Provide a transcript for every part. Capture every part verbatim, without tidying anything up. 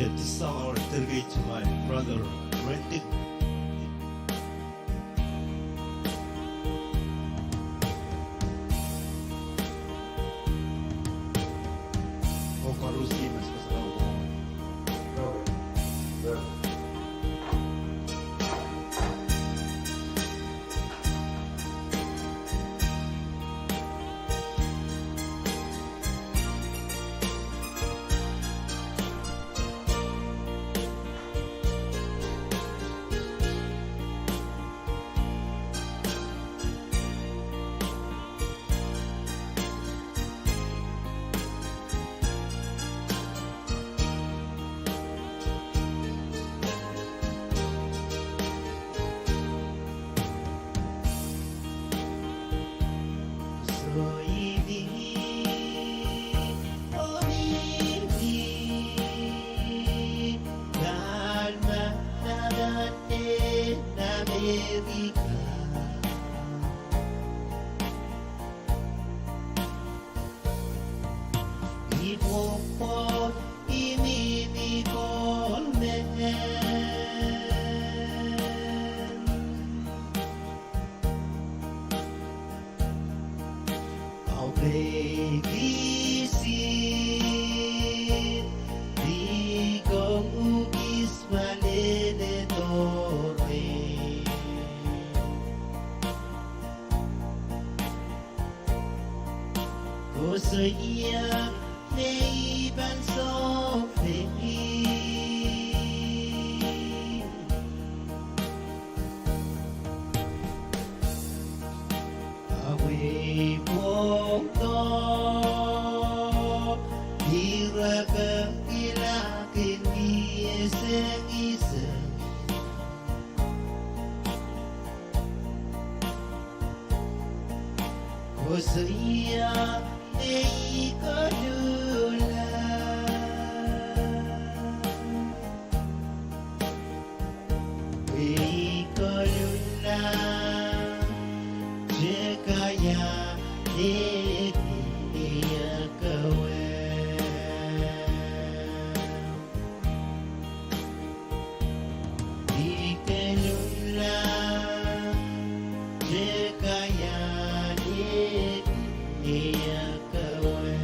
This song I want to dedicate to my brother, Randy. Soh, I mihmi, oh mihmi, nan manaman en Amerika. I pwopwoud, I mihmi Coleman. Aupeki si di kong ukis malele dore. Koasoia me I pahn sohte. Awe pwoudo, ire pekila kin mie sengiseng. Koasoia me I koluhla. I koluhla, Jekaya, ni, ni, ni, akewe. I koluhla, Jekaya, ni, ni, ni, akewe.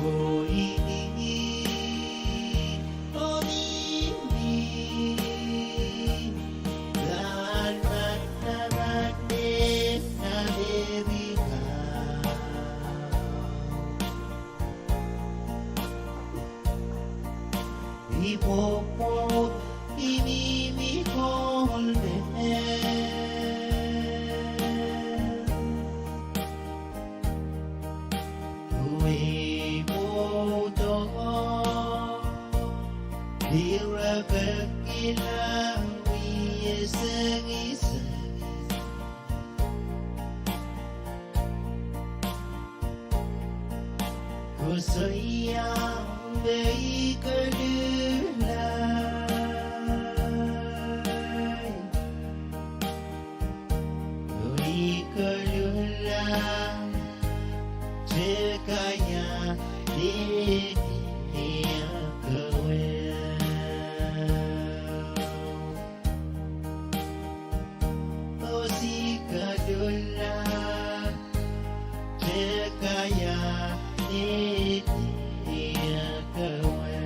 Oh, I mihmi, oh, I mihmi, nan manaman en Amerika. I pwopwoud, I mihmi Coleman. Awe pwoudo, ire pekila mie sengiseng. Koasoia me I koluhla. I koluhla, Jekaya, ni, ni, ni, akewe. Oh, I koluhla, Jekaya, ni, ni, ni, akewe.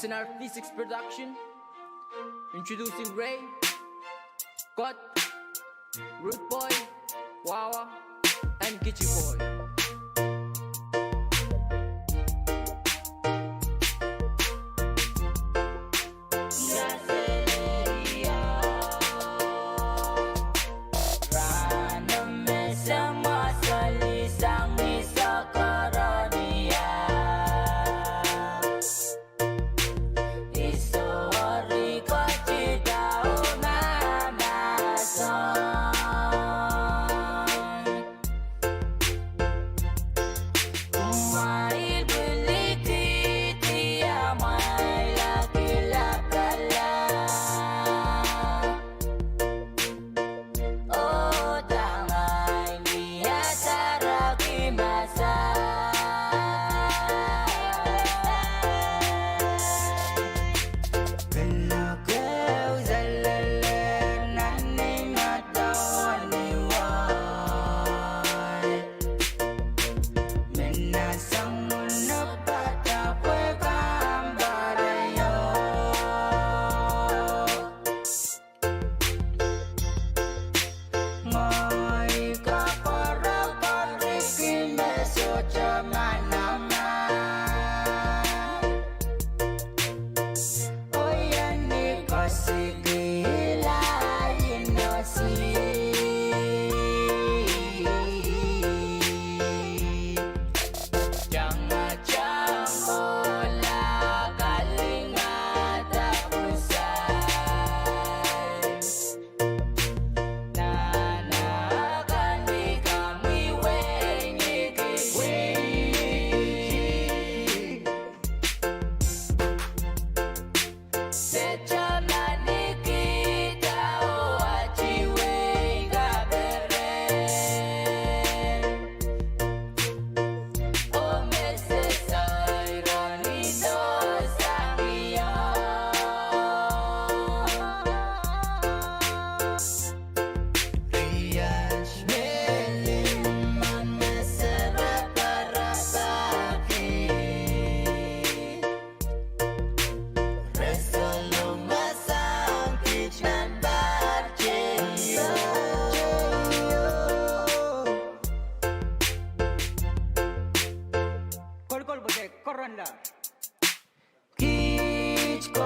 It's an R P six production. Introducing Ray, Kot, Rude Boy, Wawa, and Kichi Boy.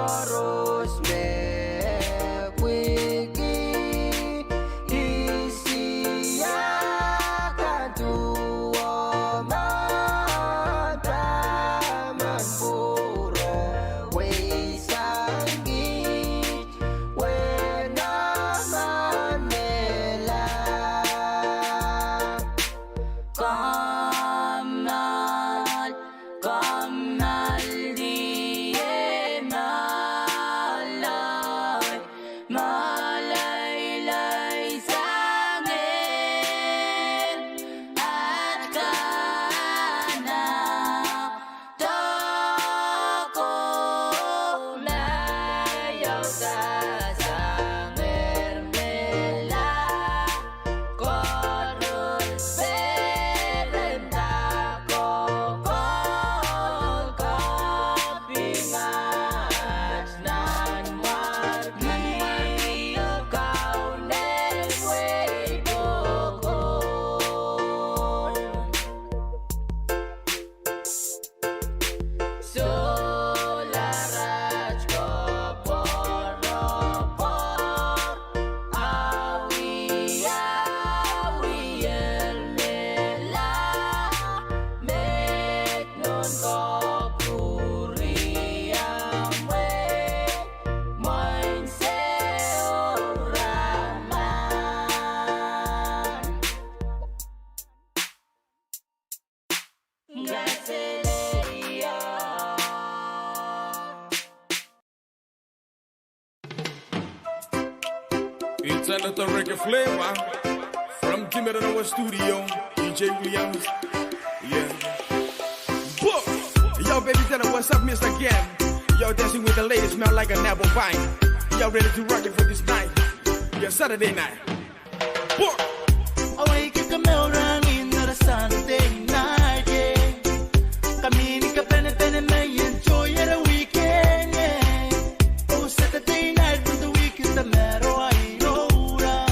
Koaros me pwiki, isi ia kan duo ma taman pwuro, wehi sang kiht, wehn emen mehla. Kommoal, kommoal die moaloai, moaloaloai sang ehr, at kana doko, ma iouda sang ehr mehla. Koaros peren dako, kokohp ingat nan mwarki, Kauno wehi pokon. Solahr aht koapworopwor, awiawihel mehla, met nohn koapwuri amwei, mwein sehse raman. It's another reggae flavor from Dimerenawe Studio, D J Williams. Yeah. Boom! Yo, baby, tell her what's up, Mister Gam. Yo, dancing with the ladies, smell like an apple pie. Yo, ready to rock it for this night. Yeah, Saturday night. Aweike kemehla ni nara Sunday night, yeah. Kamihmi kapehnepene me enjoy ere weekend, yeah. Oh, Saturday night with the weekend, the mero aino ura.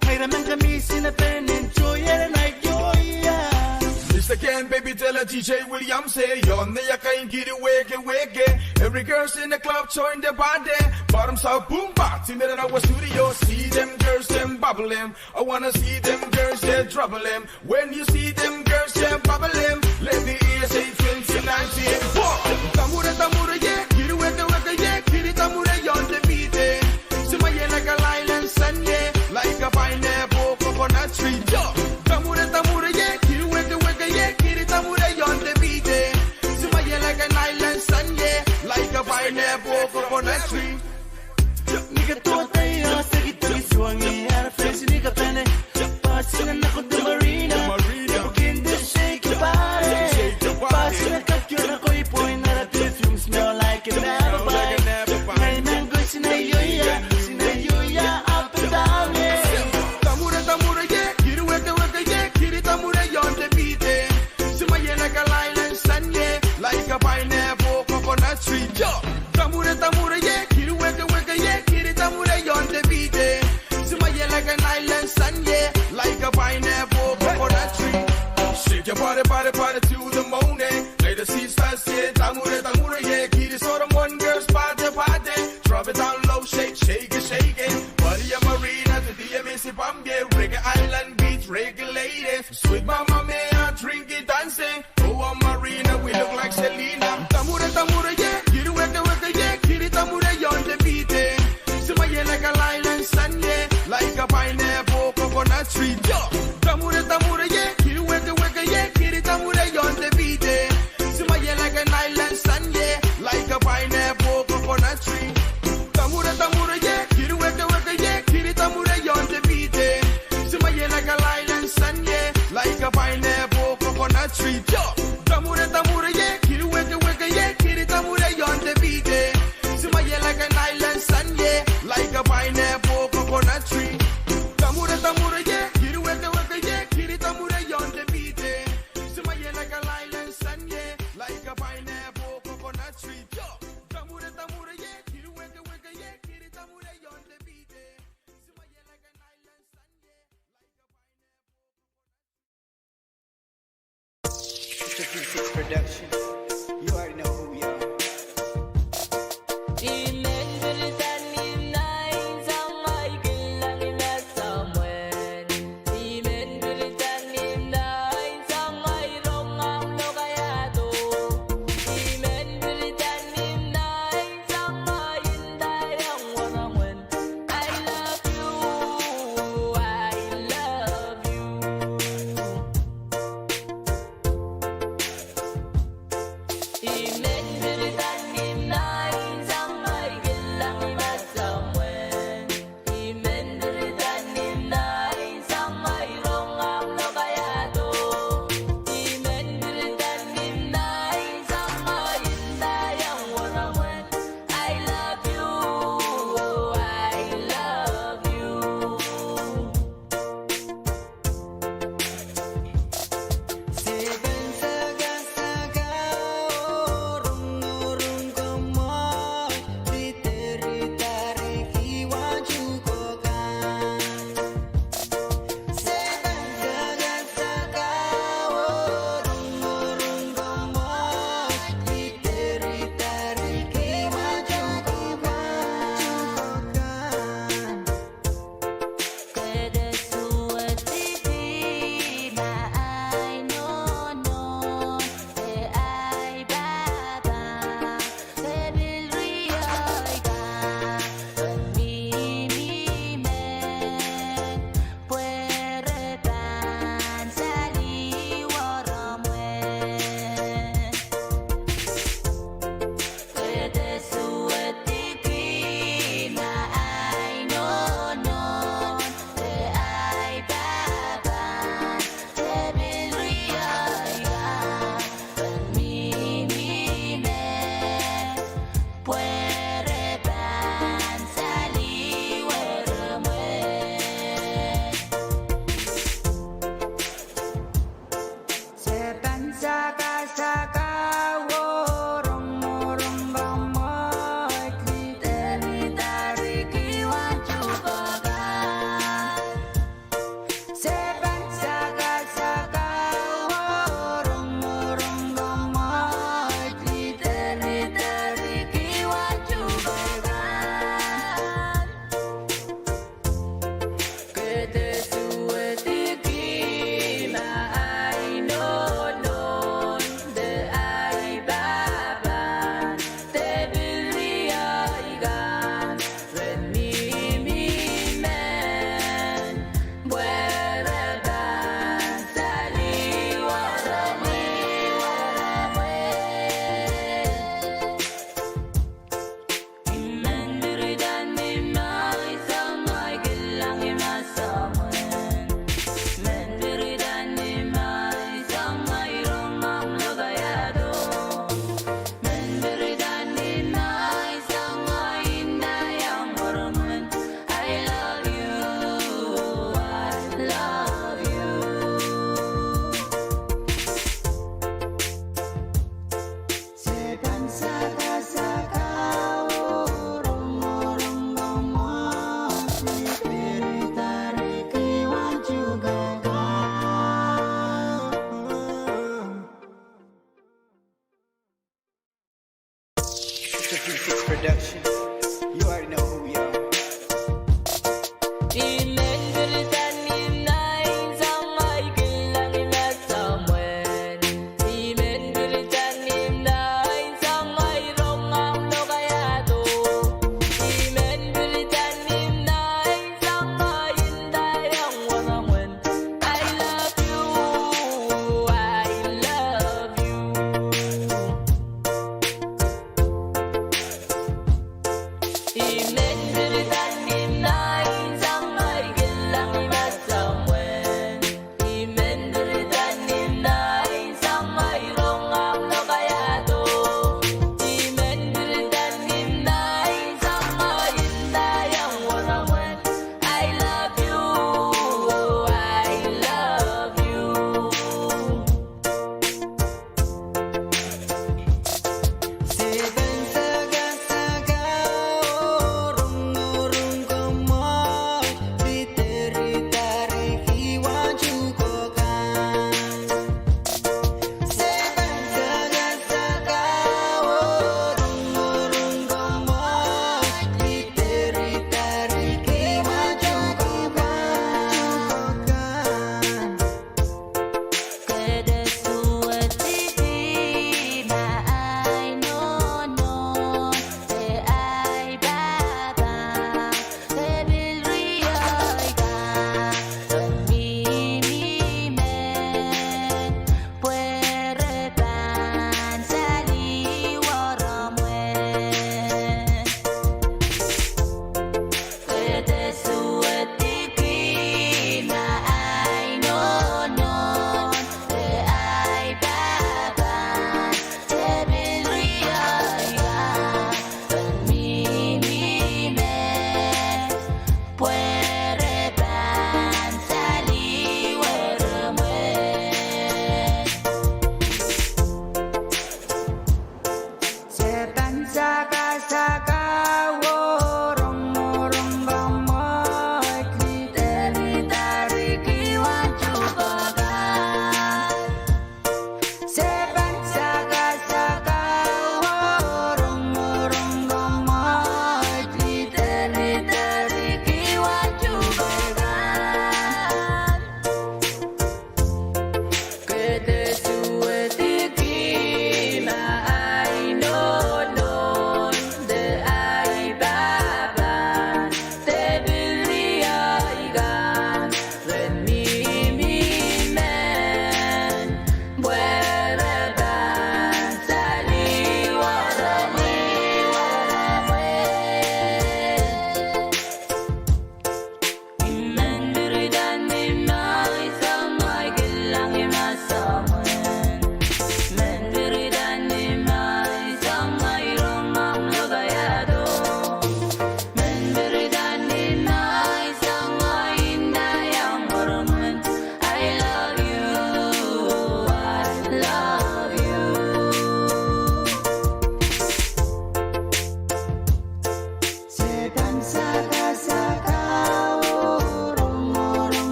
Kaira men kamihmi sine pen enjoy ere night, yo, yeah. Mister Ken, baby, tell her D J William say, yo, ne ya kain kiri weke weke. Every girls in the club join the party. Bottoms up, boom, ba, Dimerenawe Studio. See them girls, them bubble them. I wanna see them girls, they trouble them. When you see them girls, they bubble them. Let me hear say twenty nineteen. Whoa! Tamure, tamure, yeah. Kiri weke weke, yeah. Kiri tamure on the beat, eh. Simaye like a lion sun, yeah. Like a pineapple, coconut tree, yo. Tamure, tamure, yeah. Kiri weke weke, yeah. Kiri tamure on the beat, eh. Simaye like a lion sun, yeah. Like a pineapple, coconut tree. Nika tohto ia seki teki suangi ara fesi nika pene. Pasi na nako the marina. Begin to shake your body. Pasi na kat kio na koi point na the perfume smell like an apple pie. Nai mango sina yoya, sina yoya up and down, yeah. Tamure, tamure, yeah. Kiri weke weke, yeah. Kiri tamure on the beat, eh. Simaye like a lion sun, yeah. Like a pineapple, coconut tree, yo. Tamure, tamure, yeah. Kiri weke weke, yeah. Kiri tamure on the beat, eh. Simaye like an island sun, yeah. Like a pineapple, coconut tree. Shake your body, body, body to the moon, eh. Let the sisters, yeah. Tamure, tamure, yeah. Kiri sohte one girls party, party. Drop it down low, shake, shake it, shake it. Body a marina, to the M S C pump, yeah. Reggae island beat, regulated. Sweet mama, may I drink it, dancing. Oh, a marina, we look like Selena. Tamure, tamure, yeah. Kiri weke weke, yeah. Kiri tamure on the beat, eh. Simaye like a lion sun, yeah. Like a pineapple, coconut tree, yo. Tamure, tamure, yeah. Kiri weke weke, yeah. Kiri tamure on the beat, eh. Simaye like an island sun, yeah. Like a pineapple, coconut tree. Tamure, tamure, yeah. Kiri weke weke, yeah. Kiri tamure on the beat, eh. Simaye like a lion sun, yeah. Like a pineapple, coconut tree, yo. Tamure, tamure, yeah. Kiri weke weke, yeah. Kiri tamure on the beat, eh. Simaye like an island sun, yeah. Like a pineapple, coconut tree. Tamure, tamure, yeah. Kiri weke weke, yeah. Kiri tamure on the beat, eh. Simaye like a lion sun, yeah. Like a pineapple, coconut tree, yo. Tamure, tamure, yeah. Kiri weke weke, yeah. Kiri tamure on the beat, eh. Simaye like an island sun, yeah. Like a pineapple. It's a V six production. You already know who we are. Production. You already know who we are. I men pirida ni nain sang ahi kilang I men samwen. I men pirida ni nain sang ahi rong ahmw lokaiahdo. I men pirida ni nain sang ahi ndaiong wasahn mwomwen. I love you, I love you. I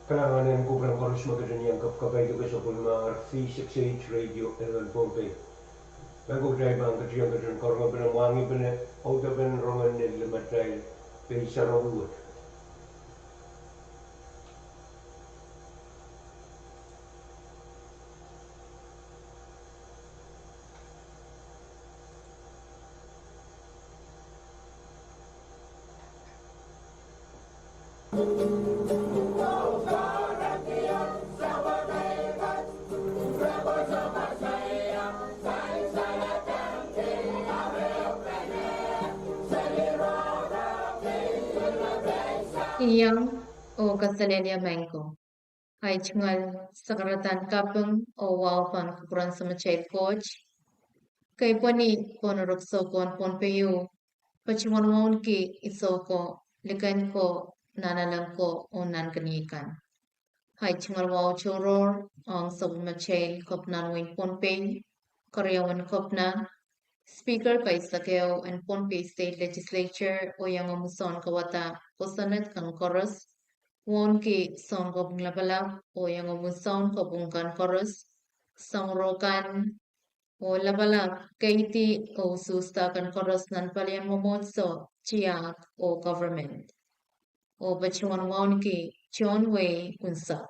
Kalahngan en kupwuren koaros me ketin iang kapkapai de kesempwal me ar V six eight Radio N one Pohnpei. Pahn kupwurei pahn ketin iang ketin koaros me pil mwahngih pil audepen rongen limatail pei sarawi wet. Iang oh kaselehlie maing ko. Ahi tungoal sakaradahn kaping oh wahu pahn kupwuren Samatail Koht. Keipweni pohn ruksohko en Pohnpei ieu, patohwan wauneki isohko, liken ko, nanalek ko oh nankeniei kan. Ahi tungoal wahu tohrohr ong sapwellimatail Kepina en wein Pohnpei, keriaun Kepina, Speaker kaisakeo en Pohnpei State Legislature, oh iangahki sounkawada kosonned kan koaros, wauneki sounkopwung lapalap oh iangahki sounkopwung kan koaros, sounrokan oh lapalap, keidi oh usuhsda kan koaros nan palien mwomwohdiso, tiahk oh government. Oh patohwan wauneki tohn wehi unsek.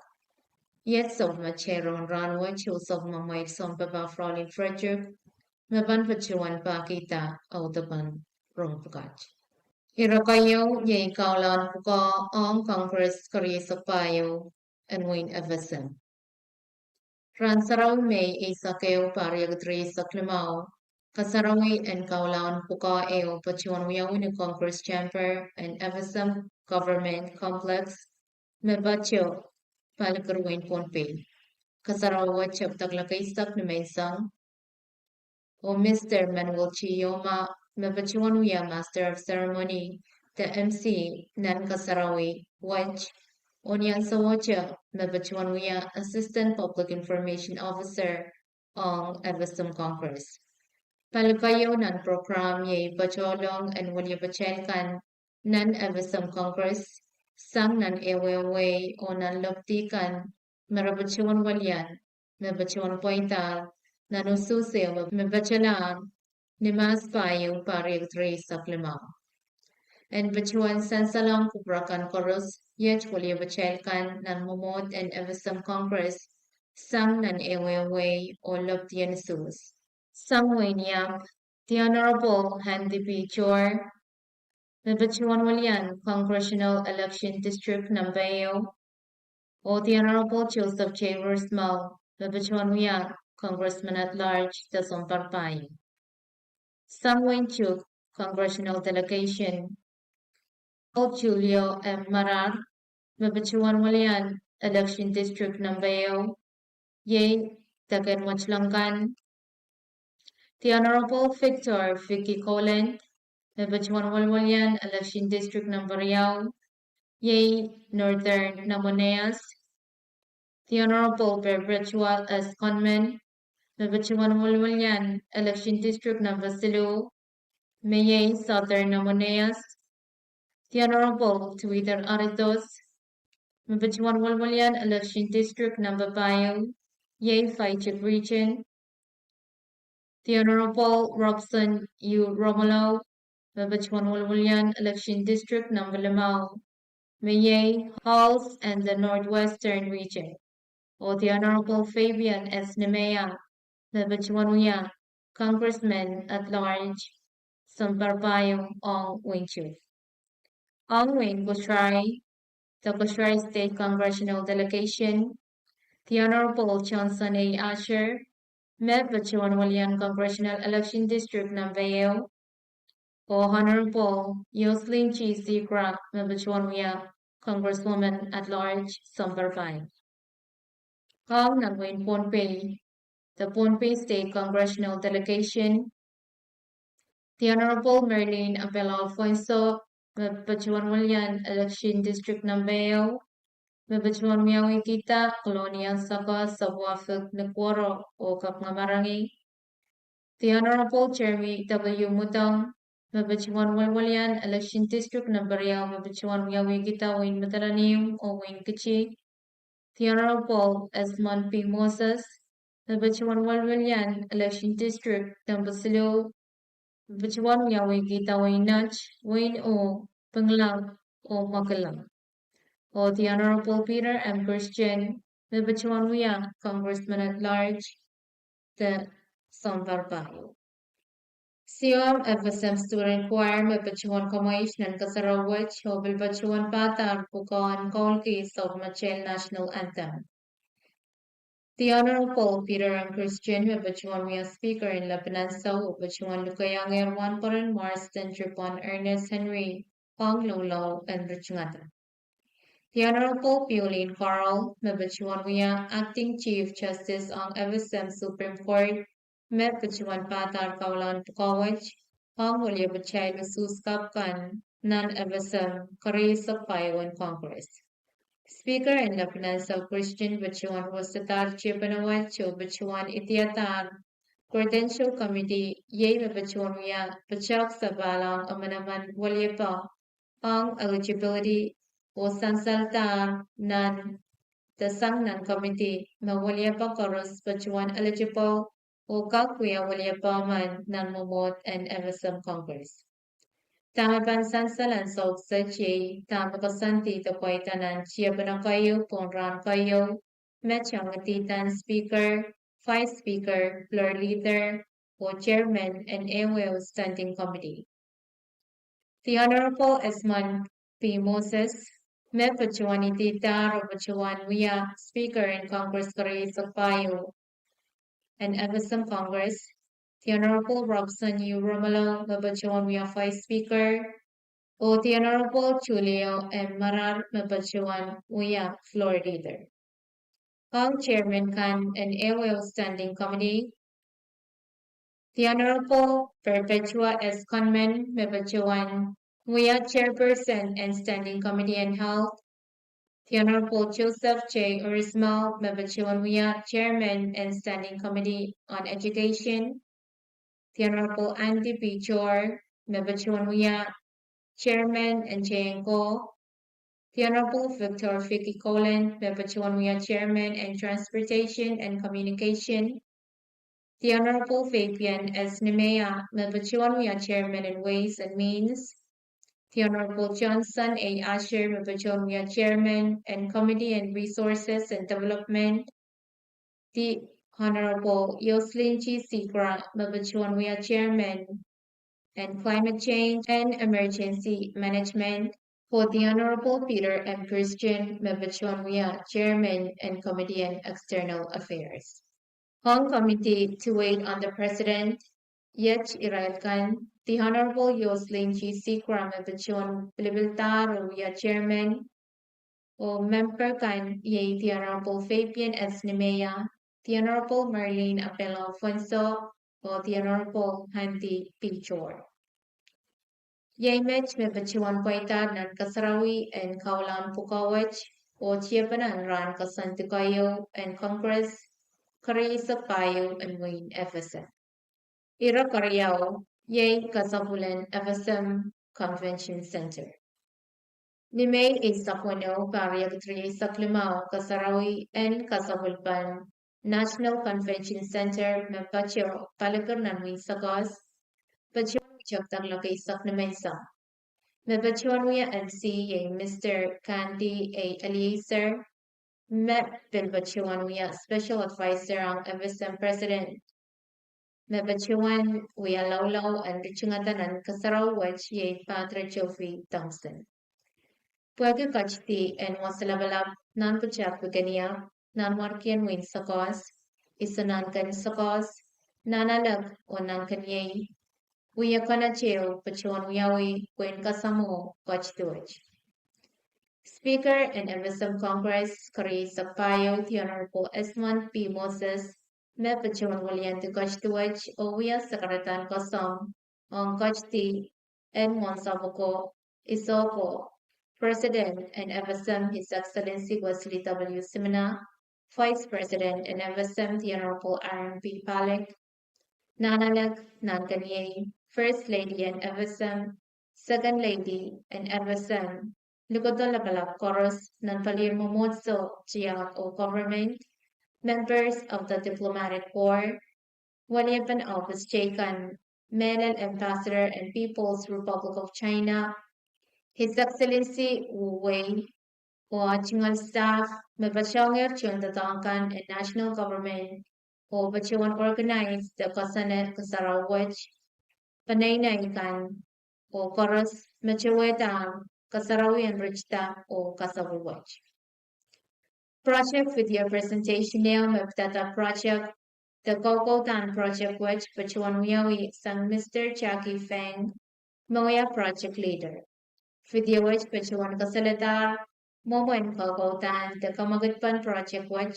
Iet sapwellimatail rongen rahnwet, oh sapwellimamwail sounpapah Fraulein Frederick, me pahn patohwan pahkihda audepen rongen pwukat. Ire keieu iei kaulahn pwukoa ong Congress kerieisek pahieu en wein F S M. Rahn Sarawi, Mei eisek ehu, pahr riekid rieisek limau, kasarawi en kaulahn pwukoa ehu patohwan wiawi ni Congress Chamber en F S M Government Complex, me pato, Palikir, wein Pohnpei. Kasarawi wet tepda kiloak eisek ni menseng, oh Mister Manuel T. Yoma, me patohwan wia Master of Ceremony de M C nan kasarawi wet, oh ni ansowohte me patohwan wia Assistant Public Information Officer ong F S M Congress. Pali keieu nan program iei patohlong en weliepatail kan nan F S M Congress, sang nan ehuehu wehi oh nan lepidi kan, me re patohwan welian, me patohwan pweida nan usuhs ehu me patohlahr ni Mahs pahieu, pahr riekid rieisek limau. En patohwan sansalohng kupwur kan koaros, iet weliepatail kan nan mwomwohd en F S M Congress, sang nan ehuehu wehi oh lepidi en usuhs. Sang wehin Iap, The Honorable Andy P. Toer, me patohwan welian Congressional Election District number ehu, oh the Honorable Joseph J. Worsmel, me patohwan wia Congressman at Large de sounpar pahieu. Sang wehin Chuuk Congressional Delegation, Julio M. Marar, me patohwan welian Election District number ehu, iei deke en Mwotlong kan, the Honorable Victor Vicky Kolen, me patohwan welian Election District number riau, iei Northern Namoneas, the Honorable Perpetua S. Conman, me patohwan welian Election District number siluh, me iei Southern Namoneas, the Honorable Tuider Aritos, me patohwan welian Election District number pahieu, iei Vaichik Region, the Honorable Robson U. Romolo, me patohwan welian Election District number limau, me iei Halls and the Northwestern Region, oh the Honorable Fabian S. Nemeya, me patohwan wia Congressman at Large, sounpar pahieu ong wehin Chuuk. Ong wehin Kosrae, the Kosrae State Congressional Delegation, the Honorable Johnson A. Asher, me patohwan welian Congressional Election District number ehu, oh Honorable Yoslin G. Sigrah, me patohwan wia Congresswoman at Large, sounpar pahieu. Ong nan wehin Pohnpei, the Pohnpei State Congressional Delegation, the Honorable Merlin Abela Alfonso, me patohwan welian Election District number ehu, me patohwan wiawihkihda Kolonia Saka, Sapwuafik, Nukuoro oh Kapingamarangi, the Honorable Jeremy W. Mudong, me patohwan welian Election District number riau, me patohwan wiawihkihda wehin Madolenihmw oh wehin Kitti, The Honorable Esmond P. Moses, me patohwan weliwelian Election District Number siluh, me patohwan wiawi kihda wehin Nett, wehin O, Pingelap oh Mekulang. Oh the Honorable Peter M. Christian, me patohwan wia Congressman at Large, the Sounpar Pahieu. Siom F S M Student Choir me patohwan kamweit nan kasarawi wet oh pil patohwan padahr pwukoahn kaulki South Machel National Anthem. The Honorable Peter M. Christian me patohwan wia Speaker en Lapinanso oh patohwan lukehiengehr wahnpoaron Marsden Tripon Ernest Henry ong loulou en ritngada. The Honorable Piolin Carl me patohwan wia Acting Chief Justice ong F S M Supreme Court me patohwan padahr kaulahn pwukoa wet ong wiliepatail usuhs kapw kan nan F S M kerieisek pahieu en Congress. Speaker en Lapinanso Christian patohwan wosadahr tiepene wet oh patohwan idiadahr Credential Committee, iei me patohwan wia patohk sapahl ong emenemen weliepe ong eligibility oh sansaldahr nan de sang nan committee me weliepe koaros patohwan eligible oh kak wia weliepe emen nan mwomwohd en F S M Congress. Dahme pahn sansal ansou kiset iei dahme koasoandi de pweida nan tiepene keieu pohn rahn keieu, me tongidihdan Speaker, Vice Speaker, Floor Leader, oh Chairman en ehuehu Standing Committee. The Honorable Esmond P. Moses me patohwan idihdahr oh patohwan wia Speaker en Congress kerieisek pahieu en F S M Congress, the Honorable Robson U. Romolo me patohwan wia Vice Speaker, oh the Honorable Tulio M. Marar me patohwan wia Floor Leader. Ong Chairman kan en ehuehu Standing Committee, the Honorable Perpetua S. Conman me patohwan wia Chairperson en Standing Committee en Health, the Honorable Joseph J. Urismel me patohwan wia Chairman en Standing Committee on Education, the Honorable Andy P. Jor me patohwan wia Chairman en Tehnko, the Honorable Victor Vicky Kolen me patohwan wia Chairman en Transportation and Communication, the Honorable Fabian S. Nimea me patohwan wia Chairman en Ways and Means, the Honorable Johnson A. Asher me patohwan wia Chairman en Committee en Resources and Development, the Honorable Yoslin G. Sigrah me patohwan wia Chairman en Climate Change and Emergency Management, oh the Honorable Peter M. Christian me patohwan wia Chairman en Committee en External Affairs. Ong Committee to wait on the President, iet irail kan, the Honorable Yoslin G. Sigrah me patohwan pilipildahr oh wia Chairman, oh memper kan iei the Honorable Fabian S. Nimea, the Honorable Marlene Apelo Fonso, oh the Honorable Andy P. Jor. Iei met me patohwan pweidahr nan kasarawi en kaulahn pwukoa wet oh tiepene en rahn koasoandi keieu en Congress kerieisek pahieu en wehin F S M. Ire keriau iei kasapwulen F S M Convention Center. Ni Mei eisek weneu, pahr riekid rieisek limau, kasarawi en kasapwulpen National Convention Center me patoh Palikir nan wein Sakoas patohwan wiahda luhk eisek nimenseng. Me patohwan wia M C iei Mister Kandi A. Eliezer, me pil patohwan wia Special Advisor ong F S M President. Me patohwan wia loulou en ritingada nan kasarawi wet iei Padre Geoffrey Thompson. Pwehki ketidi en Wasa Lapalap nan pwutak Wikinia, nanmwarkien wein Sakoas, Iso Nahnken Sakoas, Nahnalek oh Nahnkeniei, wia konehng ehu patohwan wiawi pwehn kasamwo ketidi wet. Speaker en F S M Congress kerieisek pahieu, the Honorable Esmond P. Moses, me patohwan weliandi ketidi wet oh wia sakaradahn koasoandi ong ketidi en Mwohnsapwko, Isoko, President en F S M, His Excellency Wesley W. Simina, Vice President en F S M, the Honorable Aaron P. Palik, Nahnalek, Nahnkeniei, First Lady en F S M, Second Lady en F S M, likido lapalap koaros nan palien mwomwohdiso, tiahk oh government, members of the diplomatic corps, weliepen ohpis teikan, mehlel Ambassador en People's Republic of China, His Excellency Wu Wei, oh ah tungoal staff me patohwan doadoahk kan en national government, oh patohwan organize de koasoane kasarawi wet, peneinei kan, oh koaros me towehda kasarawi en ritida oh kasapwil wet. Project video presentation ehu me pidada project de kokoudahn project wet patohwan wiawi sang Mister Jackie Feng, me wia project leader. Video wet patohwan kasalehda mwomwen kokoudahn de kamwekidpen project wet,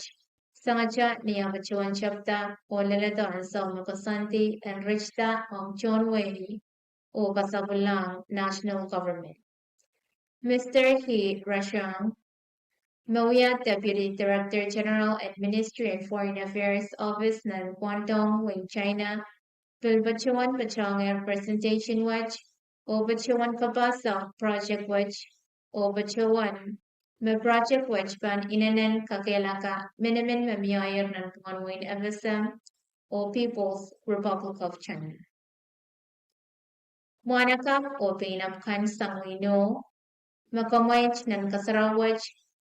sangete ni ah patohwan tepda oh leledo ansou me koasoandi en ritida ong tohn wehi oh kasapwilahng national government. Mister He Rashang, me wia Deputy Director General en Ministry en Foreign Affairs Office nan Guangdong, wehin China, pil patohwan patohngehr presentation wet, oh patohwan kapahsa project wet, oh patohwan me project wet pahn inenen kakehlaka minimin me miehier nanpwungen wehin F S M oh People's Republic of China. Mwahnakapw oh peinap kan sang wehin Inoh, me kamweit nan kasarawi wet,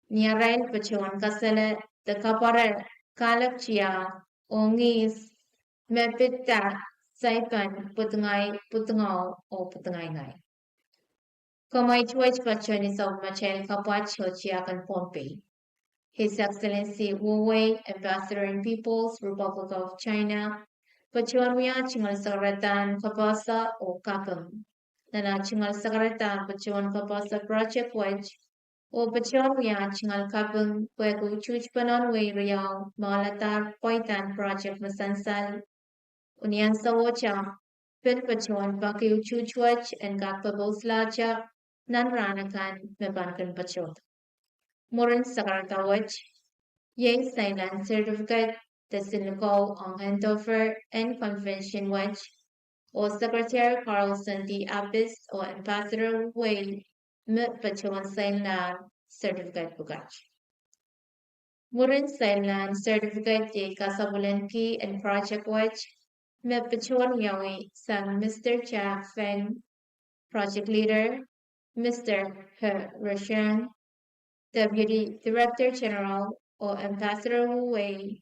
ni arail patohwan kasale de kapware kahlek tiahk oh ngihs me pidda saipan pwudngai, pwudngau oh pwudngaingai. Kamweit wet patohwan ni sapwellimatail kapwat oh tiahk en Pohnpei. His Excellency Wu Wei, Ambassador en People's Republic of China, patohwan wia tungoal sakaradahn kapehse oh kaping. Nan ah tungoal sakaradahn patohwan kapehse project wet, oh patohwan wia tungoal kaping pwehki utuht pahn wehi riau me aladahr pweidahn project me sansal. Oh ni ansou wet pil patohwan peki utuht wet en kak poposlahte nan rahn akan me pahn kin patohdo. Mwurin sakarada wet, iei sainlahn certificate de siluko ong handover en convention wet, oh Secretary Carlson D. Appes oh Ambassador Wei me patohwan sainlahr certificate pwukat. Mwurin sainlahn certificate iei kasapwil en kih en project wet me patohwan wiawi sang Mister Jack Feng, project leader, Mister He Rashang, Deputy Director General, oh Ambassador Wu Wei,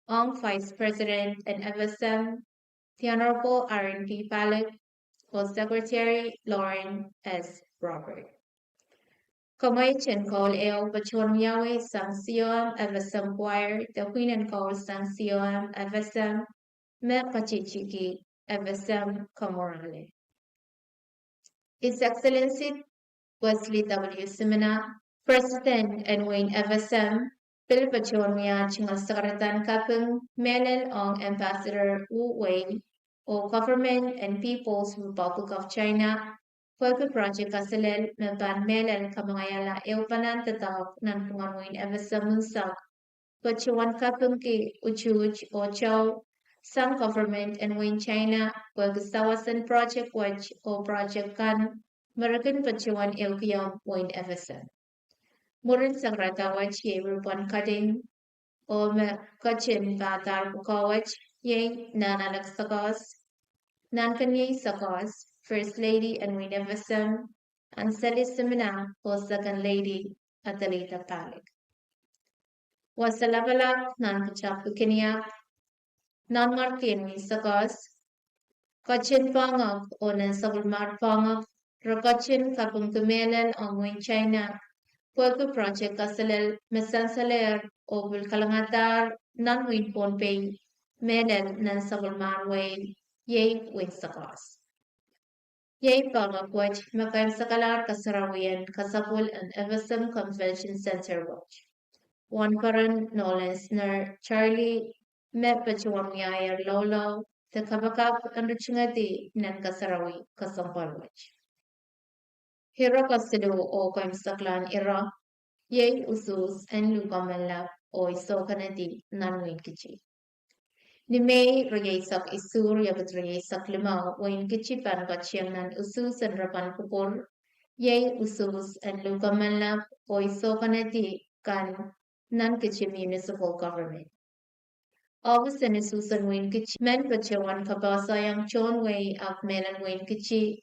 ong Vice President en F S M, the Honorable Aaron P. Palik, oh Secretary Lauren S. Robert. Kamweit en koul ehu patohwan wiawi sang C O M F S M Choir de Queen en Koul sang C O M F S M, me katitiki F S M Komorale. His Excellency Wesley W. Simina, President en wehin F S M, pil patohwan wia tungoal sakaradahn kaping mehlel ong Ambassador Wu Wei oh government en People's Republic of China, pwehki project kaselel me pahn mehlel kamangaiala ehupene doadoahk nanpwungen wehin F S M unsek, patohwan kapingki utuht oh towe sang government en wehin China pwehki sawas en project wet oh project kan me re kin patohwan ehukihong wehin F S M. Mwurin sakarada wet iei ribbon cutting, oh me ketin padahr pwukoa wet iei Nanalek Sakos, Nankeniei Sakos, First Lady en wehin F S M, Anseli Simina, oh Second Lady Adelita Palik. Wasa lapalap nan pwutak pwukiniak, Nanmwarkien Wein Sakos, ketin poahngoak oh nan sapwellimar poahngoak, re ketin kapingki mehlel ong wehin China pwehki project kaselel me sansalehr oh pil kalengadahr nan wehin Pohnpei mehlel nan sapwellimar wehi, iei wein Sakos. Iei poahngoak wet me keimwseklahr kasarawien kasapwil en F S M Convention Center wet. Wahnpoaron Nolan Sner Charlie me patohwan wiahier loalou de kapakap en ritingedi nan kasarawi kesempwal wet. Ire kesiluh oh keimwseklahn ire iei usuhs en luhk mehlap oh isoh kennedi nan wehin Kitti. Ni Mei rieisek isuh, riekid rieisek limau, wehin Kitti pahn ketieng nan usuhs en repen kupwur iei usuhs en luke menlap oh isohkanedi kan nan Kichi Municipal Government. Ohpis en usuhs en wehin Kichi men patohwan kapehsehiong tohn wehi ahpw mehlel wehin Kichi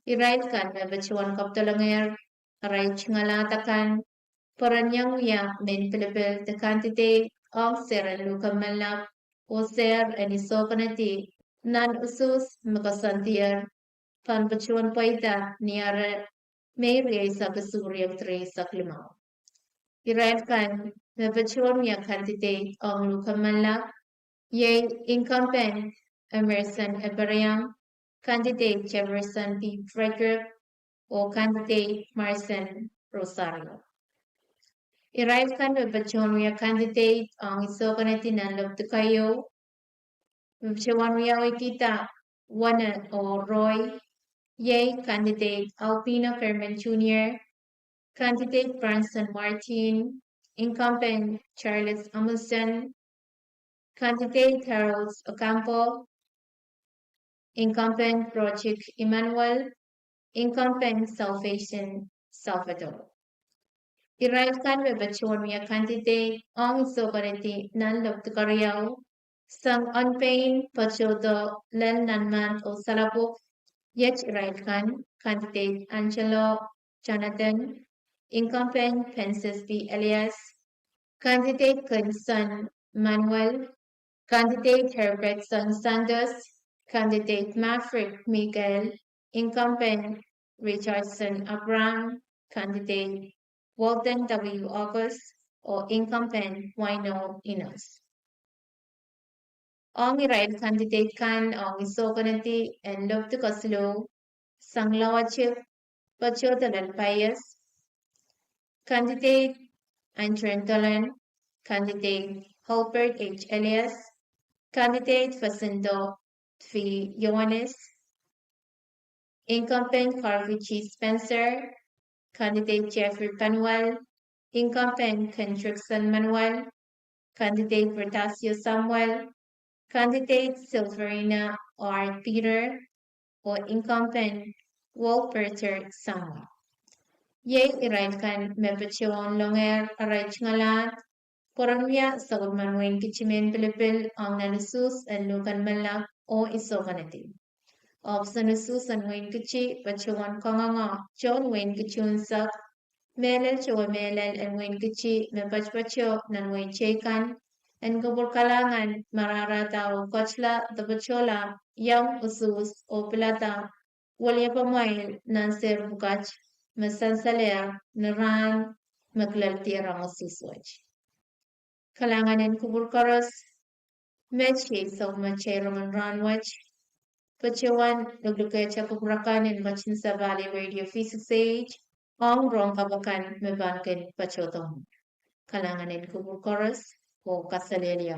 irail kan me patohwan kapdolongehr arail tungoal ahd akan pwe ren iang wia mehn pilipil de candidate ong sehr en luke menlap oh sehr en isohkanedi nan usuhs me koasoandier pahn patohwan pweida ni ahr Mei rieisek isuh riekid rieisek limau. Irail kan me patohwan wia candidate ong luke menlap iei incumbent Emerson Ephraim, candidate Jefferson P. Frederick, oh candidate Marson Rosario. Irail kan me patohwan wia candidate ong isohkanedi nan lepdi keieu me patohwan wiawihkihda wone oh rohi iei candidate Albino Kermit Junior, candidate Branson Martin, incumbent Charles Amuson, candidate Harold Ocampo, incumbent Project Emmanuel, incumbent Salvation Salvador. Irail kan me patohwan wia candidate ong isohkanedi nan lepdi keriau sang onpein patohdo lel nanmahn oh salapwuk iet irail kan, candidate Angelo Jonathan, incumbent Pensis P. Elias, candidate Clinton Manuel, candidate Herbertson Santos, candidate Maverick Miguel, incumbent Richardson Abraham, candidate Walton W. August, oh incumbent Waino Enos. Ong irail candidate kan ong isohkanedi en lepdi kesiluh sang Lawatik, patohdo lel Paias, candidate Antron Dolan, candidate Hulbert H. Elias, candidate Jacinto V. Ioanis, incumbent Harvey G. Spencer, candidate Jeffrey Panuel, incumbent Kendrickson Manuel, candidate Vertasio Samuel, candidate Silverina R. Peter, oh incumbent Wolperter Samuel. Iei irail kan me patohwan longehr arail tungoal ahd pwe ren wia sapwellimen wehin Kichi mehn pilipil ong nan usuhs en luke menlap oh isohkanedi. Ohpis en usuhs en wehin Kichi patohwan kangoange tohn wehin Kichi unsek, mehlel towe mehlel en wehin Kichi me patopato nan wehi teikan, en kupwur kalahngan marahda oh ketla de patohla iang usuhs oh pilada weliepe mwail nan sehr pwukat me sansalehr ni rahn me kileldier ong usuhs wet. Kalahngan en kupwur koaros, met iei sapwellimatail rongen rahn wet. Patohwan luklukehte kupwur akan en ketin sapahl Radio V six eight ong rohng kapw akan me pahn kin patohdo. Kalahngan en kupwur koaros oh kaselehlie.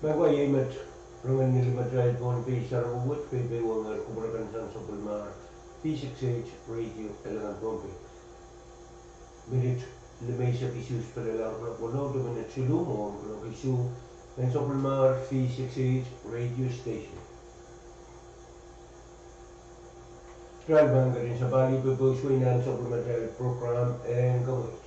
Mehkot iei met rongen ngilimatail Pohnpei sarawi wet, pwe peiwong kupwur akan sang sapwellimatail V six eight Radio Elengan Pohnpei. Minit limeisek isuh pil lel kuloak weneu de minit siluh mwohn kuloak isuh, nan sapwellimatail V six eight Radio Station. Irail pahn ketin sapahl pwe pwoson nan sapwellimatail program en kawit.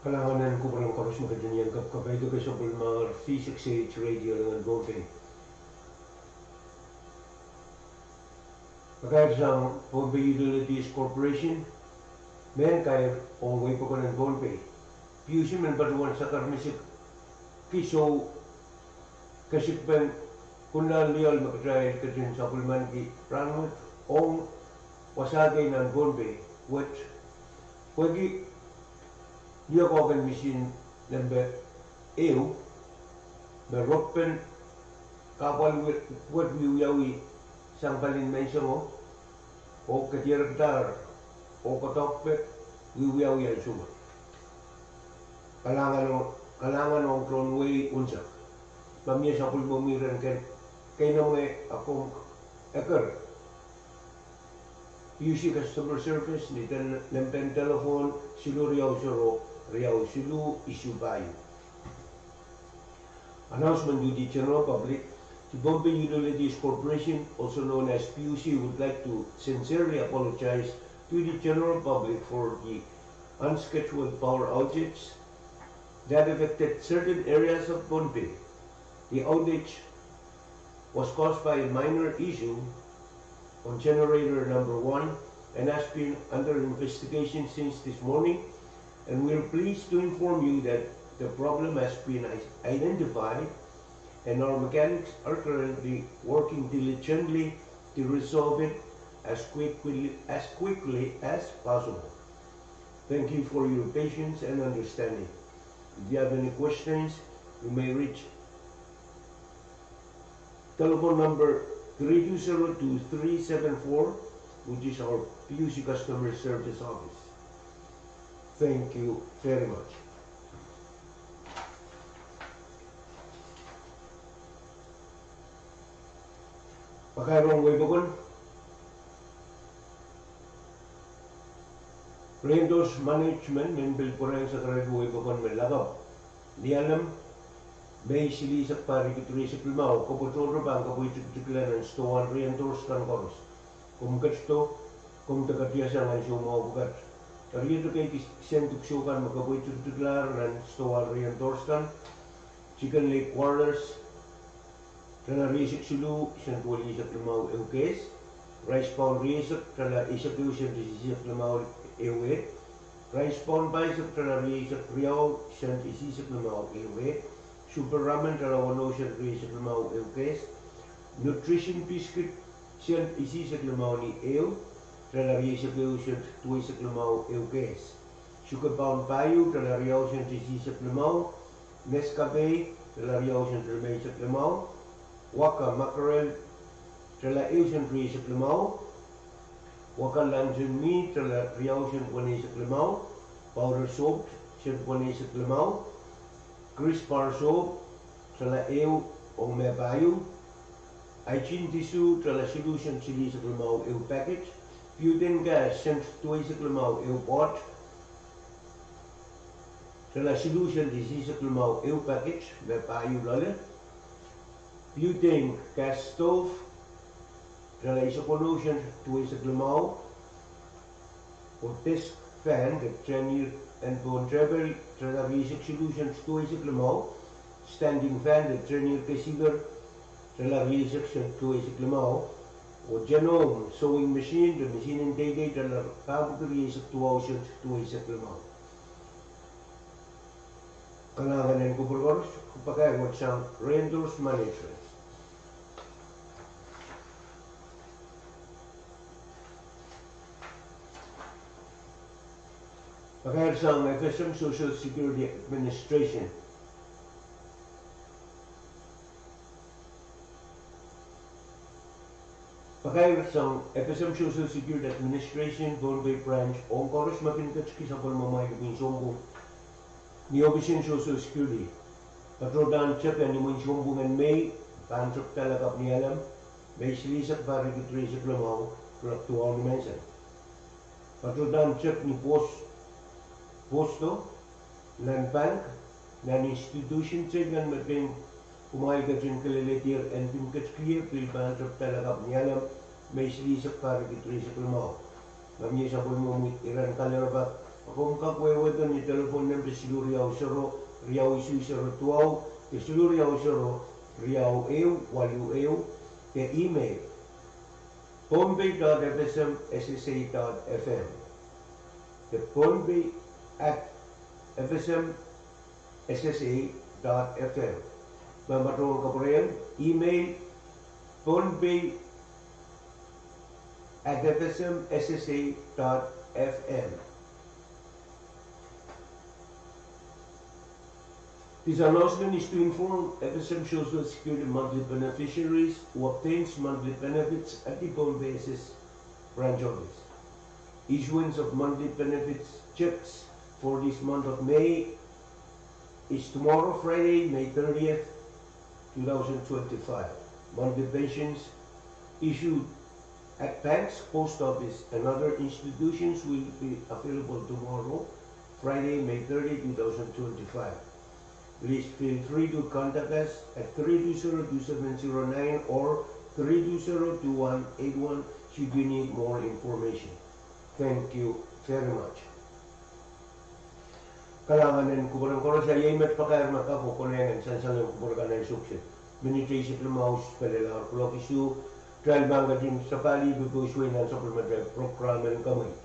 Kalahngan en kupwuren koaros me ketin iang kapkapai de kesempwal mwahu V six H Radio Lingan Pohnpei. Pakair sang Pohnpei Utilities Corporation, mehn kair ong wehi pokon en Pohnpei. P U C men patohwan sakar misik kisou kesikpen kunlahn lioal me kitail ketin sapwellimaniki rahnwet ong wasa kei nan Pohnpei wet, pwehki liakoahk en misin nempe ehu me ropwen kahpwal wet wiewiawi sang palin menseng oh kedirekdahr oh koadoahkpe wiewiawi ansou wet. Kalahngan ong, kalahngan ong tohn wehi unsek. Ma mie sapwellimomwi rehn ken, keinemwe akomw eker P U C Customer Service ni nempen telephone siluh riau sero riau siluh isuh pahieu. Announcement to the general public. The Pohnpei Utilities Corporation, also known as P U C, would like to sincerely apologize to the general public for the unscheduled power outage that affected certain areas of Pohnpei. The outage was caused by a minor issue on generator number one and has been under investigation since this morning, and we are pleased to inform you that the problem has been i-, identified and our mechanics are currently working diligently to resolve it as quickly, as quickly as possible. Thank you for your patience and understanding. If you have any questions, you may reach telephone number three two zero two three seven four, which is our P U C Customer Service Office. Thank you very much. Pakair ong wehi pokon. Reindos Management men pil pwurehng sakarail wehi pokon me lakapw Nialem, Mei silihsek pahr riekid rieisek limau, kopwe tohto pahn kopwe tikitikla nan stowan reindos kan koaros. Komw ketido, komw de katiasang ansou mwahu pwukat. Eri iet ekei kisehn dipwisou kan me kopwe tikitiklahr nan stowan reindos kan: Chicken Lake Quarters, tala rieisek siluh sent welisek limau ehu kehs; Rice Pound rieisek, tala eisek ehu sent isisek limau ehu eh; Rice Pound pahisek, tala rieisek riau sent isisek limau ehu eh; Super Ramen, tala weneu sent rieisek limau ehu kehs; Nutrition Biscuit, sent isisek limau ni ehu, tala rieisek ehu sent duweisek limau ehu kehs; Sugar Pound pahieu, tala riau sent isisek limau; Nescafe, tala riau sent limeisek limau; Wagga Mackerel, tala ehu sent rieisek limau; Wagga Luncheon Meat, tala riau sent weneisek limau; Powder Soap, sent weneisek limau; Crisp Bar Soap, tala ehu ong me pahieu; Hygiene Tissue, tala siluh sent silihsek limau ehu packet; Butane Gas, sent duweisek limau ehu poat, tala siluh sent isisek limau ehu packet, me pahieu loale; Butane Gas Stove, tala eisek weneu sent duweisek limau; oh Desk Fan de tehnir en pohn tepel, tala rieisek siluh sent duweisek limau; Standing Fan de tehnir kesiker, tala rieisek sent duweisek limau; oh Genome Sewing Machine de misihn en deidei, tala pahpwiki rieisek duwau sent duweisek limau. Kalahngan en kupwur koaros. Pakair wet sang Reindos Management. Pakair sang F S M Social Security Administration. Pakair sang F S M Social Security Administration Pohnpei Branch ong koaros me kin ketikihong sapwellimamwail imwin sounpwong ni ohpis en Social Security. Patohdan tep en imwin sounpwong en Mei pahn tepda lakapw Nialem, Mei silihsek pahr riekid rieisek limau, kuloak duwau ni menseng. Patohdan tep ni posto, nan bank, nan institution seikan me pein kumwail ketin kileledier en kin ketikihie pil pahn tepda lakapw Nialem, Mei silihsek pahr riekid rieisek limau. Ma mie sapwellimomwi iren kalelapak, Komw kak wehwehki ni telephone nempe siluh riau sero, riau isuh sero duwau, de siluh riau sero, riau ehu waluh ehu, de email, Pohnpei dot F S M S S A dot F M, de Pohnpei at F S M S S A dot F M. Ma patohwan kapwurehiong, email, Pohnpei at F S M S S A dot F M. This announcement is to inform F S M Social Security monthly beneficiaries who obtains monthly benefits at the Pohnpei S S branch office. Issuance of monthly benefits checks for this month of May is tomorrow, Friday, May thirtieth, two thousand twenty-five. Monthly pensions issued at banks, post office, and other institutions will be available tomorrow, Friday, May thirty, two thousand twenty-five. Please feel free to contact us at three two zero two seven zero nine or three two zero two one eight one should you need more information. Thank you very much. Kalahngan en kupwuren koaros. Iei met pakair me kapw oh konehng en sansal en kupwur kan ansou kiset. Minit eisek limau spelel ar kuloak isuh, kitail pahn ketin sapahlih pwe koasoi nan sapwellimatail program en Kamweit.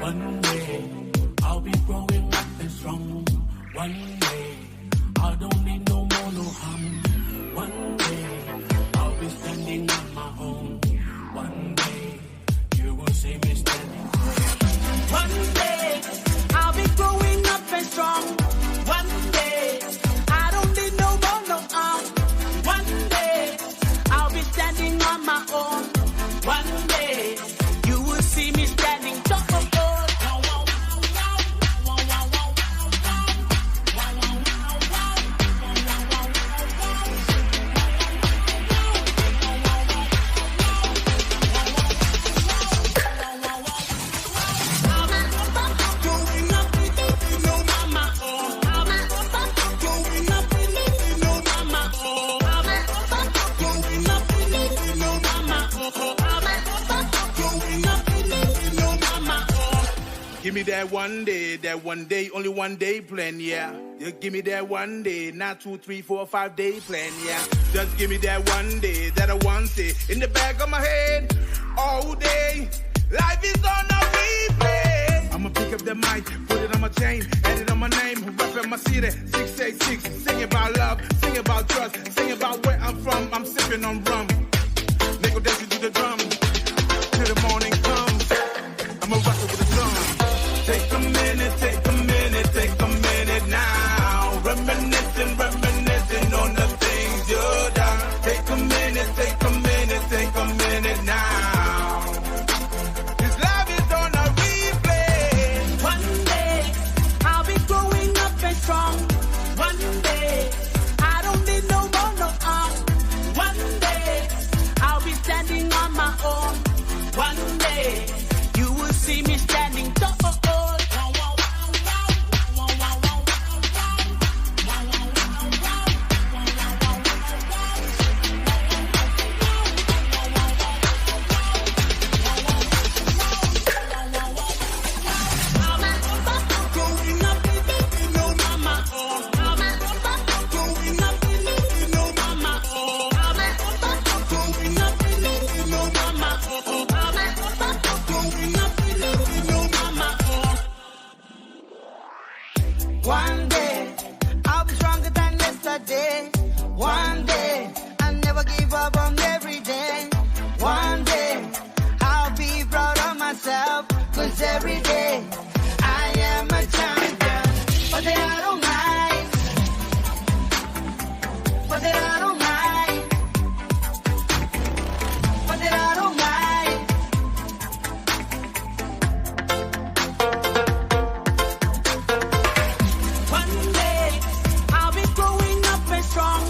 One day, I'll be growing up and strong. One day, I don't need no more, no harm. One day, I'll be standing on my own. One day, you will see me standing tall. One day, I'll be growing up and strong. One day, I don't need no more, no harm. One day, I'll be standing on my own. One day, you will see me standing tall. Give me that one day, that one day, only one day plan, yeah. Just give me that one day, not two, three, four, five day plan, yeah. Just give me that one day that I want it in the back of my head all day. Life is on a replay. I'ma pick up the mic, put it on my chain, add it on my name, rep in my city, six eight six, sing about love, sing about trust, sing about where I'm from, I'm sipping on rum. Make a dance to the drum, till the morning comes. I'ma rock it with the song. Take a minute, take a minute, take a minute now. Reminiscing, reminiscing on the things you done. Take a minute, take a minute, take a minute now. This life is on a replay. One day, I'll be growing up and strong. One day, I don't need no more, no arm. One day, I'll be standing on my own. One day, you will see me standing tall. One day, I'll be stronger than yesterday. One day, I never give up on every day. One day, I'll be proud of myself, 'cause every day I am a champion. But then I don't mind. But then I don't mind. But then I don't mind. One day, I'll be growing up and strong.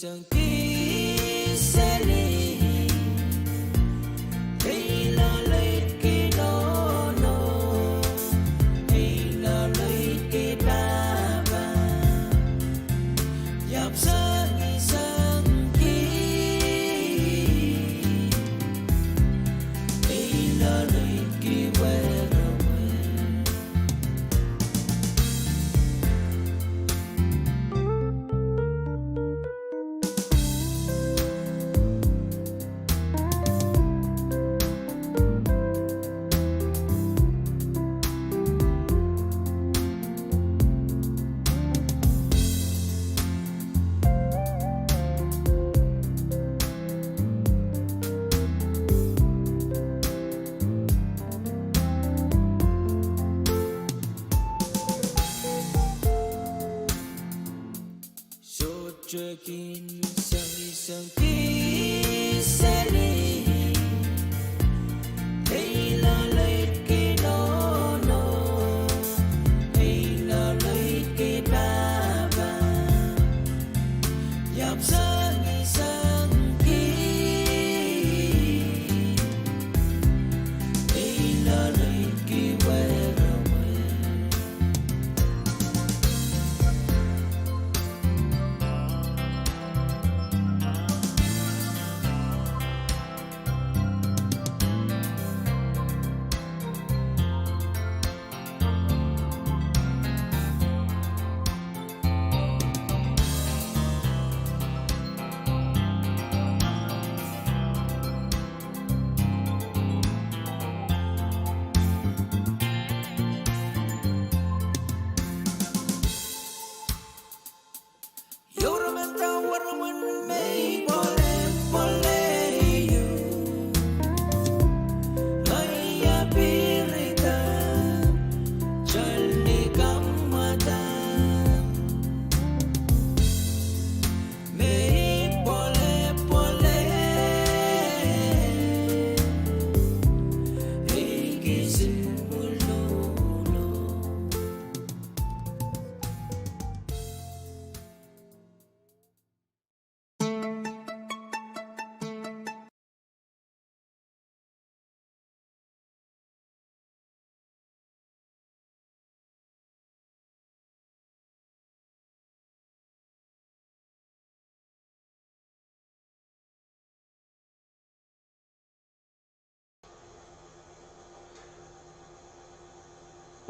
Sohte kin sengiseng kiseli, ei loalei ki nohno, ei loalei ki pahpa, iap sengiseng ki, ei loalei ki werewe.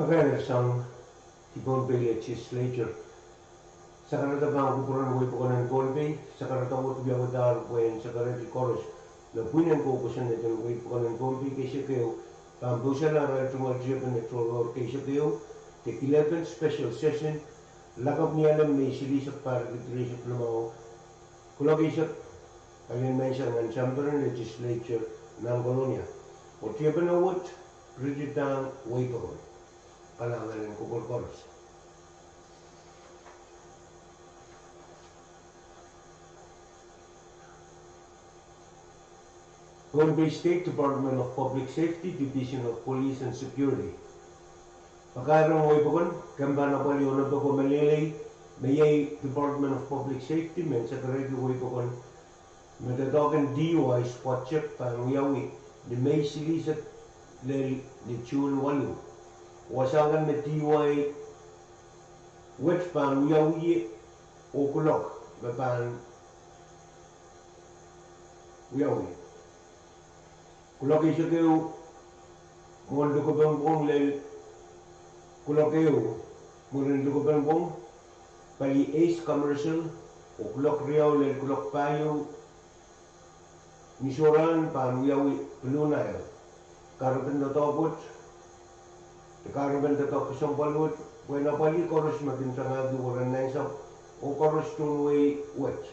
Pakair sang di Pohnpei Legislature. Sakarada pahn kupwuren wehi pokon en Pohnpei, sakarada wet wiawidahr pwehn sakarehdi koaros me pwihn en kou kosonned en wehi pokon en Pohnpei keisek ehu, pahn pousehla arail tungoal tiepen tohrohr keisek ehu, the eleventh special session, lakapw ni Alem, Mei silihsek, pahr riekid rieisek limau, kuloak eisek, palien menseng nan Samperen Legislature nan Kolonia. Oh tiepen wet, Richard Tang, wehi pokon. Kalahngan en kupwur koaros. Pohnpei State Department of Public Safety, Division of Police and Security. Pakair en wehi pokon, kempa, apwalih oh lepin ko meleilei, me iei Department of Public Safety men sakarehdi wehi pokon me doadoahk en D U I spot check pahn wiawi ni Mei silihsek lel ni June waluh. Wasa kan me D U I wet pahn wiawi oh kuloak me pahn wiawi. Kuloak eisek ehu mwohn likapwong pwong lel kuloak ehu mwurin likapwong pwong, pali Ace Commercial, oh kuloak riau lel kuloak pahieu ni sohrahn pahn wiawi Blue Nile. Kahrepen doadoahk wet, de kahrepen doadoahk kesempwal wet, pwehn apwalih koaros me kin tangahki weren nansapw, oh koaros tohn wehi wet.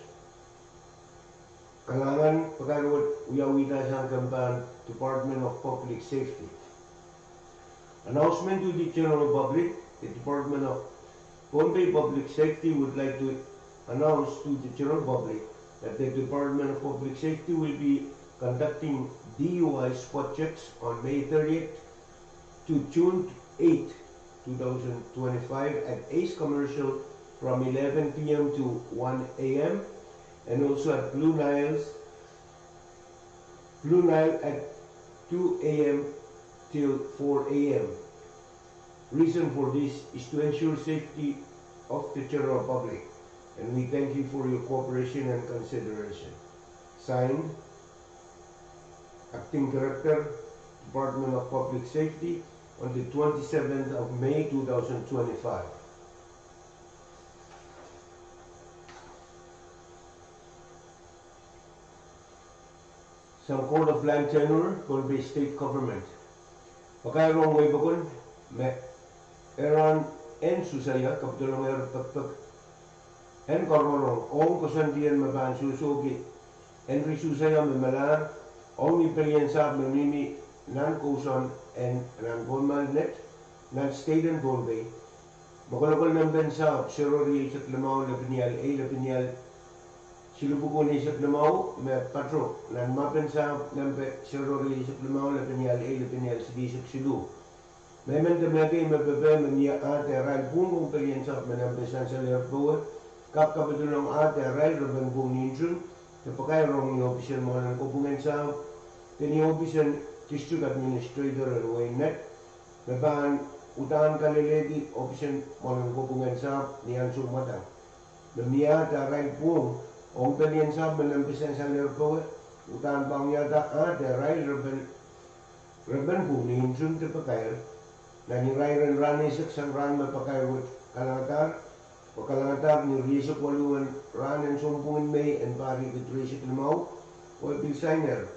Kalahngan, pakair wet wiawihda sang kempahn Department of Public Safety. Announcement to the general public. The Department of Pohnpei Public Safety would like to announce to the general public that the Department of Public Safety will be conducting D U I spot checks on May thirtieth to June eighth, two thousand twenty-five at Ace Commercial from eleven P M to one A M, and also at Blue Niles, Blue Nile at two a m till four a m. Reason for this is to ensure safety of the general public, and we thank you for your cooperation and consideration. Signed, Acting Director, Department of Public Safety, on the twenty-seventh of May two thousand twenty-five. Sang Court of Land Tenure, Pohnpei State Government. Pakair ong wehi pokon me Aaron N. Susaia, kapidolong ehr pekpek en koaroarohng ong koasoandi me pahn sohsohki Henry Susaia me melahr, ong ni pelien sahpw me mihmi nan kousoan en nan Pohnmalet, nan state en Pohnpei. Me kolokol nempe en sahpw, sero rieisek limau lepin ial eisek limau, siluh pokon eisek limau, me pato nan mapen sahpw nempe sero rieisek limau lepin ial eisek limau, silihsek siluh. Mehmen de mehkei me pepehm me mie ahd arail pwung ong pelien sahpw me nempe sansalehr powe, kak kapidolong ahd arail repen pwung ni nting, de pakair ong ni ohpis en mwoalen kopwung en sahpw, de ni ohpis en District Administrator en wehin Nett, me pahn uhdahn kalelehdi ohpis en mwoalen kopwung en sahpw ni ansou mwadang. Me mie ahd arail pwung ong pelien sahpw me nempe sansalehr powe, uhdahn pahn wiahda ahd arail repen, repen pwung ni nting de pakair, nan irair en rahn eisek sang rahn me pakair wet kalangadahr, oh kalangadahr ni rieisek waluh en rahn en sounpwong en Mei en pahr riekid rieisek limau, oh pil sainer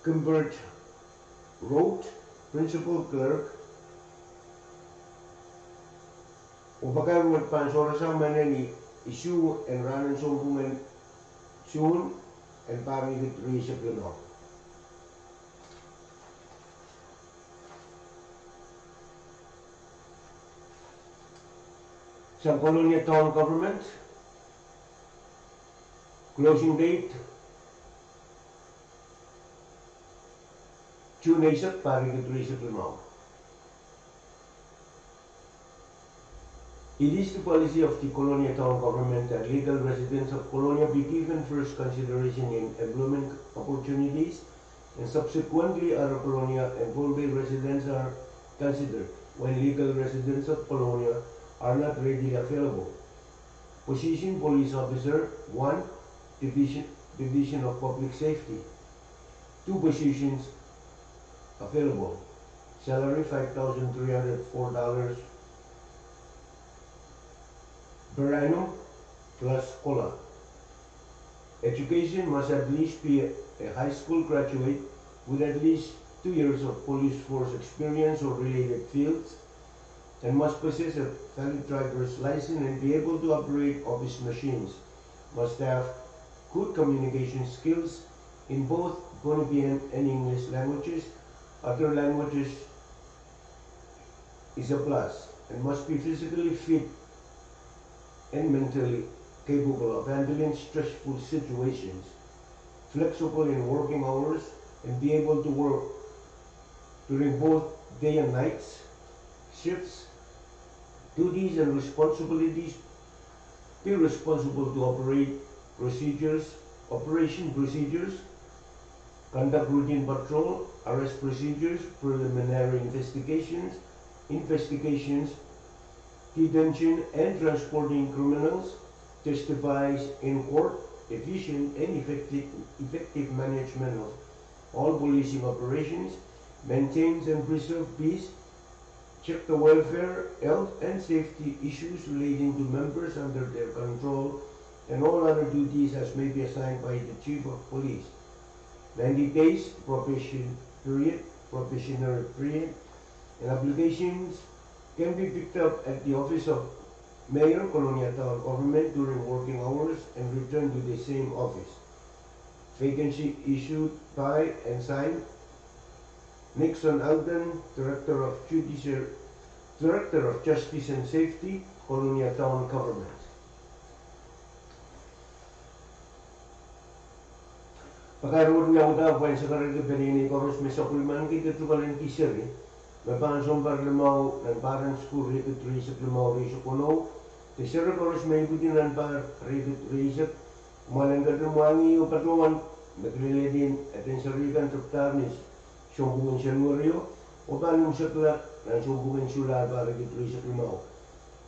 Kimbert Roat, Principal Clerk, oh pakair wet pahn sohrasang mehn eni isuh en rahn en sounpwong en Suhn en pahr riekid rieisek limau. Sang Kolonia Town Government, closing date, June eisek, pahr riekid rieisek limau. It is the policy of the Kolonia Town Government that legal residents of Kolonia be given first consideration in employment opportunities, and subsequently other Kolonia and Pohnpei residents are considered when legal residents of Kolonia are not readily available. Position: Police Officer, one, Division, Division of Public Safety. Two positions available. Salary: five thousand three hundred four dollars per annum plus cola. Education: must at least be a high school graduate with at least two years of police force experience or related fields, and must possess a valid driver's license and be able to operate office machines. Must have good communication skills in both Pohnpeian and English languages. Other languages is a plus, and must be physically fit and mentally capable of handling stressful situations, flexible in working hours, and be able to work during both day and nights shifts. Duties and responsibilities: be responsible to operate procedures, operation procedures, conduct routine patrol, arrest procedures, preliminary investigations, investigations, detention and transporting criminals, testifies in court, efficient and effective, effective management of all policing operations, maintains and preserve peace, check the welfare, health and safety issues relating to members under their control, and all other duties as may be assigned by the Chief of Police. Ninety days probation period, probationary period, and applications can be picked up at the office of Mayor, Kolonia Town Government during working hours and returned to the same office. Vacancy issued by and signed Nixon Alden, Director of Judiciary, Director of Justice and Safety, Kolonia Town Government. Pakair wet wiawihda pwehn sakarki peneinei koaros me sapwellimaniki de tukalenki seri me pahn sounpar limau nan pahr en sukuhl riekid rieisek limau rieisek weneu, de seri koaros me ipwidi nan pahr riekid rieisek Kumwail en ketin mwahngih oh patohwan me kilelehdi en eden seri kan tepdahr ni sounpwong en Senwerio, oh pahn imwisekla nan sounpwong en Suhlahl pahr riekid rieisek limau.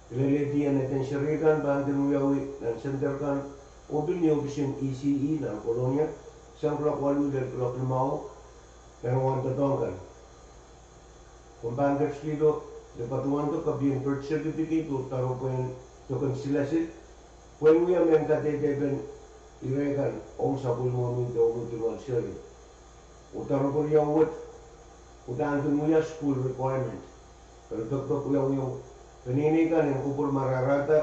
Kilelehdi en eden seri kan pahn kin wiawi nan senter kan, oh pil ni ohpis en E C E nan Kolonia, sang kuloak waluh lel kuloak limau nan wahn doadoahk kan. Komw pahn ketikihdo de patohwando kopien birth certificate oh doaropwehn doken silasil, pwehn wia mehn kadehdepen ire kan ong sapwellimomwi de omwi tungoal seri. Oh doaropwe riau wet, udahn kin wia school requirement. Pil pekpek wiawiong peneinei kan en kupwur marahrahda,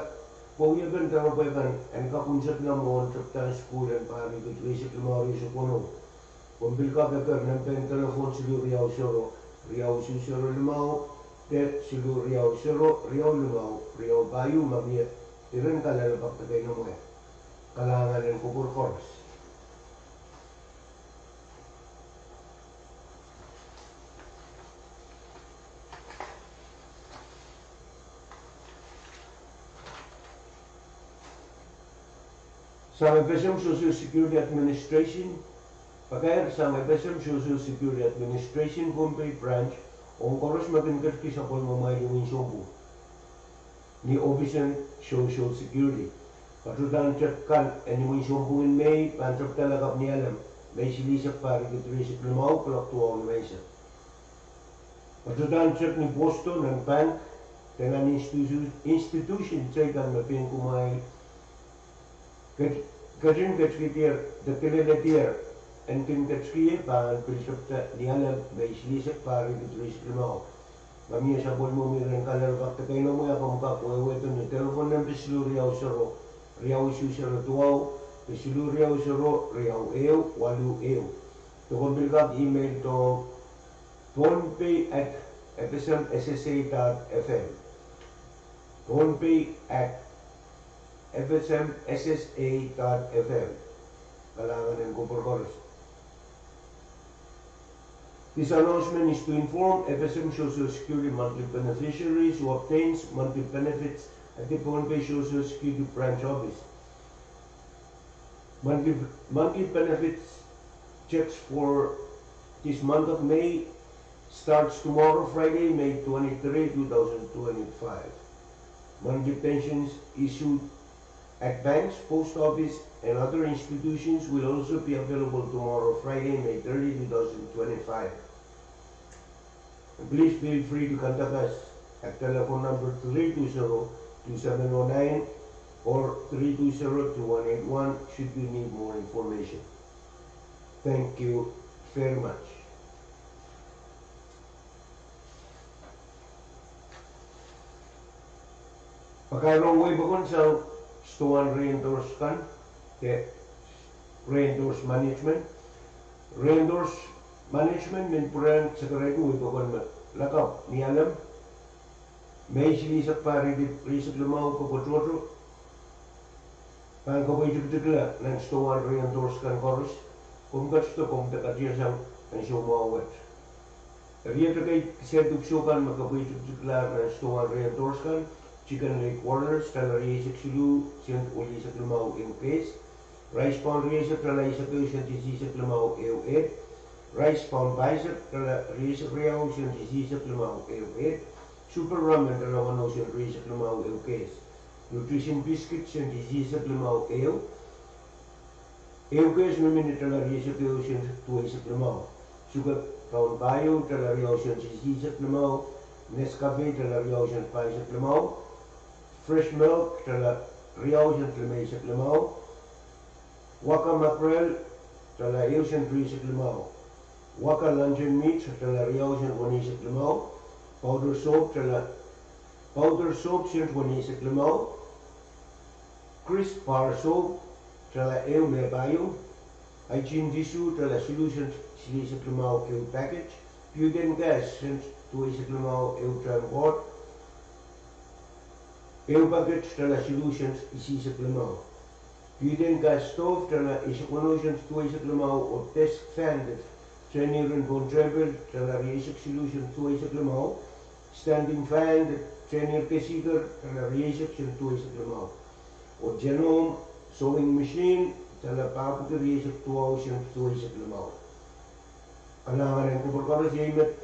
pwe wiepen doaropwe kan en kak unsek nan mwohn tepdahn sukuhl en pahr riekid rieisek limau rieisek weneu. Komw pil kak eker nempen telephone siluh riau sero, riau isuh sero limau, de siluh riau sero, riau limau, riau pahieu ma mie iren kalelapak de keinemwe. Kalahngan en kupwur koaros. Sang FSM Social Security Administration, pakair sang FSM Social Security Administration Pohnpei Branch, ong koaros me kin ketikihdo sapwellimamwail imwin sounpwong ni ohpis en Social Security. Patohdan tek kan en imwin sounpwong en Mei pahn tepda lakapw ni Alem, Mei silihsek pahr riekid rieisek limau, kuloak duwau nimenseng. Patohdan tek ni posto, nan pahn, de nan institution teikan me pein kumwail ketin ketikihdier de kilelehdier en kin ketikihie pahn pil tepda ni Alem, Mei silihsek pahr riekid rieisek limau. Ma mie sapwellimomwi iren kalelapak de keinemwe, a komw kak wehwehki ni telephone nempe siluh riau sero, riau isuh sero duwau, de siluh riau sero, riau ehu, waluh ehu. De komw pil kak email doh Pohnpei at FSM SSA dot FM. Pohnpei at FSM SSA dot FM. Kalahngan en kupwur koaros. This announcement is to inform FSM Social Security monthly beneficiaries who obtains monthly benefits at the Pohnpei Social Security Branch Office. Monthly, monthly benefits checks for this month of May starts tomorrow, Friday, May twenty-three, two thousand twenty-five. Monthly pensions issued at banks, post office, and other institutions will also be available tomorrow, Friday, May thirty, two thousand twenty-five. And please feel free to contact us at telephone number three two zero two seven oh nine or three two zero two one eight one should you need more information. Thank you very much. Pakairong wehipokon sang stoan re-endorse kan, de re-endorse management. Re-endorse management men pwurehng sekerehdi wehipokon me lakapw ni Alem, Mei silihsek pahr riekid rieisek limau, kopwe tohto pahn kopwe itiktikla nan stoan re-endorse kan koaros. Komw ketido, komw de katiasang ansou mwahu wet. Eri iet ekei kiset dipwisou kan me kopwe itiktiklahr nan stoan re-endorse kan: Chicken Leg Quarters, tala rieisek siluh sent welihsek limau ehu keis; Rice Pound rieisek, tala eisek ehu sent isihsek limau ehu et; Rice Pound pahisek, tala rieisek riau sent isihsek limau ehu et; Super Ramen, tala weneu sent rieisek limau ehu keis; Nutrition Biscuit, sent isihsek limau ehu ehu keis, mimini tala rieisek ehu sent duweisek limau; Sugar Pound pahieu, tala riau sent isihsek limau; Nescafe, tala riau sent pahisek limau; Fresh Milk, tala riau sent limeisek limau; Wagga Mackerel, tala ehu sent rieisek limau; Wagga Luncheon Meat, tala riau sent weneisek limau; Powder Soap, tala, Powder Soap, sent weneisek limau; Crisp Bar Soap, tala ehu me pahieu; Hygiene Tissue, tala siluh sent silihsek limau ehu packet; Butane Gas, sent duweisek limau ehu tehnpwoat; ehu packet, tala siluh sent isihsek limau; Butane Gas Stove, tala eisek weneu sent duweisek limau; oh Desk Fan, de tehnir en pohn tehpel, tala rieisek siluh sent duweisek limau; Standing Fan, de tehnir kesiker, tala rieisek sent duweisek limau; oh Genome Sewing Machine, Sale pahpwiki rieisek duwau sent duweisek limau. Kalahngan en kupwur koaros iei met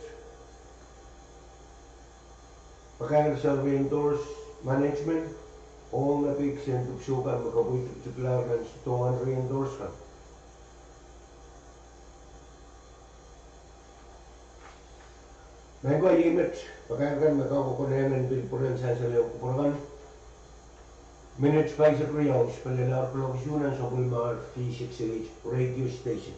pakairkihda sang Raindoors Management, ong me pid sent dipwisou kan me kapwaiada tikitik lahr nan sidohn Raindoors kan. Maing ko, iei met pakair kan me kak konehng en pil pwurehng sansal ong kupwur kan. Minit pahisek riau, spelelahr kuloak isuh nan sapwellimomwi D six H radio station.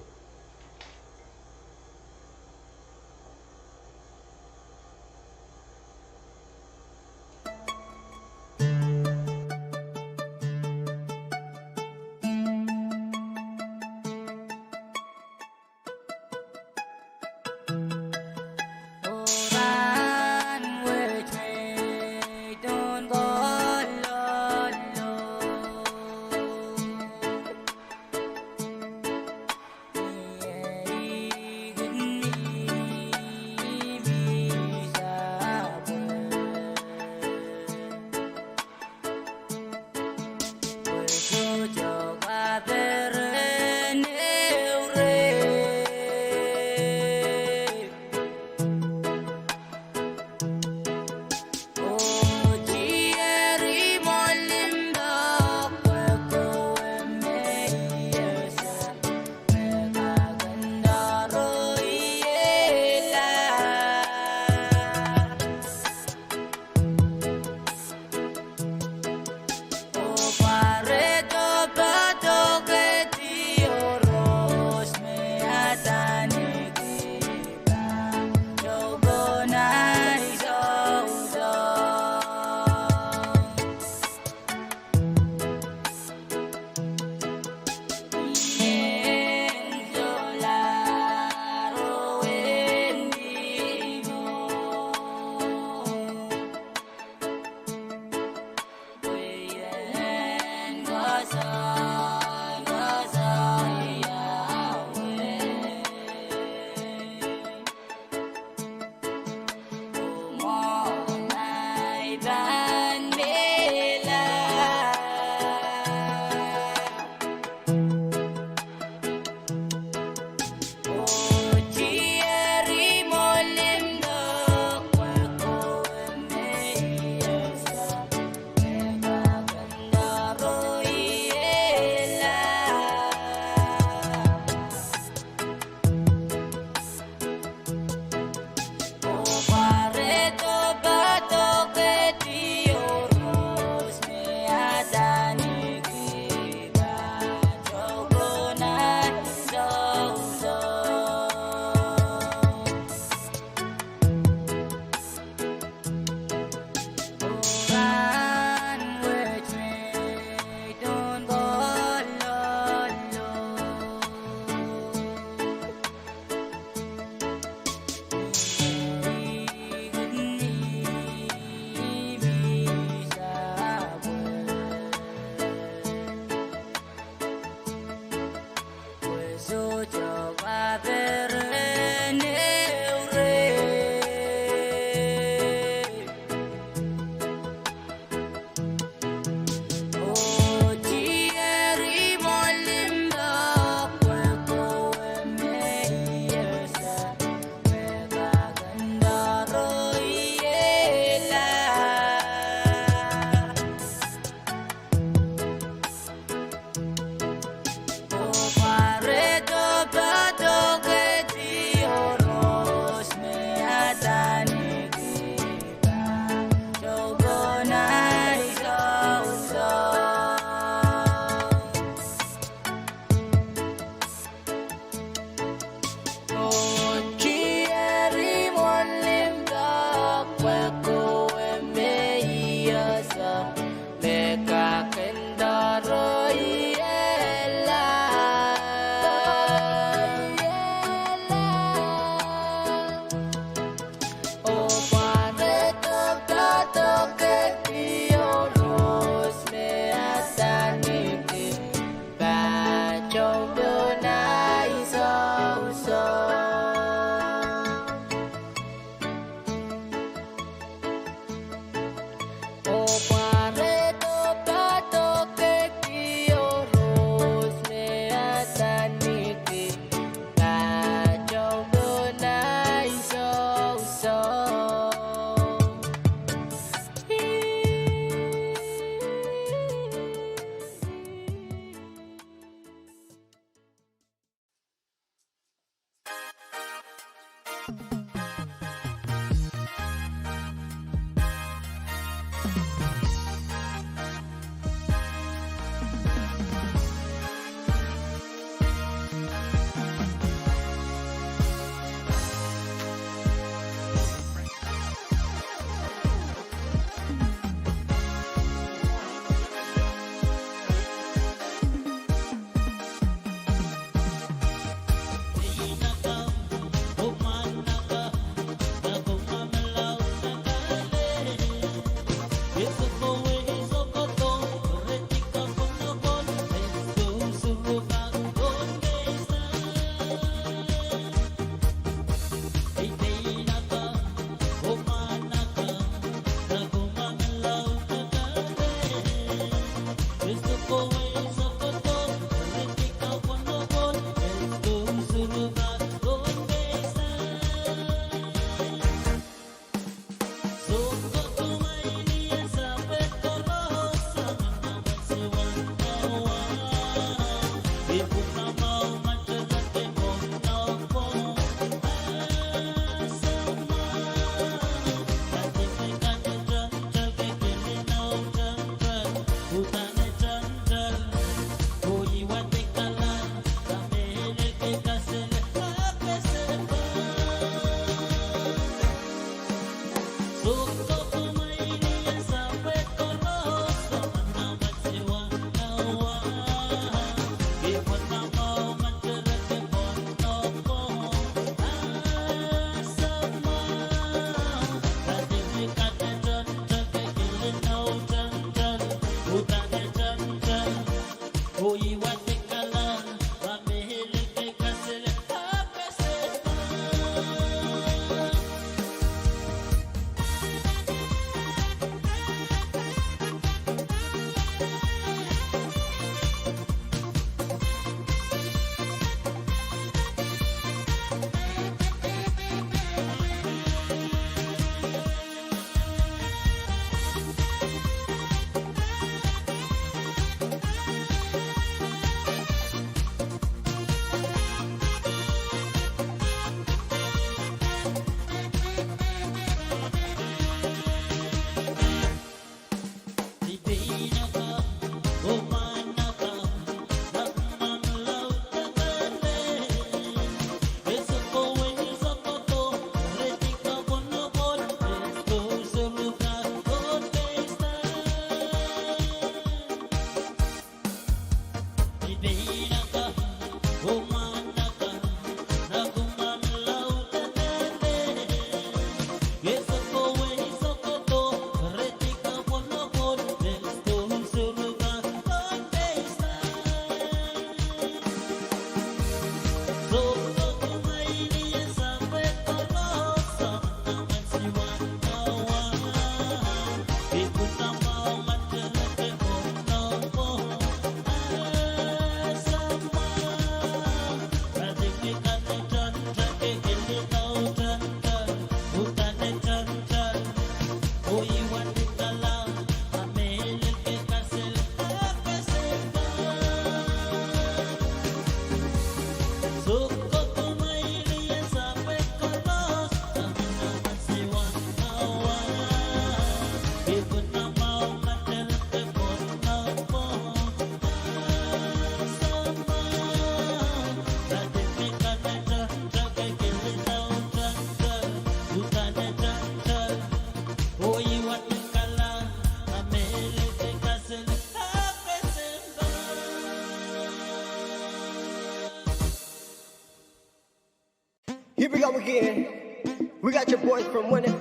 Here we go again. We got your boys from Winner.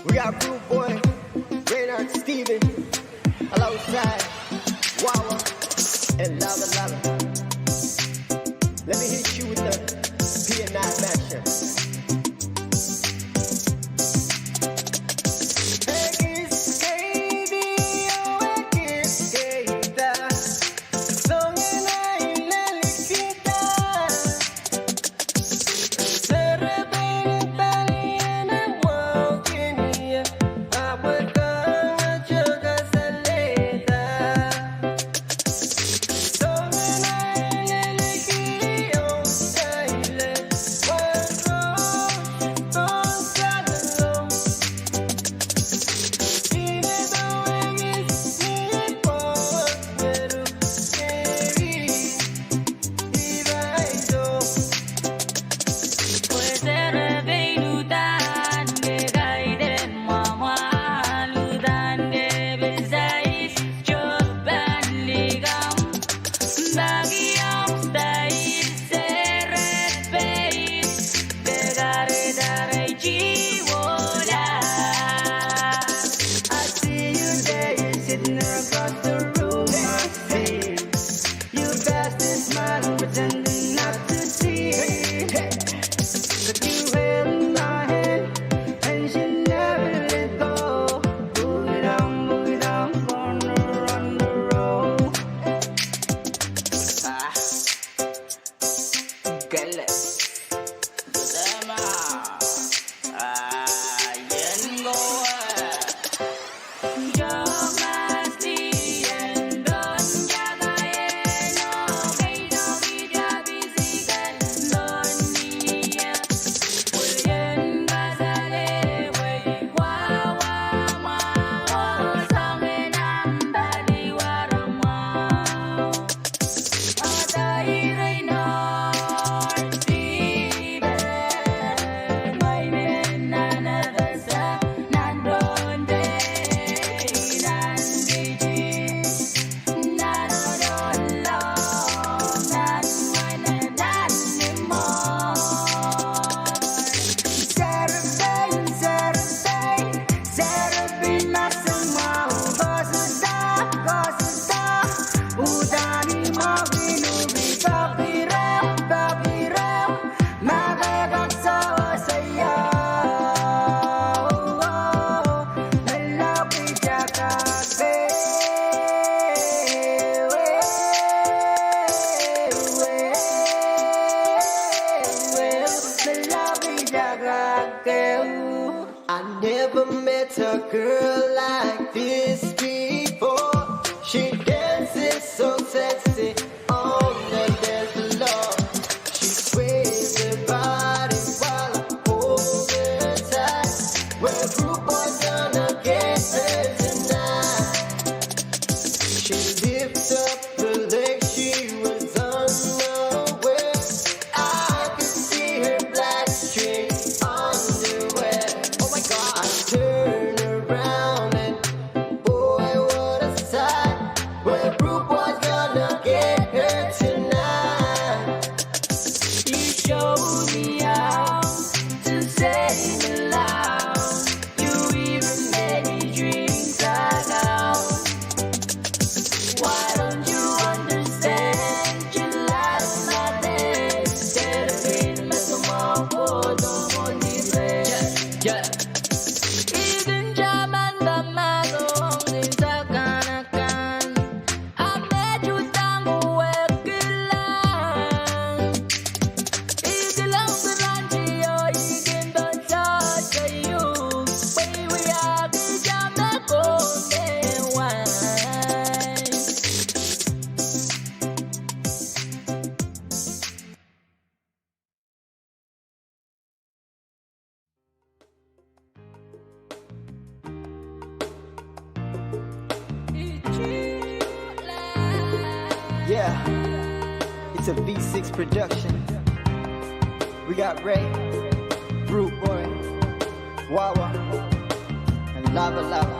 We got Rude Boy, Raynard Steven, alongside Wawa and Lava Lava. Let me hit you with the P N I mashup. I never met a girl like this before. She dances so sexy on the dance floor. She sways her body while I hold her tight. Well, rude boys gonna get her tonight. She lifts up her leg, she was unaware. I could see her black string underwear. Oh my God. I turn around and boy, what a sight. Well, rude boys gonna get her tonight. You showed me how to say me loud. You even made me drink that out. Why don't you understand? You light my day. Get a bit of my soul, don't want me. Yeah, yeah. Even German, the mother, only Takanakan. I made you tango with Kilang. Ikilang Kilang Gio, Ikin Don George, you. We, we are the Jamaica, why? Yeah, it's a V six production. We got Ray, Rude Boy, Wawa, and Lava Lava.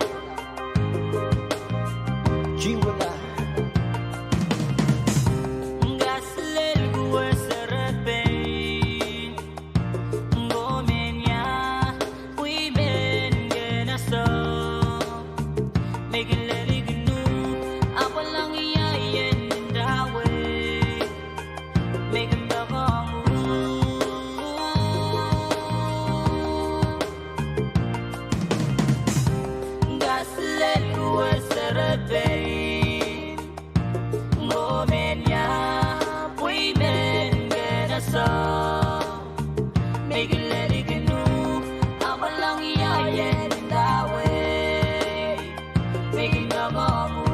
Jiwala. Ngas lel kuwe serepein. Ngo men ia, pwe men kena so. Mekin lel ikinu, apwalong ia ien dawei. Mekin dokongu. Ngas lel kuwe serepein. Ngo men ia, pwe men kena so. Mekin lel ikinu, apwalong ia ien dawei. Mekin dokongu.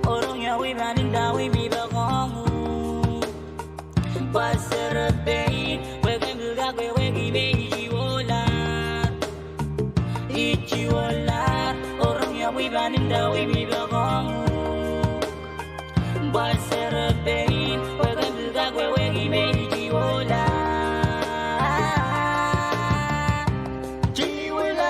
Orong ia wi panin dawi mi bakongu. Pwe serepein, pwe ken bilkak wehwehki me ijiwola. Ijiwola, orong ia wi panin dawi mi bakongu. Pwe serepein, pwe ken bilkak wehwehki me ijiwola. Jiwala.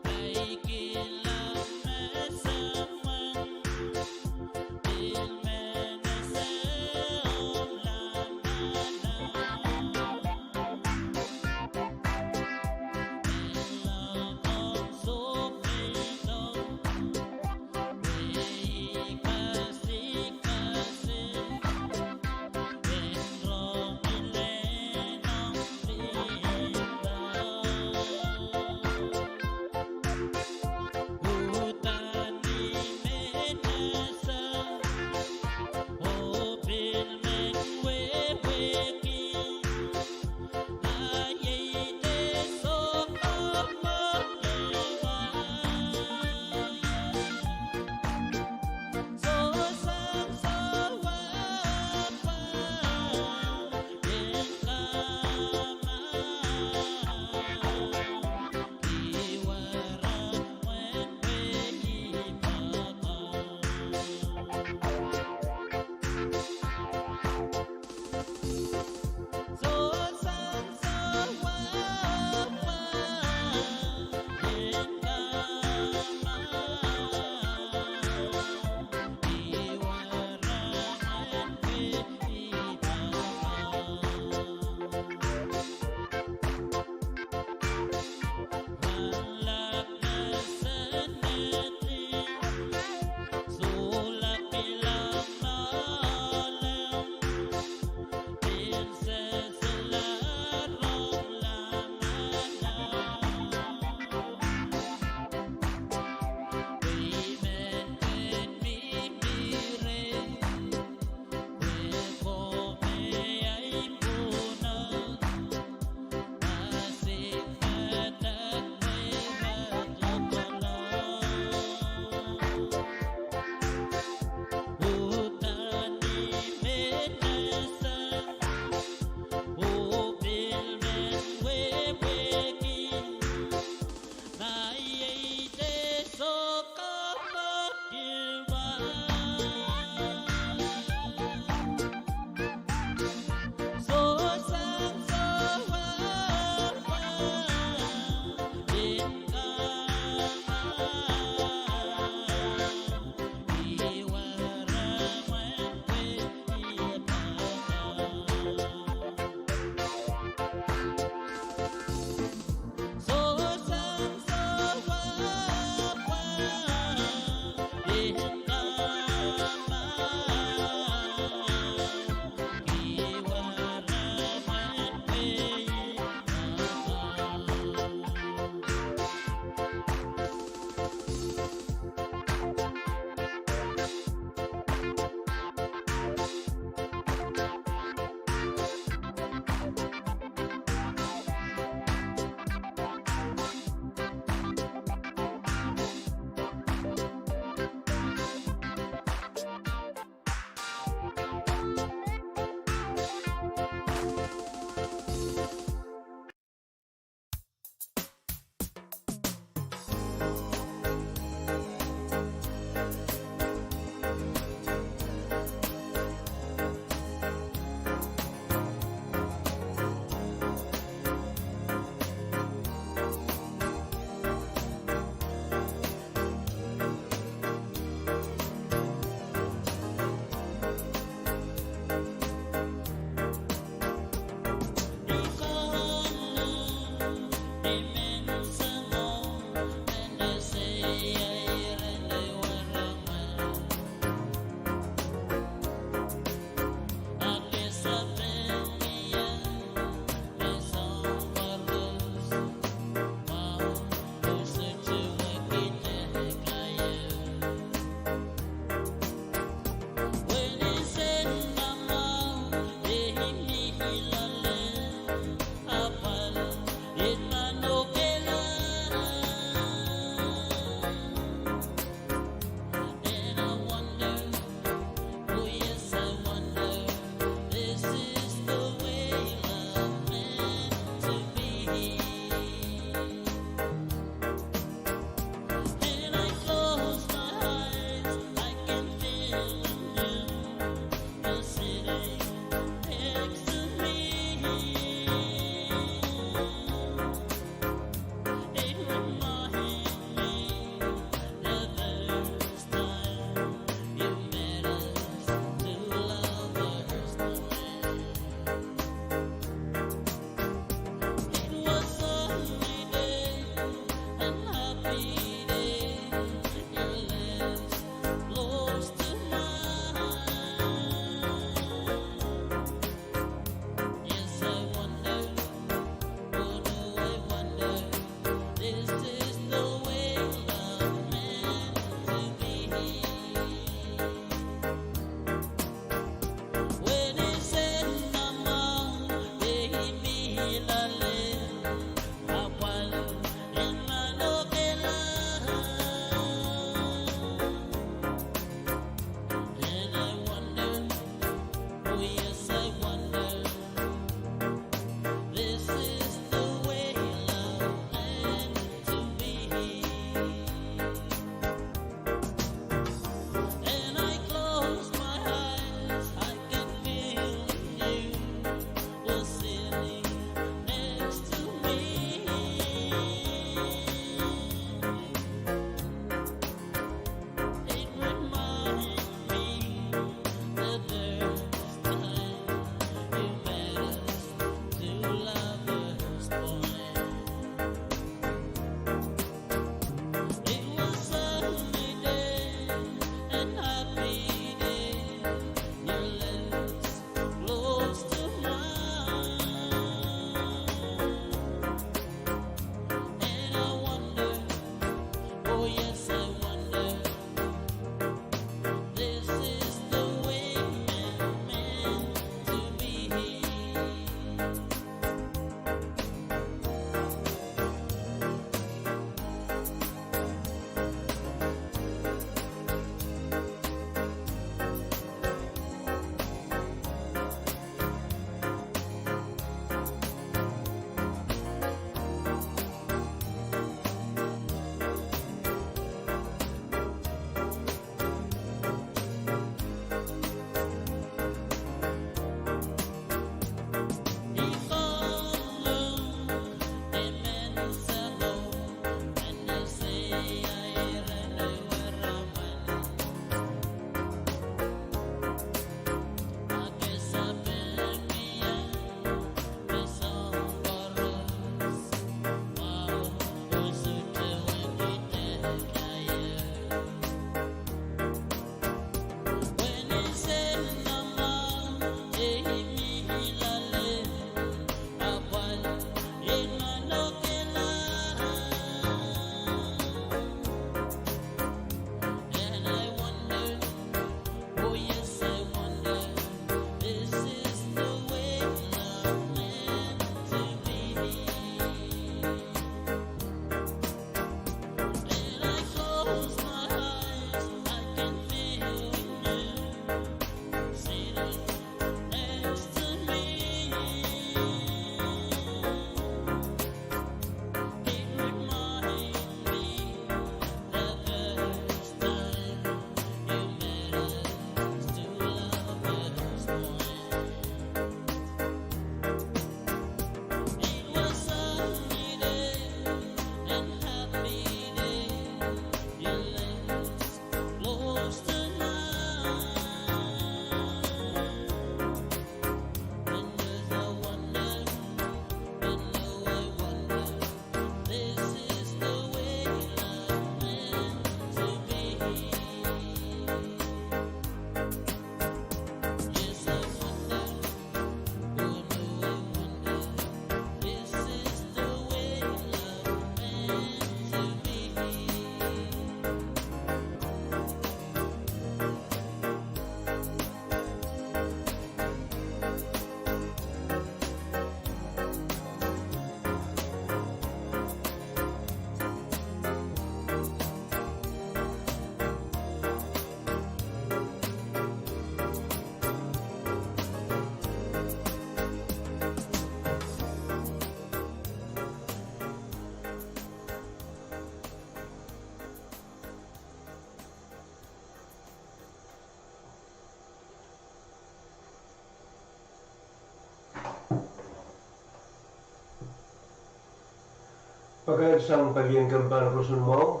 Pakair sang palien kempan roson mwahu.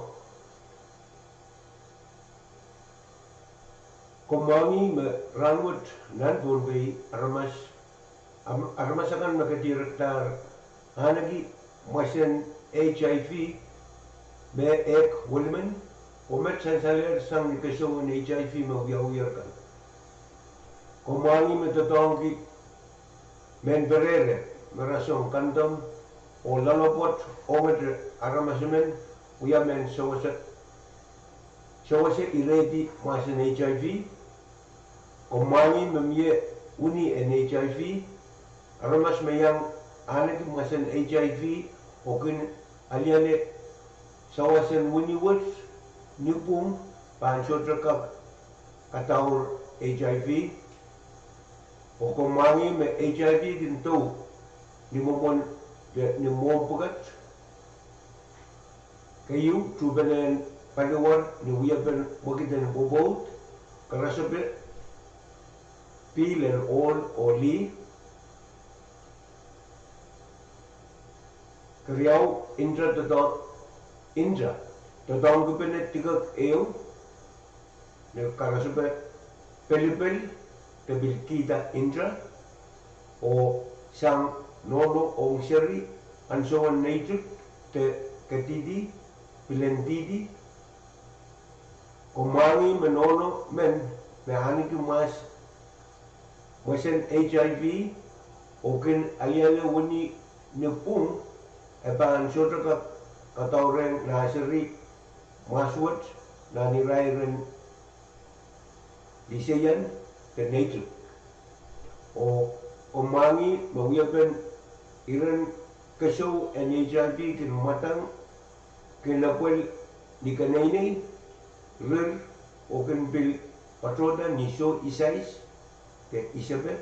Komw mwahngih me rahnwet nan Pohnpei aramas, am-, aramas akan me kedirekdahr ahneki mwesen HIV me ehk welimen, oh met sansalehr sang ni kesehwen HIV me wiawiher kan. Komw mwahngih me doadoahngki mehn perehre me rasehng kandom oh loalopwoat ongete aramas emen wia mehn sewese, sewese irehdi mwahsen HIV. Komw mwahngih me mie wini en HIV, aramas me iang ahneki mwahsen HIV oh kin aliale sawasen wini wet ni pwung pahn sohte kak kadaur HIV. Oh komw mwahngih me HIV kin dou ni mwomwen, ni mwohmw pwukat. Keieu, tuhpenehn paliwar ni wiepen mwekid en pwopwoud, karasepe pihl en ohl oh lih. Keriau, nta doadoahngki, nta doadoahngkipene dikek ehu ni karasepe pelipel de pil kihda nta, oh sang nohno ong seri, ansoun neitik de kedidi, pil en didi. Komw mwahngih me nohno men me ahneki mwahs, mwesen HIV oh kin aliale wini ni pwung, e pahn sohte kak kadaurehng nah seri mwahs wet nan irair en liseian de neitik. Oh komw mwahngih me wiepen iren kesou en HIV kin mwadang, kin lepwel ni keneinei, rir, oh kin pil patohda ni soh isais de isepe.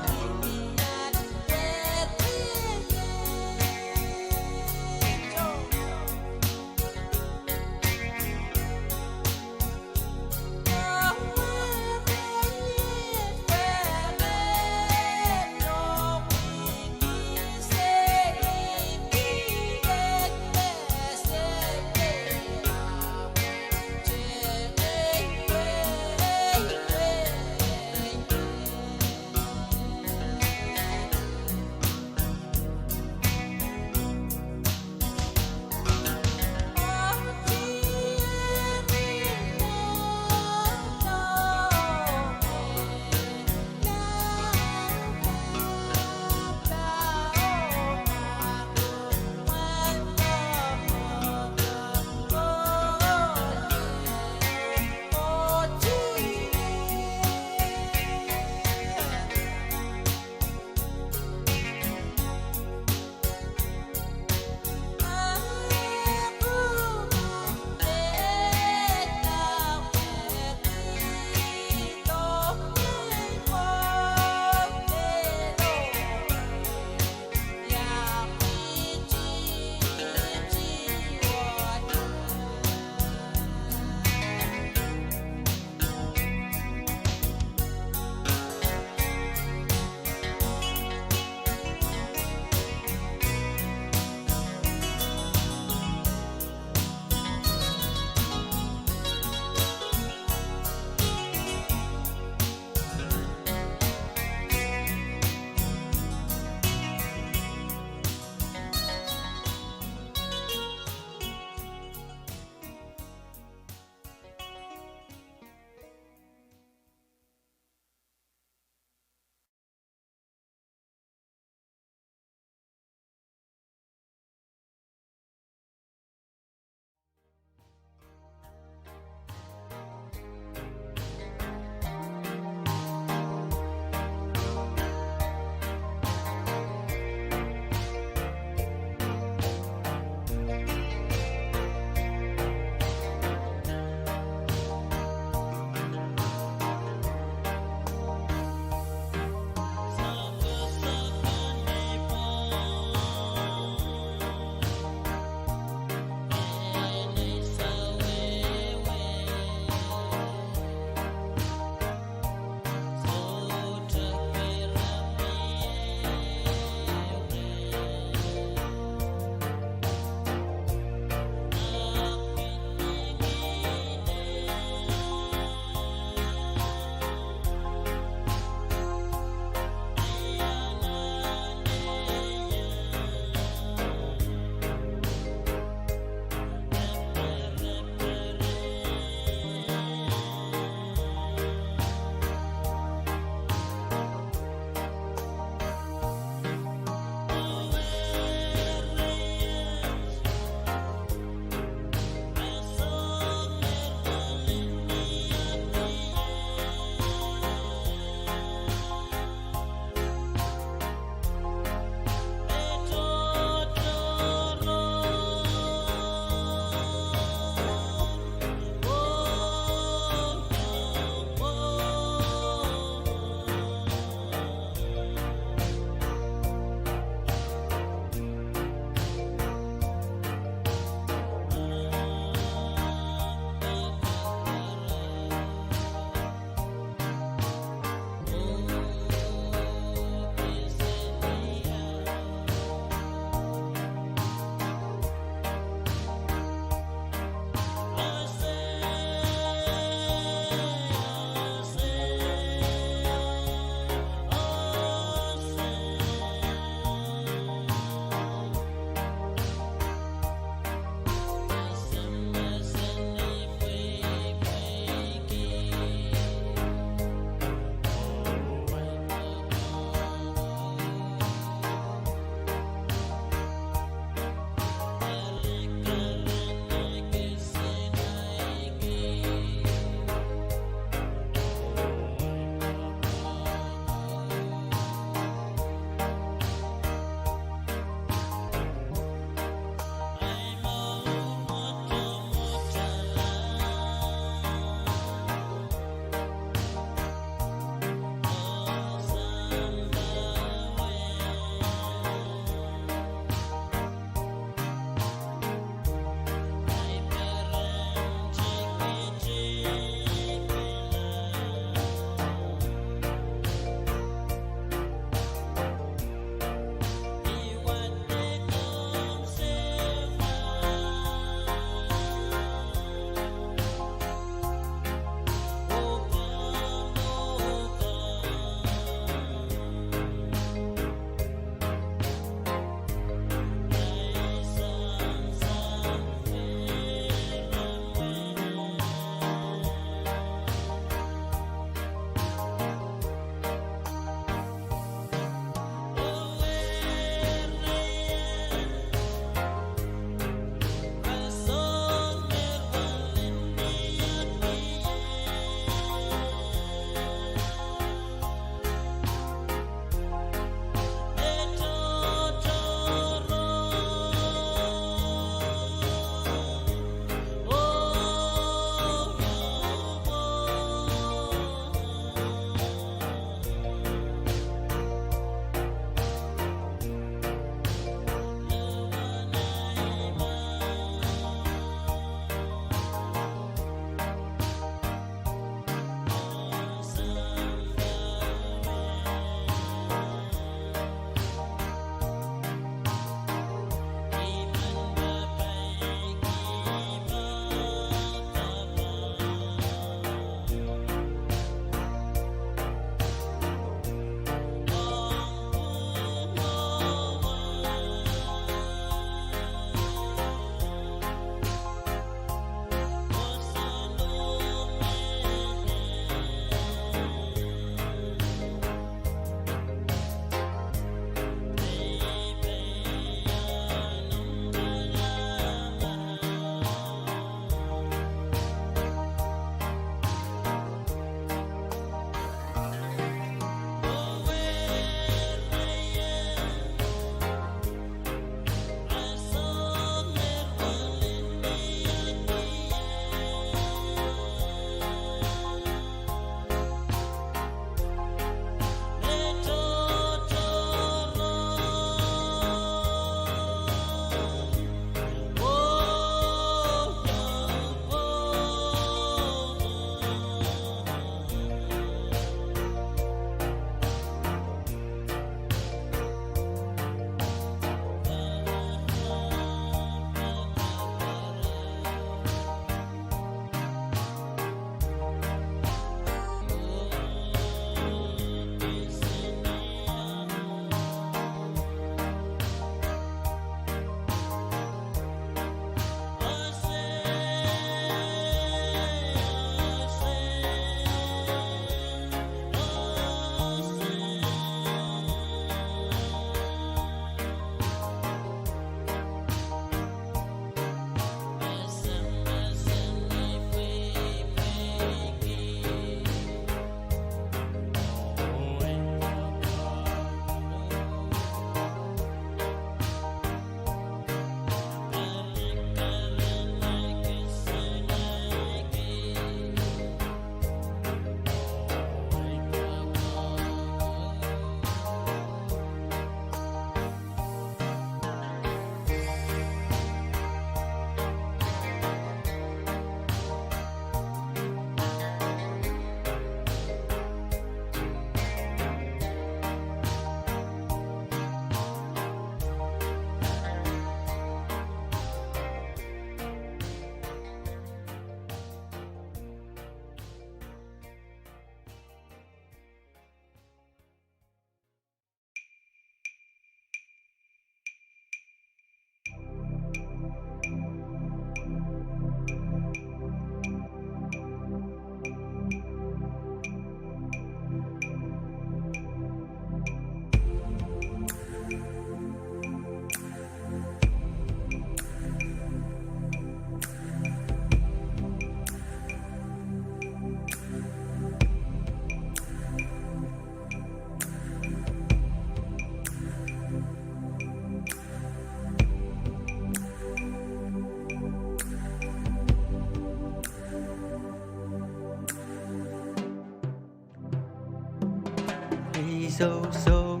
sousou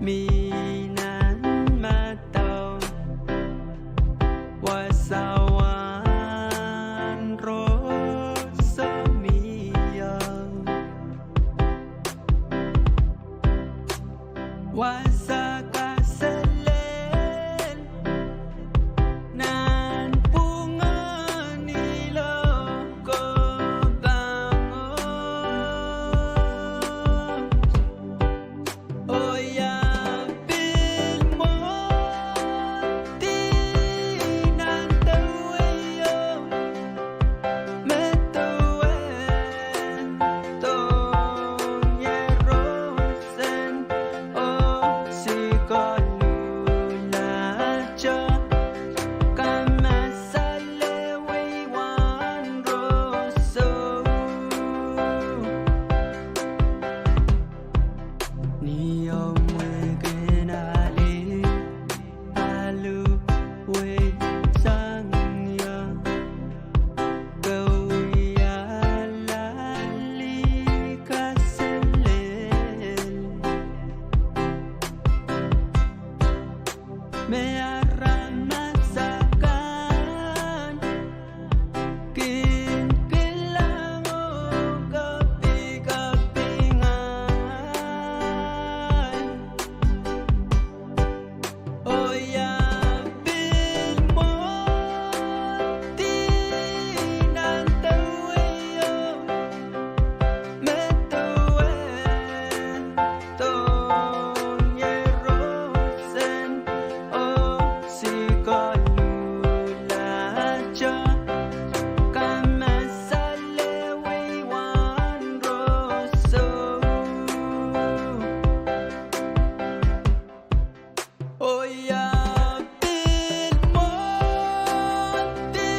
mi nan madau, wasa wahnroso mi ong. Wasa kaselel nan pwungen ilo kopangohs. Oh ia pil mwohdi nan deweo me duwen Tohngerosen oh sikolulahte, kamasale wei wahnroso. Ni omw wehkin ale, alu wei sang ie, ke wia lali kaselel. Me aramas akan kin kilang oh kapikapinga. Oh ia pil mwohdi nan deweo me duwen Tohngerosen oh sikolulahte, kamasale wei wahnroso. Oh ia pil mwohdi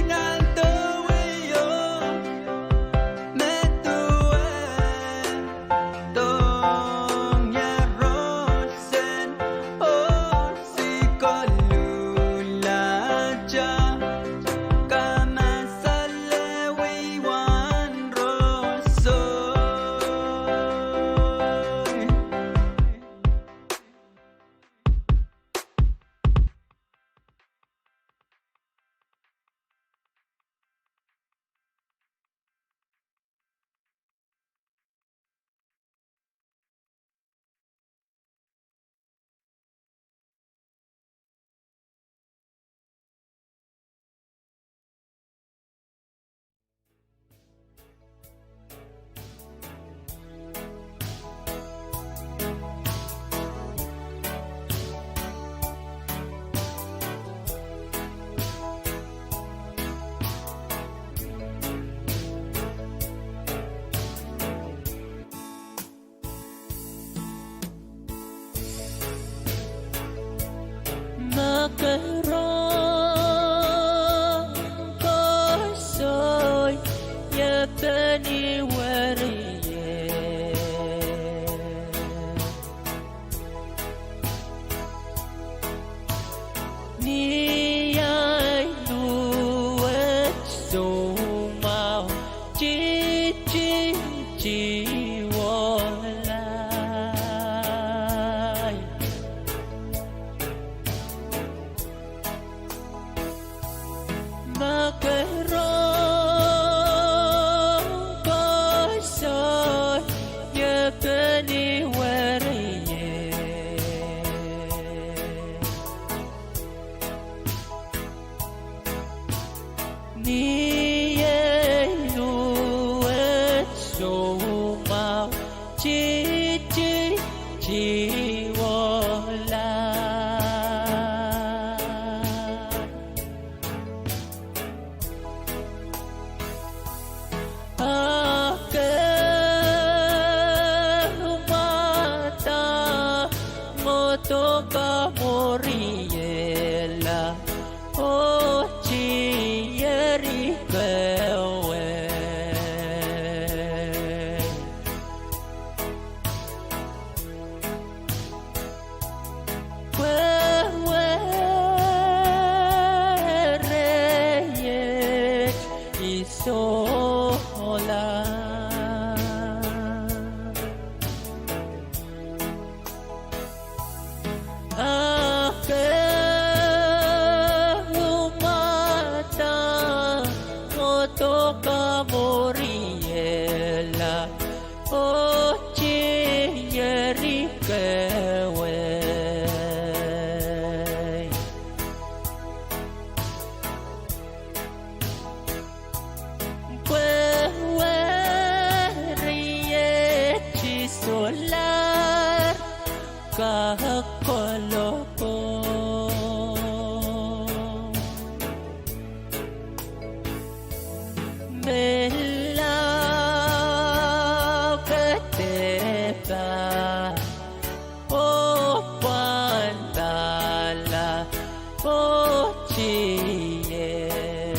nan deweo me duwen Tohngerosen oh sikolulahte, kamasale wei wahnroso. Makarohng koasoai, ie peni weriei. Ni ahi luwet soumwahu, titi, tiwolahi. Makarohng koasoai, ie peni weriei. Ni ahi luwet soumwahu, titi, tiwolahi. Ahpw ke mwahda, ngodo kamwuriela, oh tieri kawei. Ke umada, oh doka moriehla, oh tieri kawei. Pwe weriehte solahr kak kolokol. Me lao kadehda, oh pwandala, oh tier.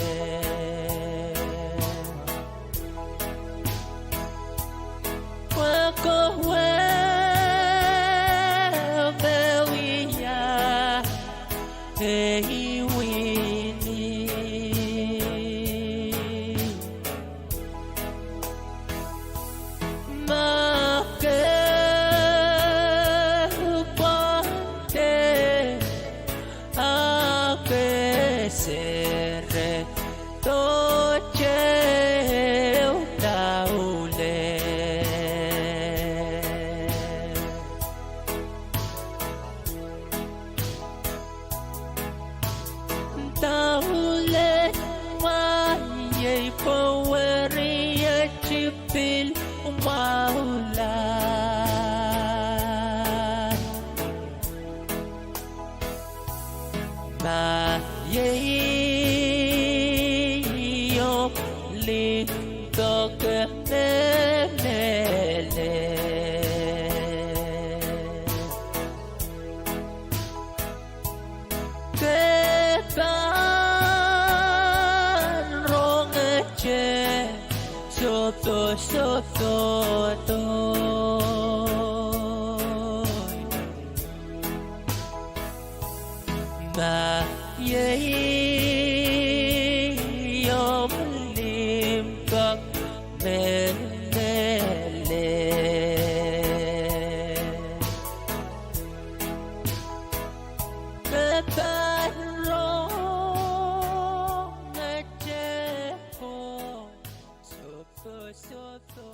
Pwe kowe me wia ei wini. Ma ke pwande, a ke sere, dohte ehu daulel. Daulel mwahiei pwe weriehte pil mwahula. Ma iei omw limpoak me mehlel, ke pahn rongete sohdosohdohdo. Ma iei omw limpoak me mehlel, ke pahn rongete komw sohdosohdohdo.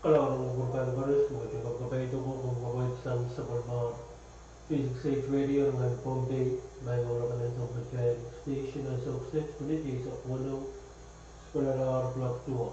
Kalahngan en kupwur kan koaros, me kitail kapaiada ong kapwaiada sang sapwellimomwi Three six eight Radio nan Pohnpei, me iei lokaia nan Pohnpei station, ansou kiset minit eisek weneu, pil ahr kuloak duwau.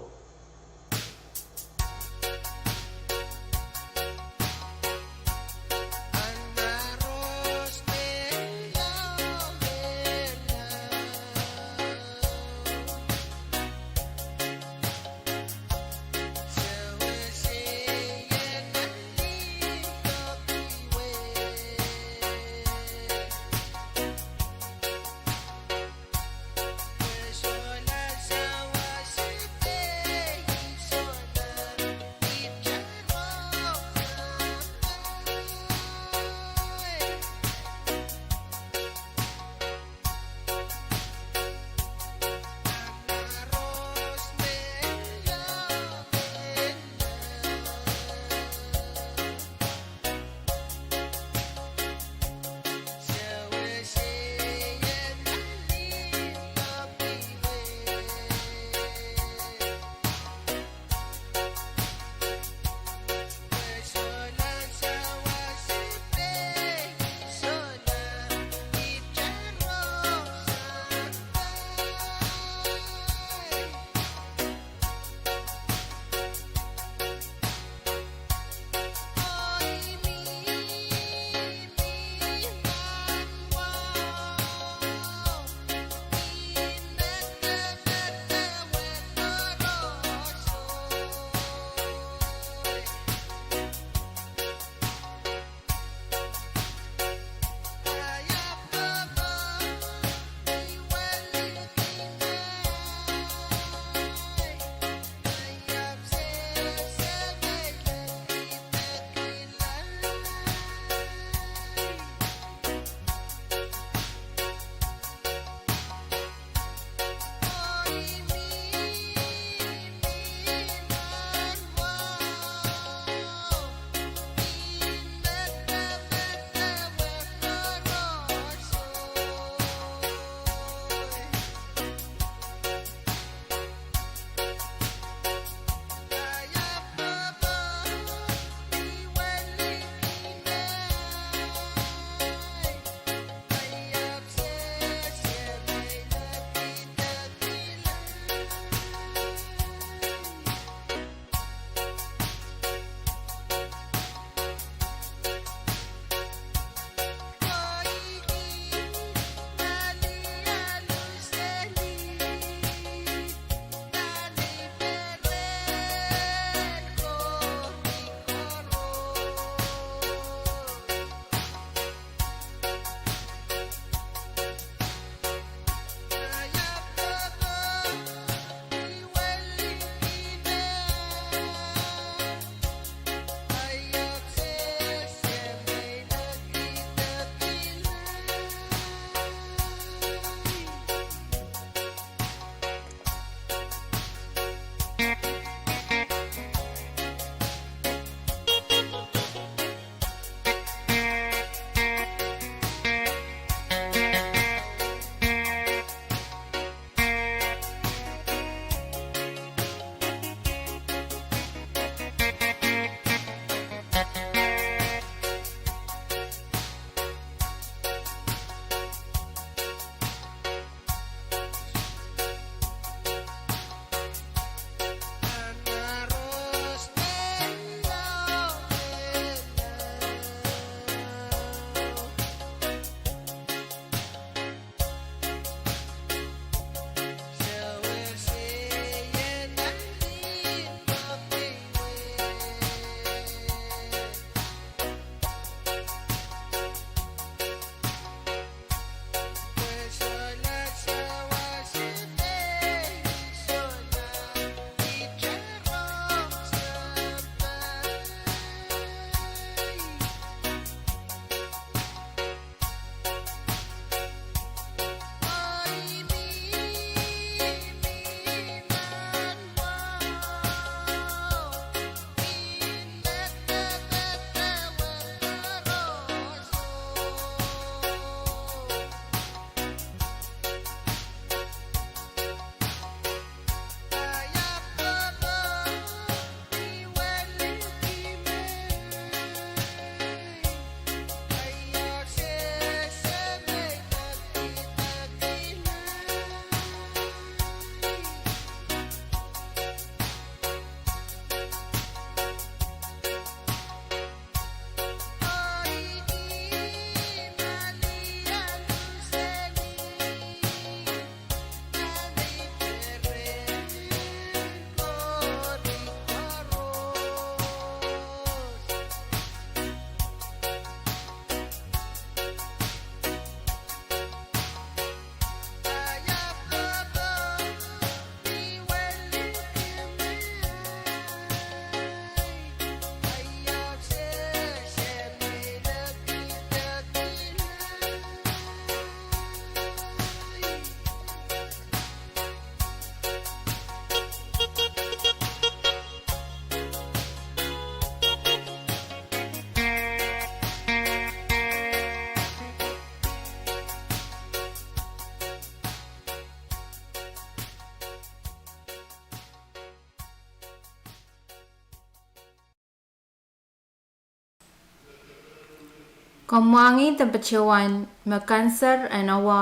Komw mwahngih de patohwan me kanser en awa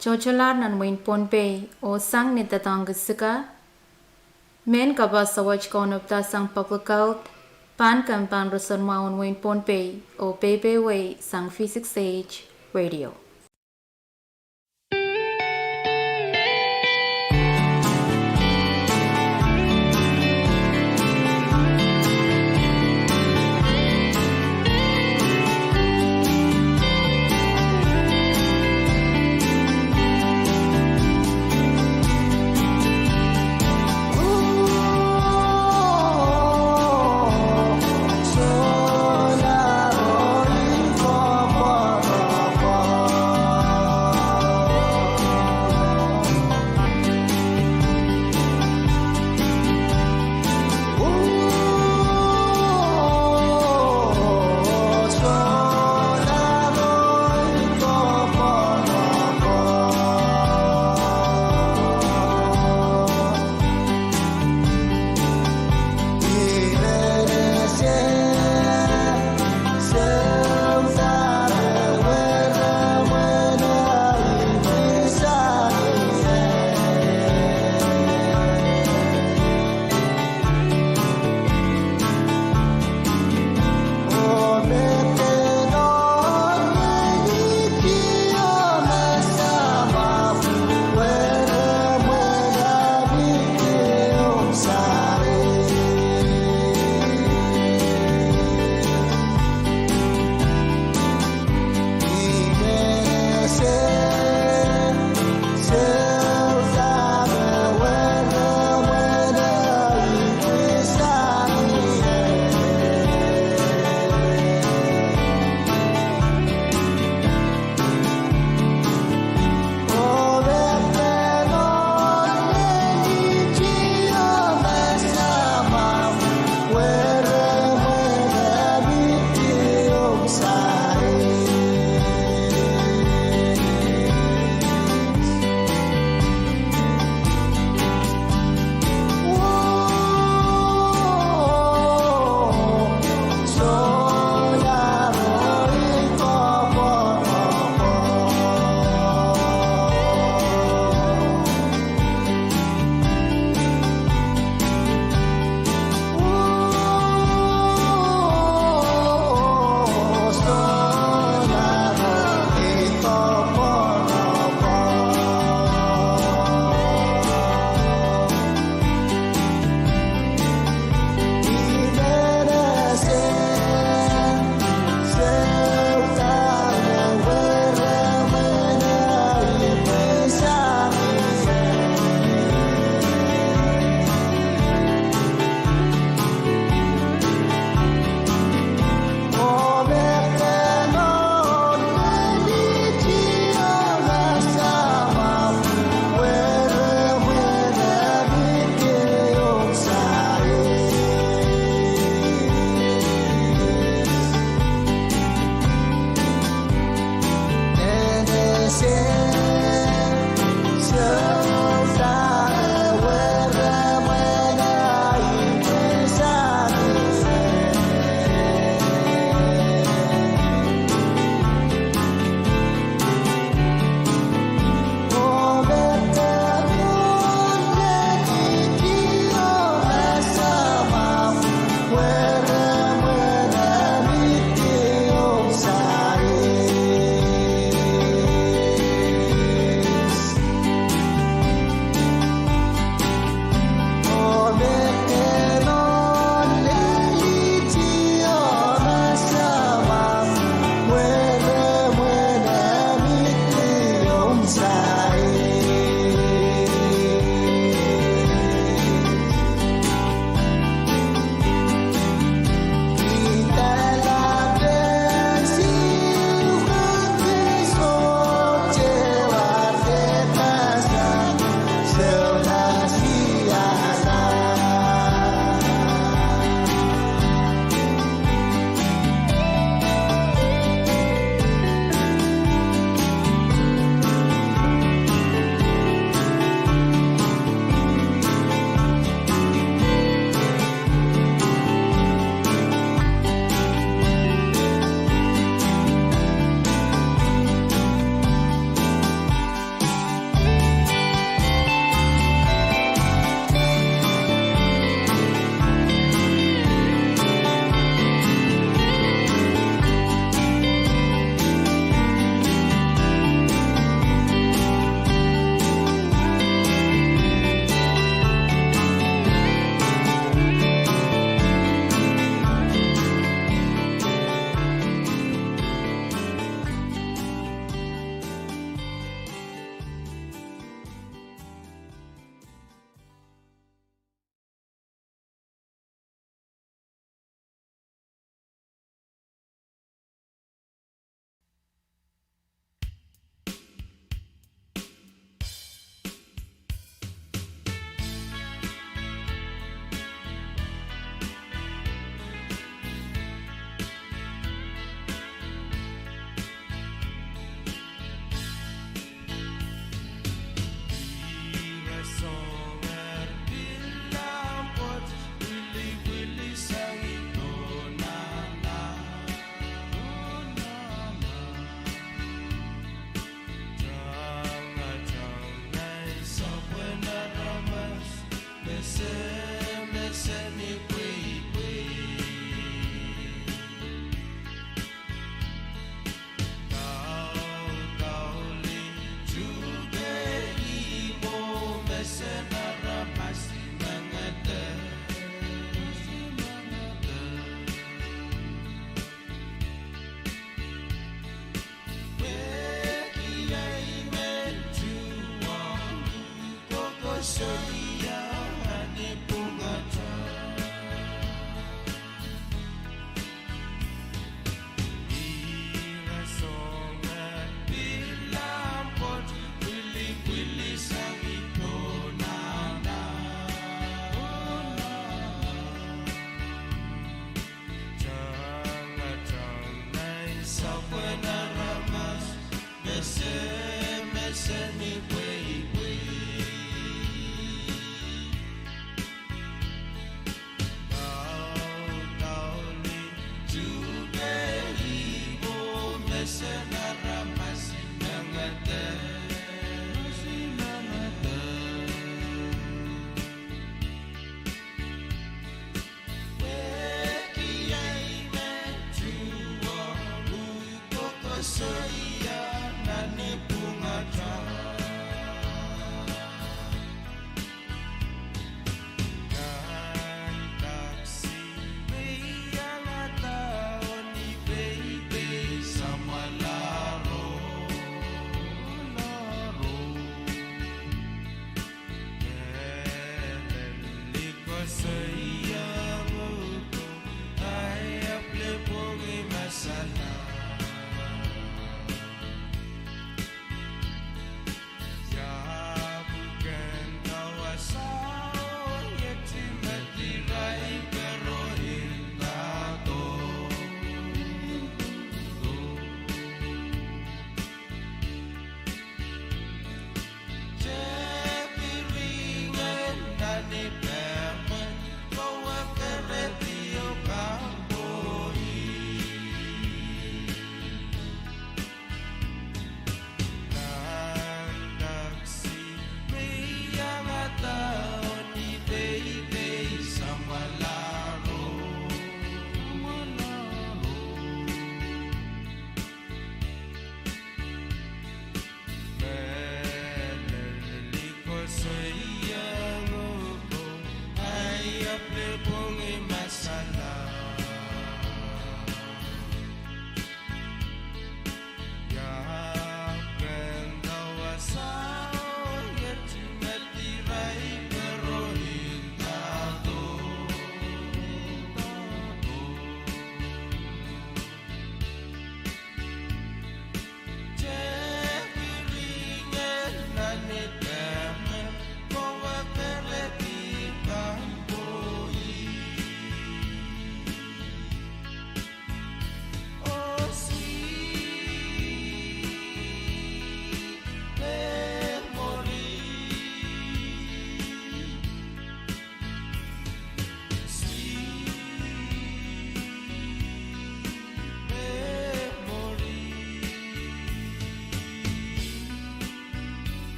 toatolahr nan wehin Pohnpei oh sang ni doadoahngki sika? Mehn kapaso wet kaunopda sang Public Health, pahn kemp en roson mwahu en wehin Pohnpei, oh peipeilong sang V six H Radio.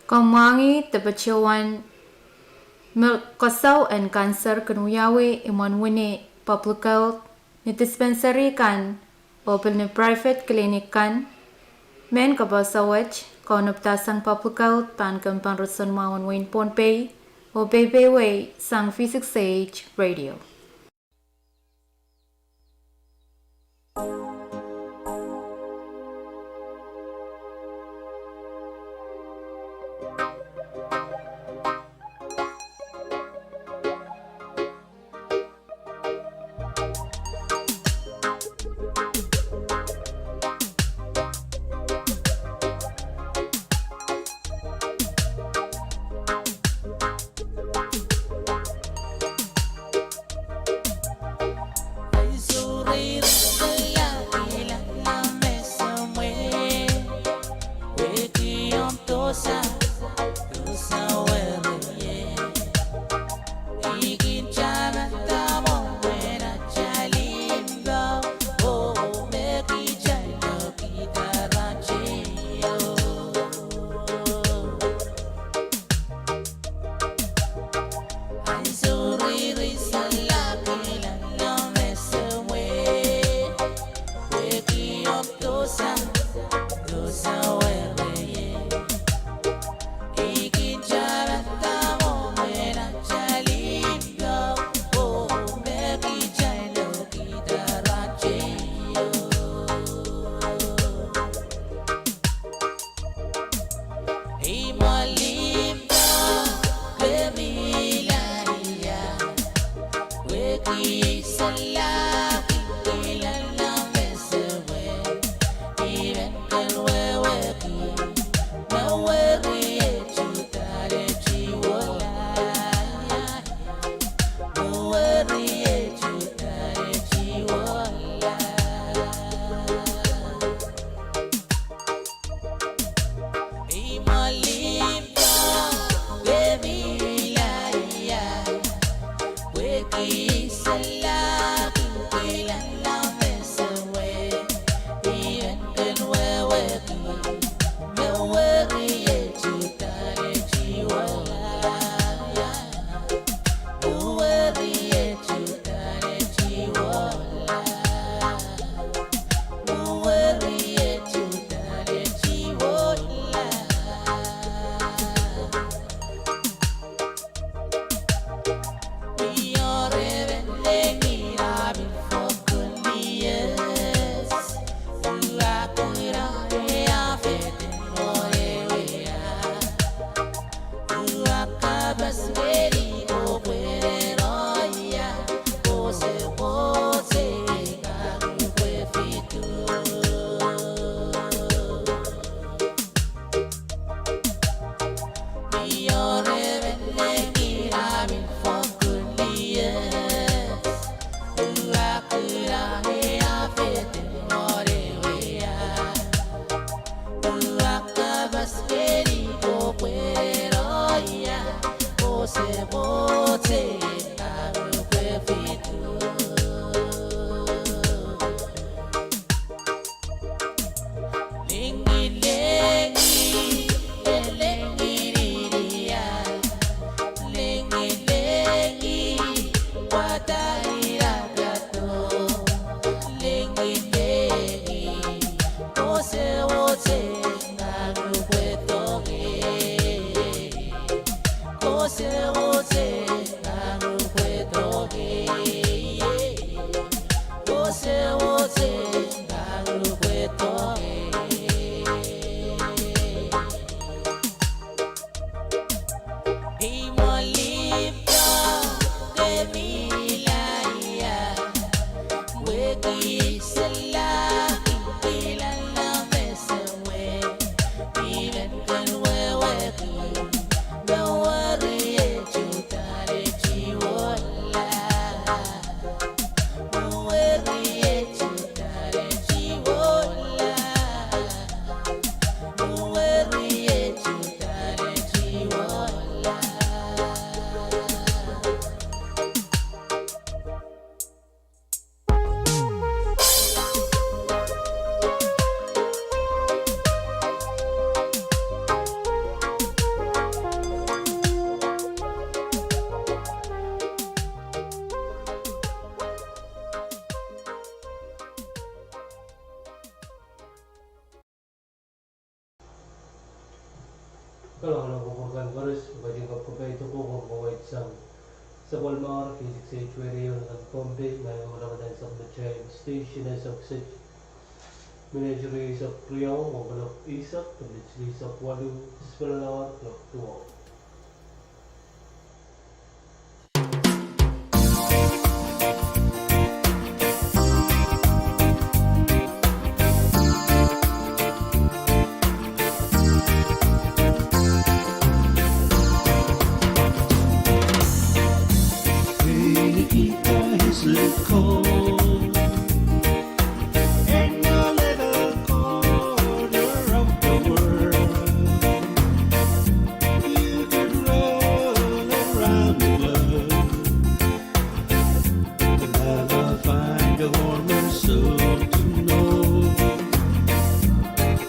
Kamwangih de patohwan me koasoi en kanser kin wiawi imwen wini public health ni dispensary kan oh pil ni private clinic kan. Mehn koapoaso wet kaunopdahsang public health pahn kempoake roson mwahu en wehin Pohnpei oh peipehiong sang V six H Radio. Kalahngan ong kupwur kan koaros, pwe kaidehn kapkapaiada ong kapwaiada sang sapwellimomwi K six eight Radio nan Pohnpei, ma e ohlongohng nan South China Station, e sokset minit rieisek riau, oh kuloak eisek, minit rieisek waluh, spelala kuloak duwau. Nikita is a call. In a little corner of the world, you could roll around the globe and never find a warmer soul to know.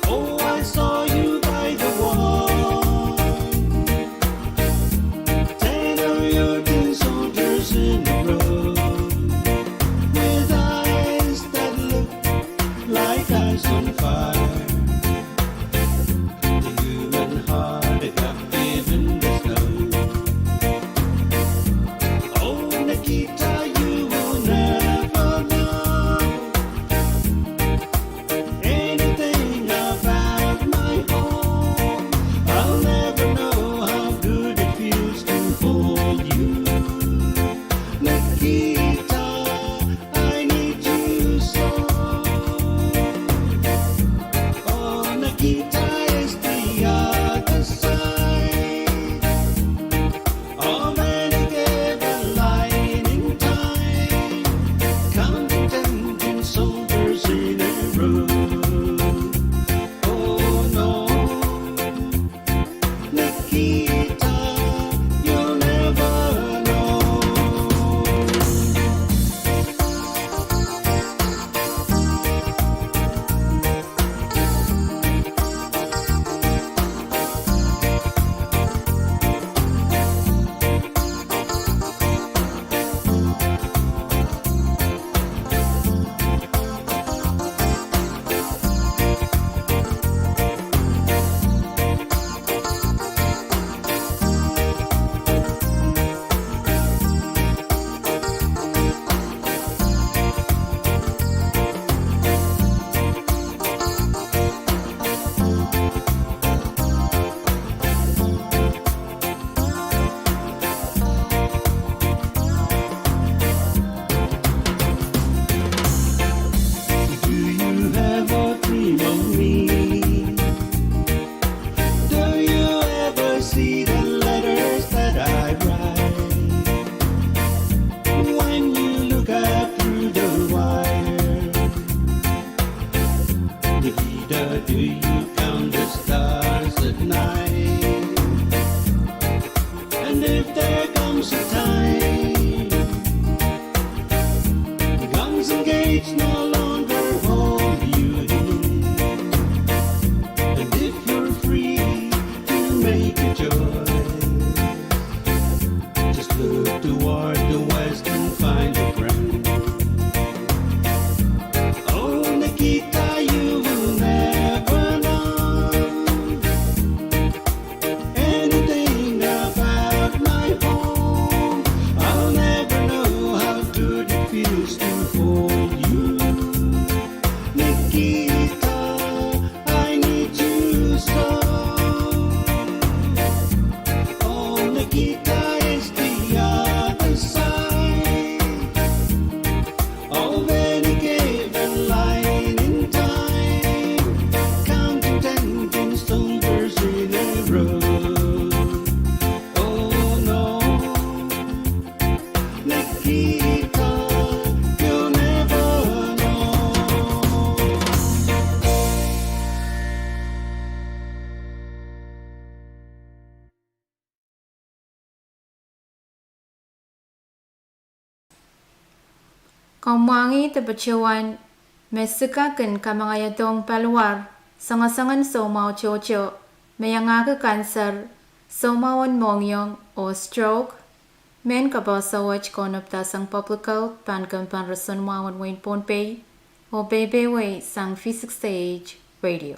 Oh, I saw you by the wall. Ten of your tin soldiers in a row, with eyes that look like ice on fire. The human heart, a captive in the snow. Oh, Nikita, you will never know anything about my home. I'll never know how good it feels to hold you. Nikita, I need you so. Oh, Nikita is the other side of any given line in time, counting ten tin soldiers in a row. Oh no, Nikita, you'll never know. Do you ever dream of me? Do you ever see the letters that I write when you look up through the wire? Nikita, do you count the stars at night? And if there comes a time, guns and gates no longer hold you in, and if you're free to make a choice, just look toward the west and find a friend. Oh, Nikita, you will never know anything about my home. I'll never know how good it feels to hold you. Nikita, I need you so. Oh, Nikita is the other side of any given line in time, counting ten tin soldiers in a row. Oh no, Nikita, you'll never know. Kamwahngih de patohwan me siluh en kamangaiadohng paliwar sangasangan soumwahu tohto me iangahki kanser, soumwahu en mohngiong oh stroke. Mehn kapehse wet kaunopdahsang Public Health pahn kempen roson mwahu en wehin Pohnpei oh peipeidawei sang V six A H Radio.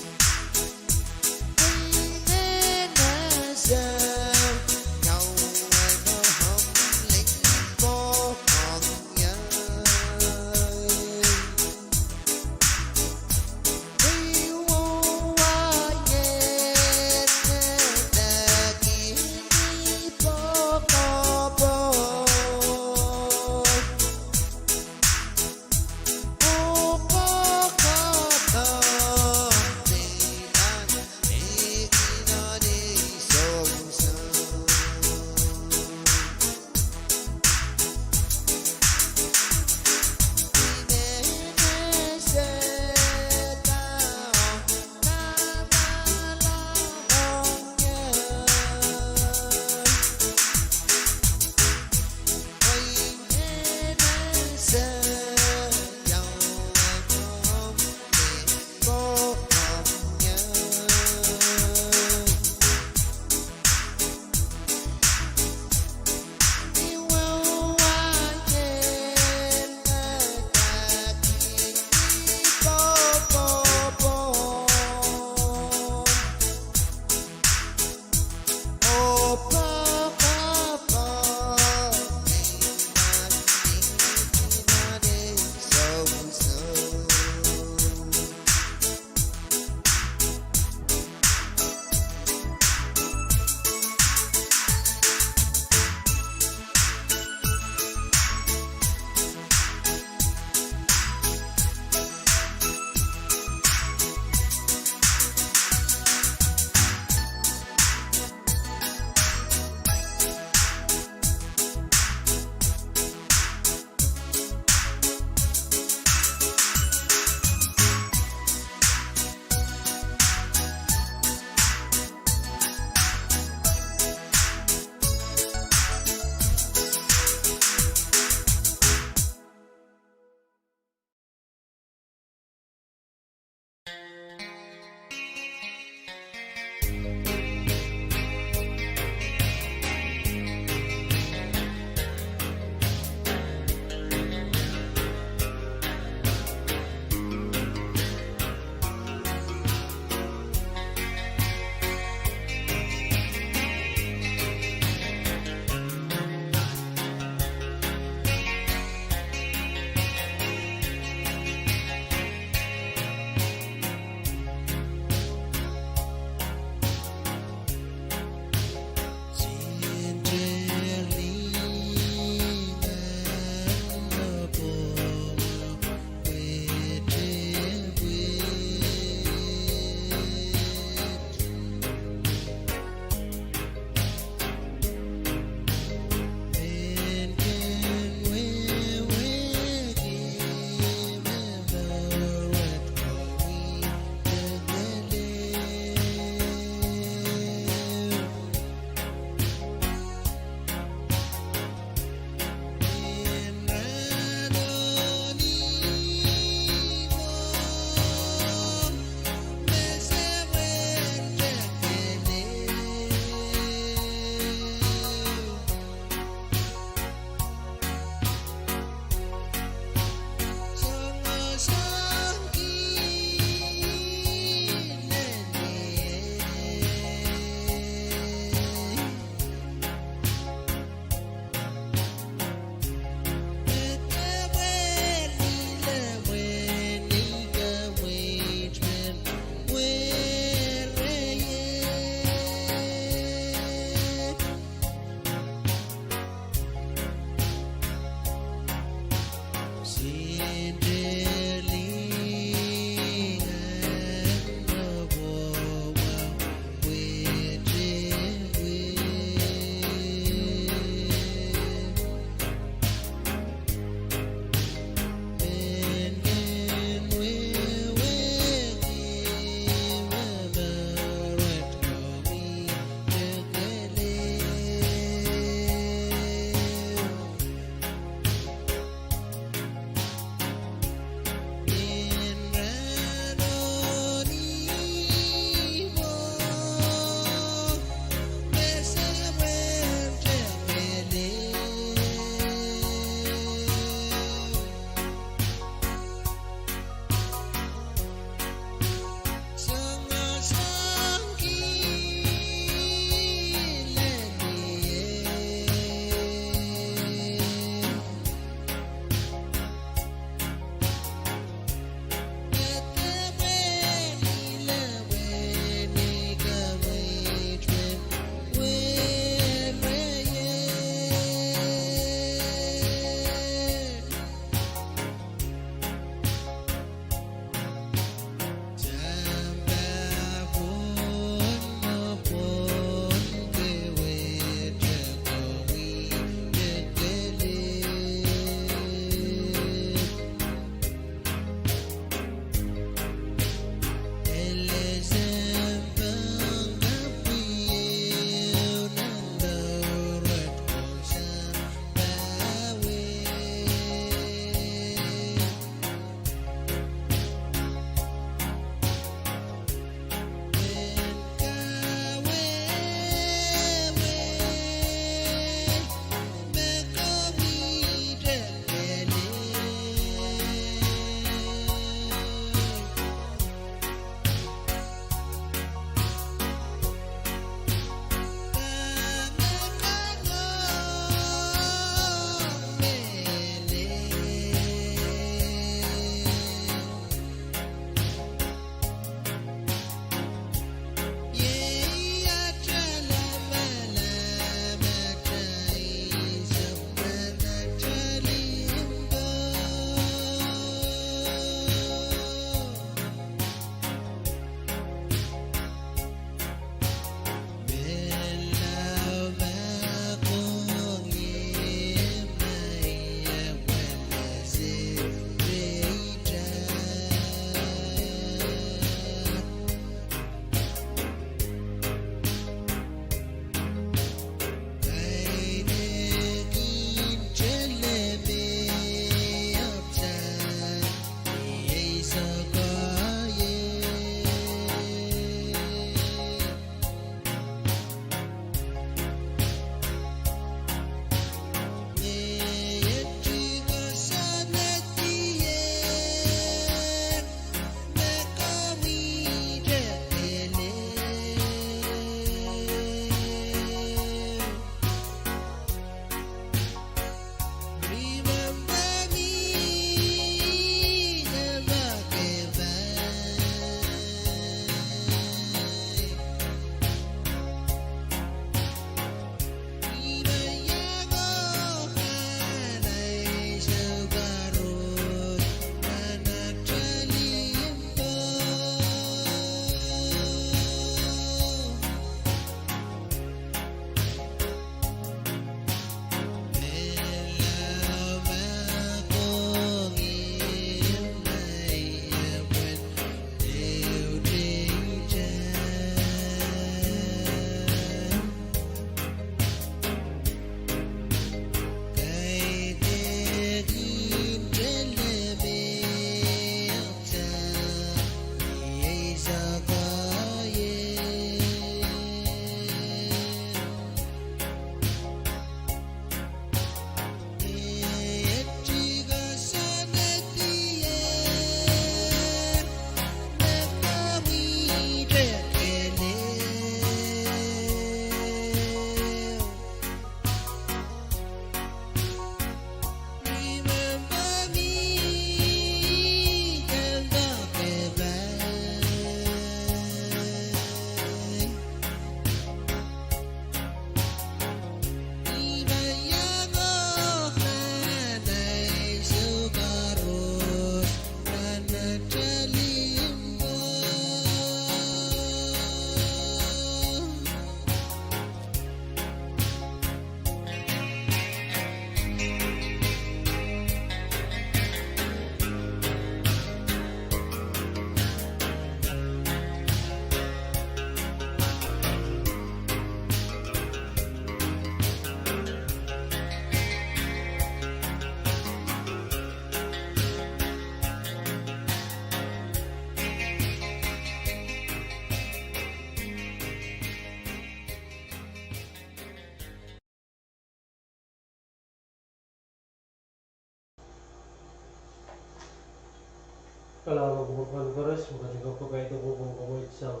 Kalahngan en kupwur kan koaros, me ketin kak kapai doadoahk en komour sang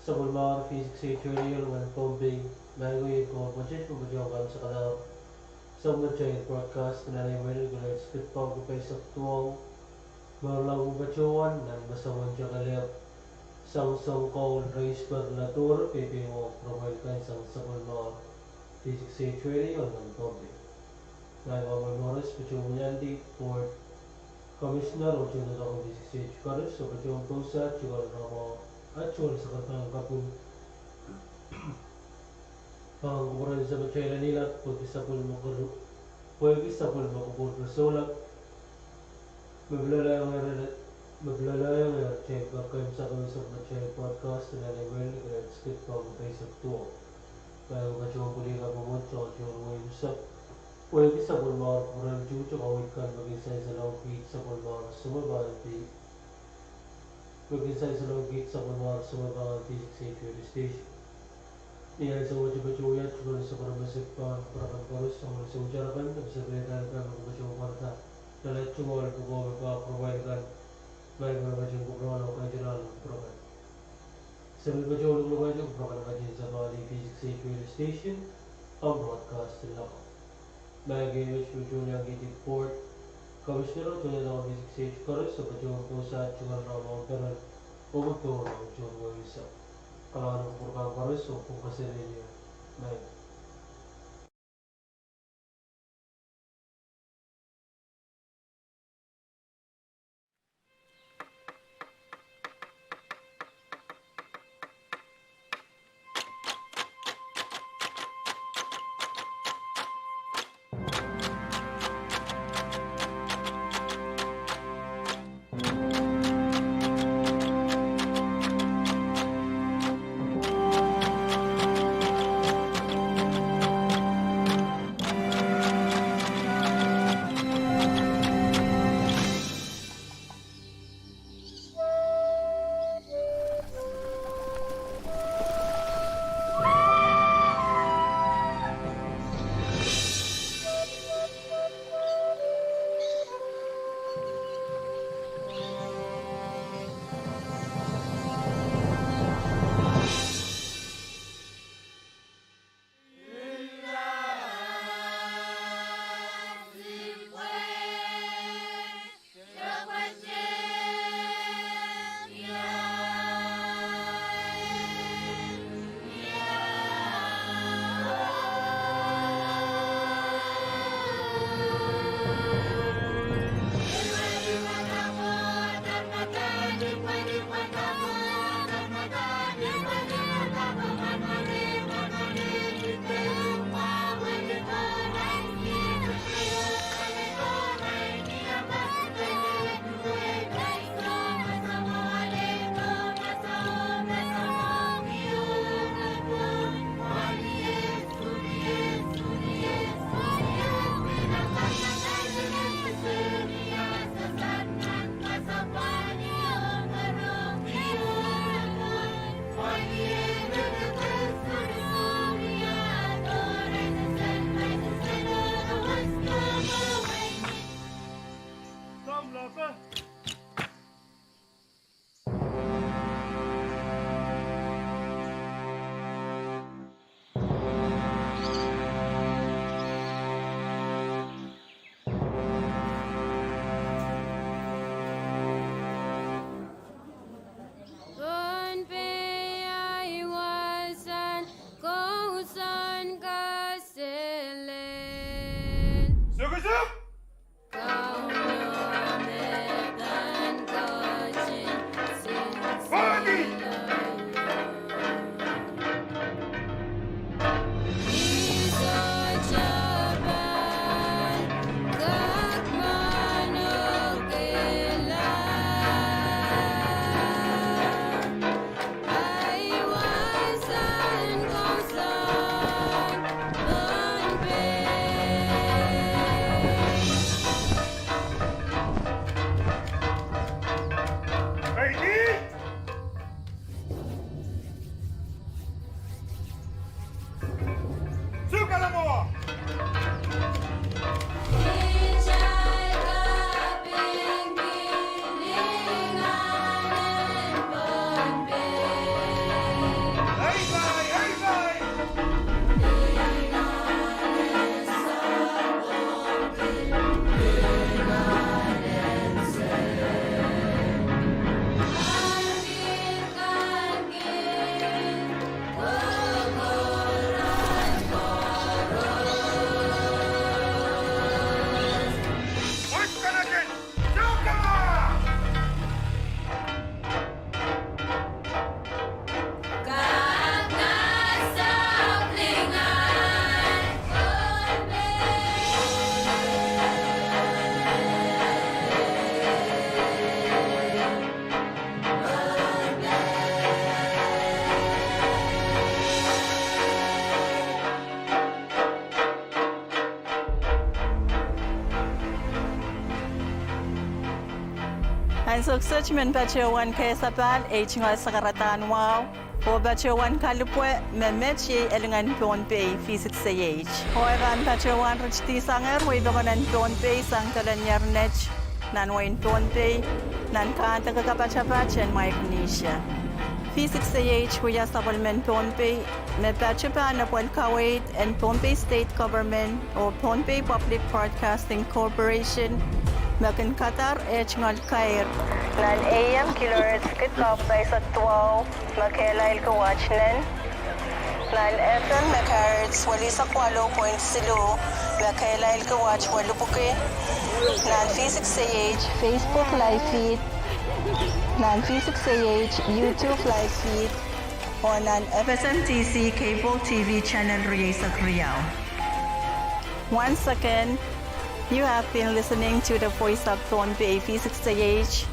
sapwellimomwi V six H radio nan Pohnpei, maing ko iei komour pwoatet me patohwan kaimwisekala sapwellimatail broadcast nan ei mwein kilel skit pahn kapai eisek duwau, me rongen patohwan nan masawan Tengelep, sang Sounkoul, Reisper, Lator, Peipeio, Promoil kan sang sapwellimomwi V six H radio nan Pohnpei. Maing ko komour koaros, patohwan wiahda board commissioner oh tohndoadoahk en V six H koaros, oh patohwan pwosa, tungoal rahn mwahu, oh tungoal sakatail kapwung. Pahn kupwuren Samatail Nanleng, pwehki sapwellime kupwur, pwehki sapwellime kupwur re sohla, me pilalahngehr, me pilalahngehr atail kak kaimwisekala sapwellimatail broadcast nan ei mwein kilel skit pahn kapai eisek duwau. Maing ko patohwan pwilihla pwomwen tohn tohrohr wehwehn eisek, pwehki sapwellimomwi kupwuren tuhke kaweid kan me kin sansalohng kiht sapwellimomwi sohte me kin sansalohng kiht sapwellimomwi sohte pahn V six H radio station. Ni ansou wet patohwan wiahda tungoal sakaramasek pahn kupwur kan koaros, sang sohte kan, de sapwellimatail kan me patohwan pwarada, lel tungoal pwukoa me pahn Promoil kan, maing ko patohwan kupwuromwail oh kaidehn kupwur kan. Sapwellime patohwan kupwuromwail, kupwur kan ketin sapwellimomwi V six H radio station, ahmw broadcast lakapw. Maing ko iei me patohwan wiahda board commissioner oh tohndoadoahk en V six H koaros, oh patohwan pwosa, tungoal rahn mwahu peren, oh patohwan tohrohr wehwehn eisek. Kalahngan en kupwur kan koaros, oh pwukoa seri, maing. Pohnpei aiwasan kousoan kaselel. Sukesuk! Kauno me pahn ketin sinsile. Ni sohte pahn kak manokehla. Aiwasan kousoan Pohnpei. Ansou kiset men patohwan kehlail ei tungoal sakaradahn wahu, oh patohwan kalipwe me met iei elingan Pohnpei, V six A H. Oh e pahn patohwan ritidi sangehr wehi pokon en Pohnpei sang dolanier net, nan wehin Pohnpei, nan kahndeke kapatapat en Micronesia. V six A H wia sapwellimen Pohnpei, me patohwan pahn apwalih kaweid en Pohnpei State Government oh Pohnpei Public Broadcasting Corporation, me kin kadar eh tungoal kair. Nan A M kilohertz kid kepwukaisek duwau, me kehlail kiwat nen. Nan F M megahertz welisek waluh point siluh, me kehlail kiwat welipwiki. Nan V six A H Facebook live feed, nan V six A H YouTube live feed, oh nan F S M T C cable T V channel rieisek riau. Once again, you have been listening to the Voice of Pohnpei, V six A H,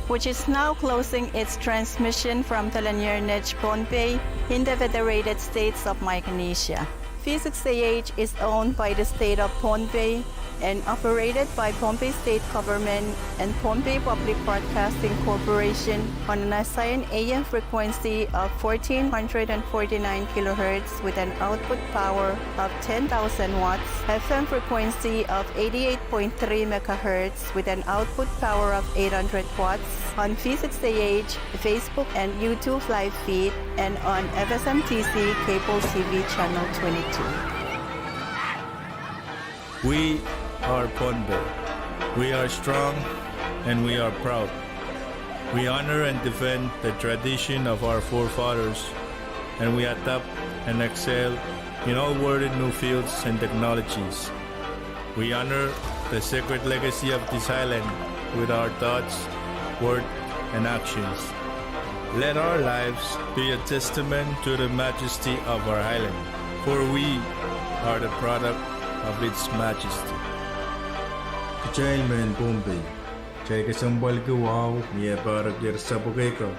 which is now closing its transmission from Telanier Net, Pohnpei, in the Federated States of Micronesia. V six A H is owned by the State of Pohnpei and operated by Pohnpei State Government and Pohnpei Public Broadcasting Corporation on an assigned A M frequency of fourteen hundred and forty-nine kilohertz with an output power of ten thousand watts, F M frequency of eighty-eight point three megahertz with an output power of eight hundred watts, on V six A H Facebook and YouTube live feed, and on F S M T C cable T V channel twenty-two. We are Pohnpei. We are strong and we are proud. We honor and defend the tradition of our forefathers, and we adapt and excel in all worthy new fields and technologies. We honor the sacred legacy of this island with our thoughts, words, and actions. Let our lives be a testament to the majesty of our island, for we are the product of its majesty. Kitail mehn Pohnpei, kitail kesempwalki wahu ni eh pahrekier sapwukei kan,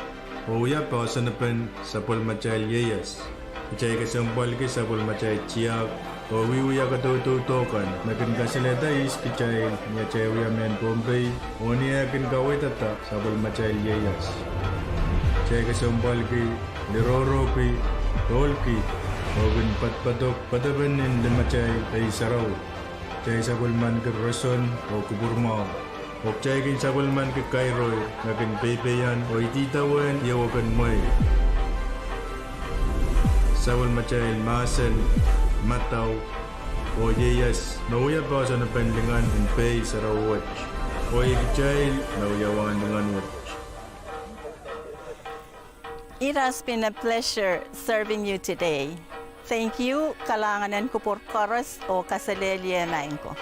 oh wia poahsoanpen sapwellimatail ieias. Kitail kesempwalki sapwellimatail tiahk, oh wiewia kadaudaudo kan me kin kasalehda ihs kitail ni atail wia mehn Pohnpei, oh ni eh kin kaweidada sapwellimatail ieias. Kitail kesempwalki, lirohrohki, dohlki, oh kin poadopoadok poadopen nin limatail pei sarawi. Kitail sapwellimaniki roson oh kupwurmwahu, oh kitail kin sapwellimaniki kairo me kin peipeian oh ididawehn ieu akan mwehi. Sapwellimatail mahsen, madau, oh ieias me wia poahsoanpen lingan en pei sarawi wet, oh iei kitail me wia wahn lingan wet. It has been a pleasure serving you today. Thank you, kalahngan en kupwur koaros oh kaselehlie maing ko.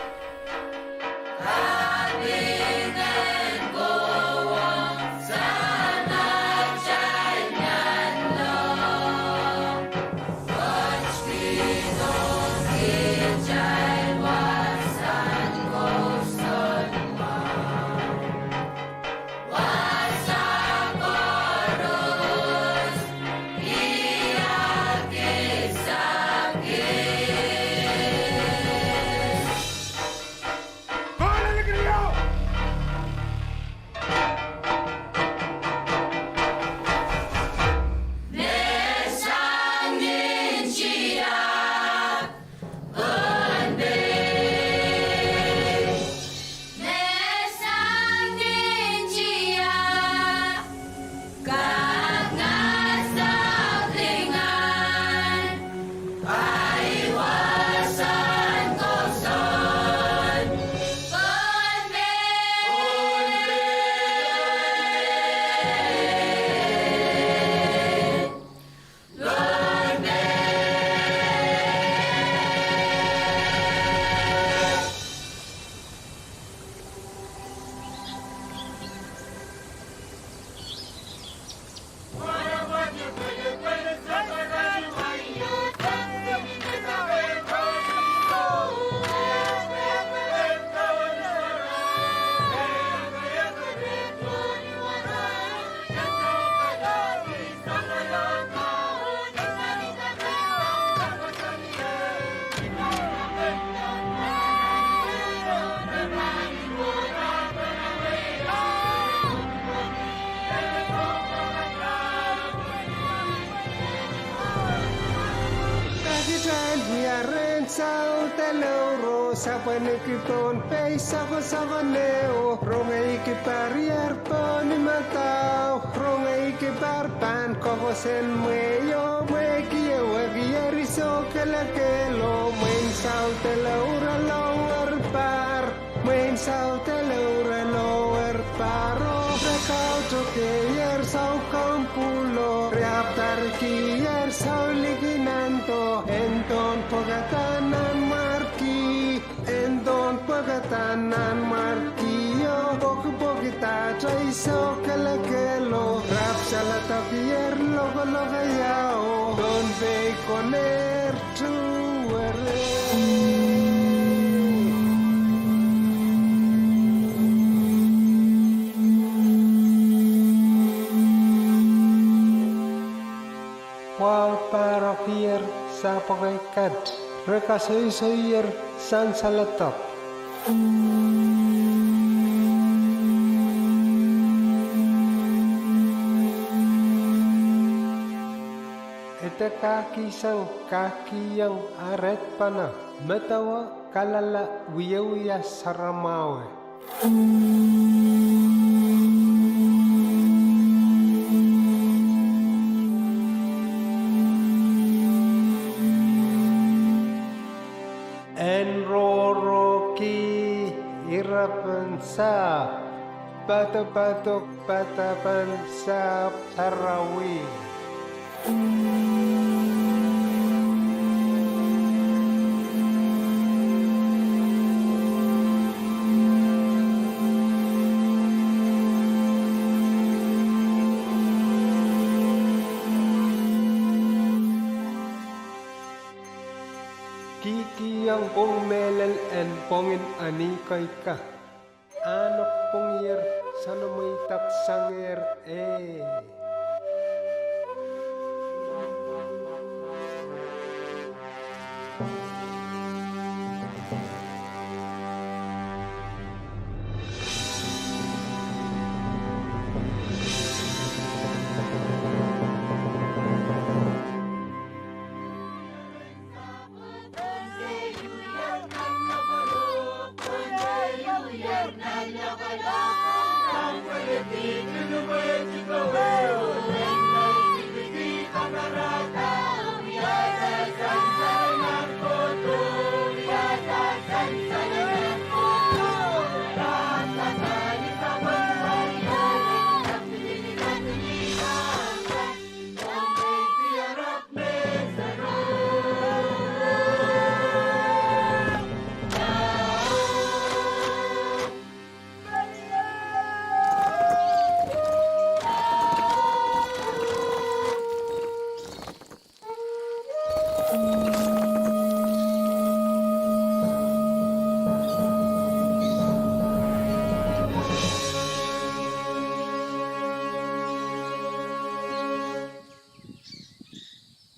Keleuro sapweniki Pohnpei sokosoko neho, rongeiki parier pohn imadahu, rongeiki par pahn kokosen mwehi oh mwehi kie wekier iso kelekelo, mwein saudele uralower par, mwein saudele uralower paro, re kautokehier sou kompulo, re apwtarikier sou liki nando, en dohn pwekada nanmwarki, en dohn pwekada nanmwarkio, pwekipwekidahte iso kelekelo, rapsaladokier lokoloke iao, Pohnpei konehr tuwere. Wahu parokier sapwekei kat, re kasoisoier sansaladek. Ede kahkihsang kahkihieng ahr edpene, medewe kalala wiewia saramwahu. En rohrohki irepen sahpw, padopadok padapan sahpw sarawi. Kihkihong pwung mehlel en pwongin Anihkoi ka. Ahneki pwungier, soanamweidek sangehr, eh.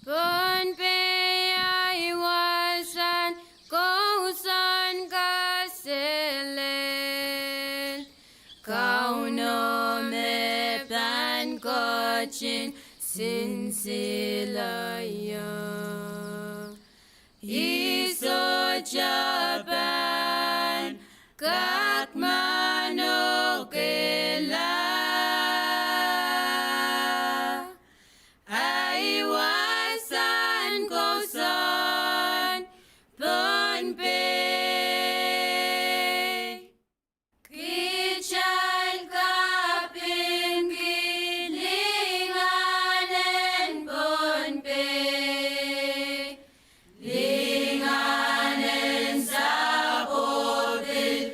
Pohnpei, ahi wasahn kousoan kaselel, Kauno me pahn ketin sinsile ie. Ih sohte pahn kak manokehla. Ahi wasahn kousoan Pohnpei. Kitail kapingki lingan en Pohnpei, lingan en sapwopil,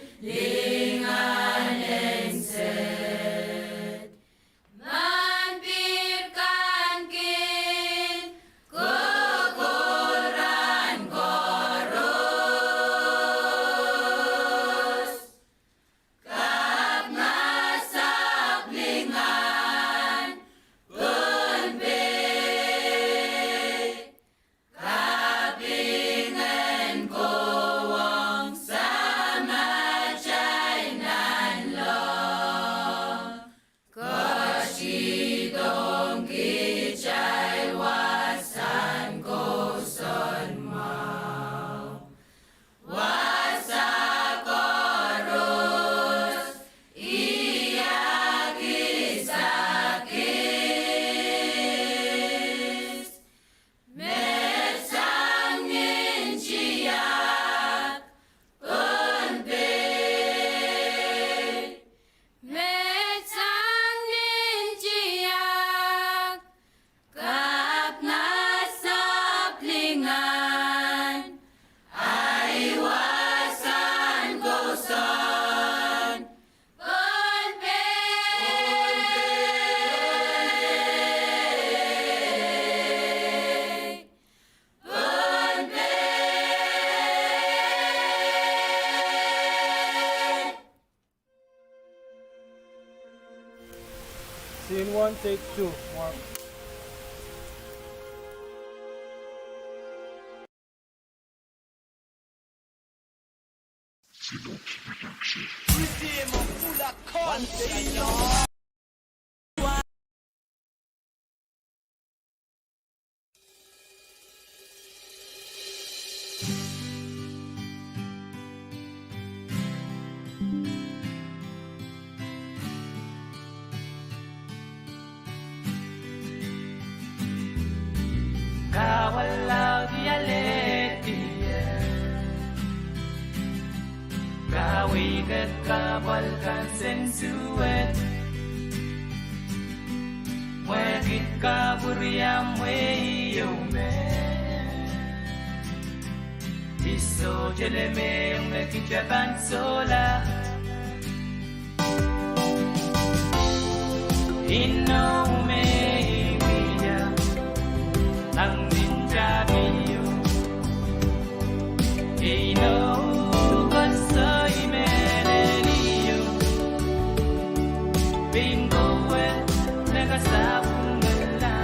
Scene one, take two. Mark. Kahpwal laud ialehdi ie. Kaweid kahpwal kan sen suwed. Mwekid kapwuriamwei ieu me I sohte lemehiong me kitail pahn sohla. Inou me I wia, ahng nin tapio. Inou koasoia mehlel ieu, pein kowe me kasapwungala.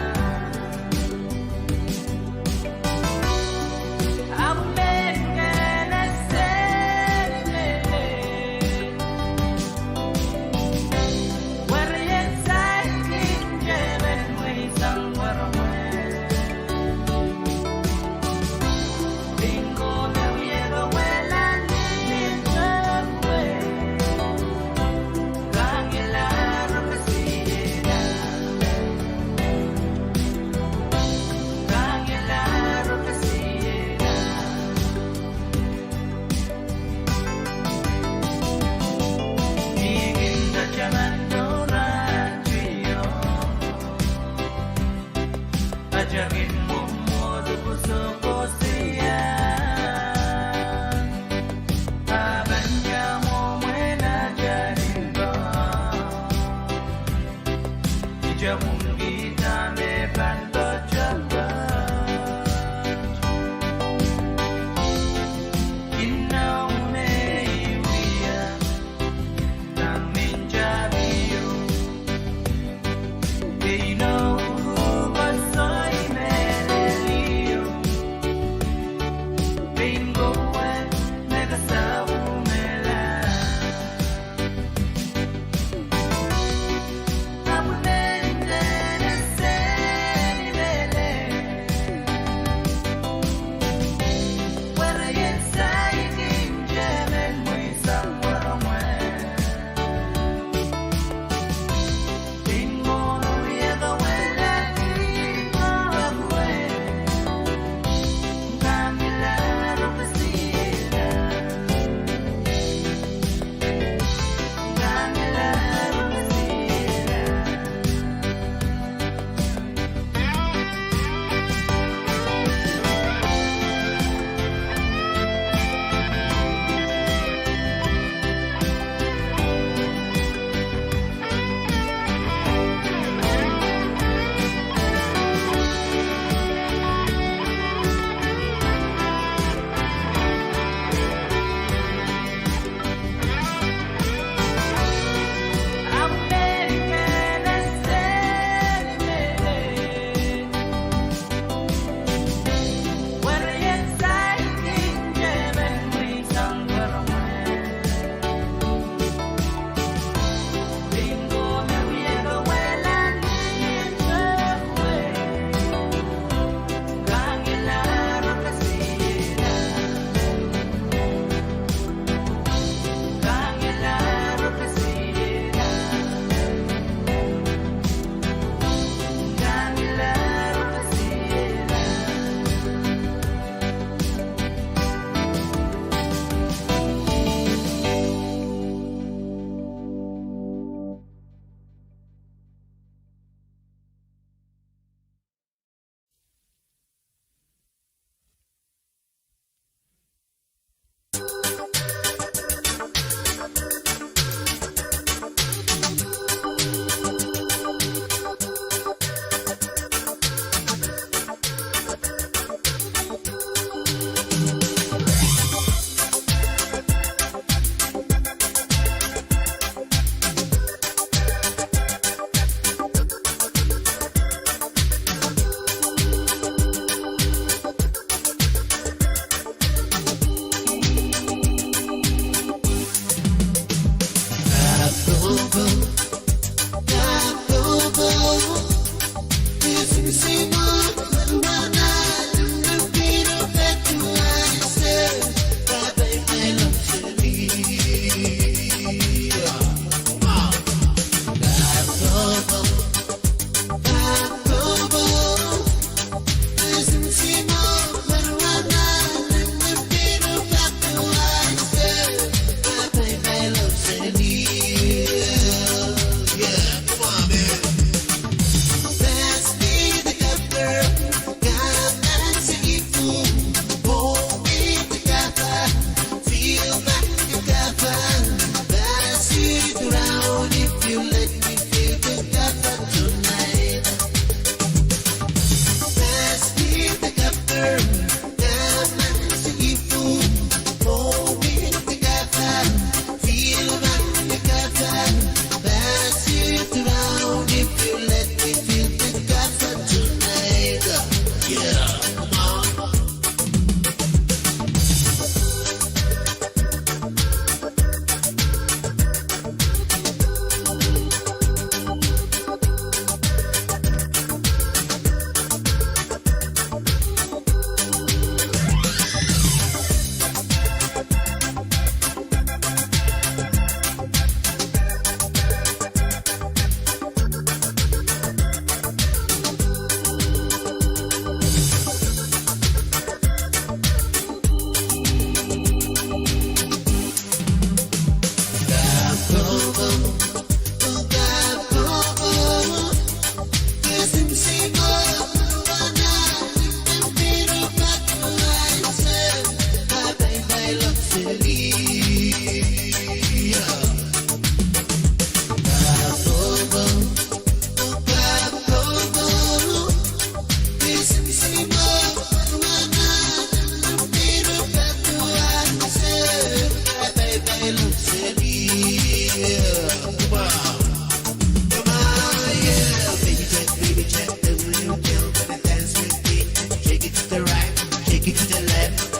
Come on, yeah. Baby, check, baby, check.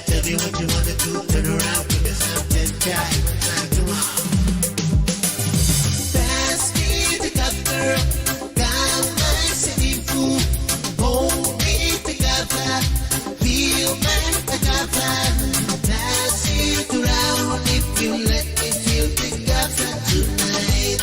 Tell me what you wanna do. Turn around, give me some ten time. Come on. Pass me the cup, girl. Got my city food. Hold me together. Feel my together. Pass it around if you let me feel together tonight.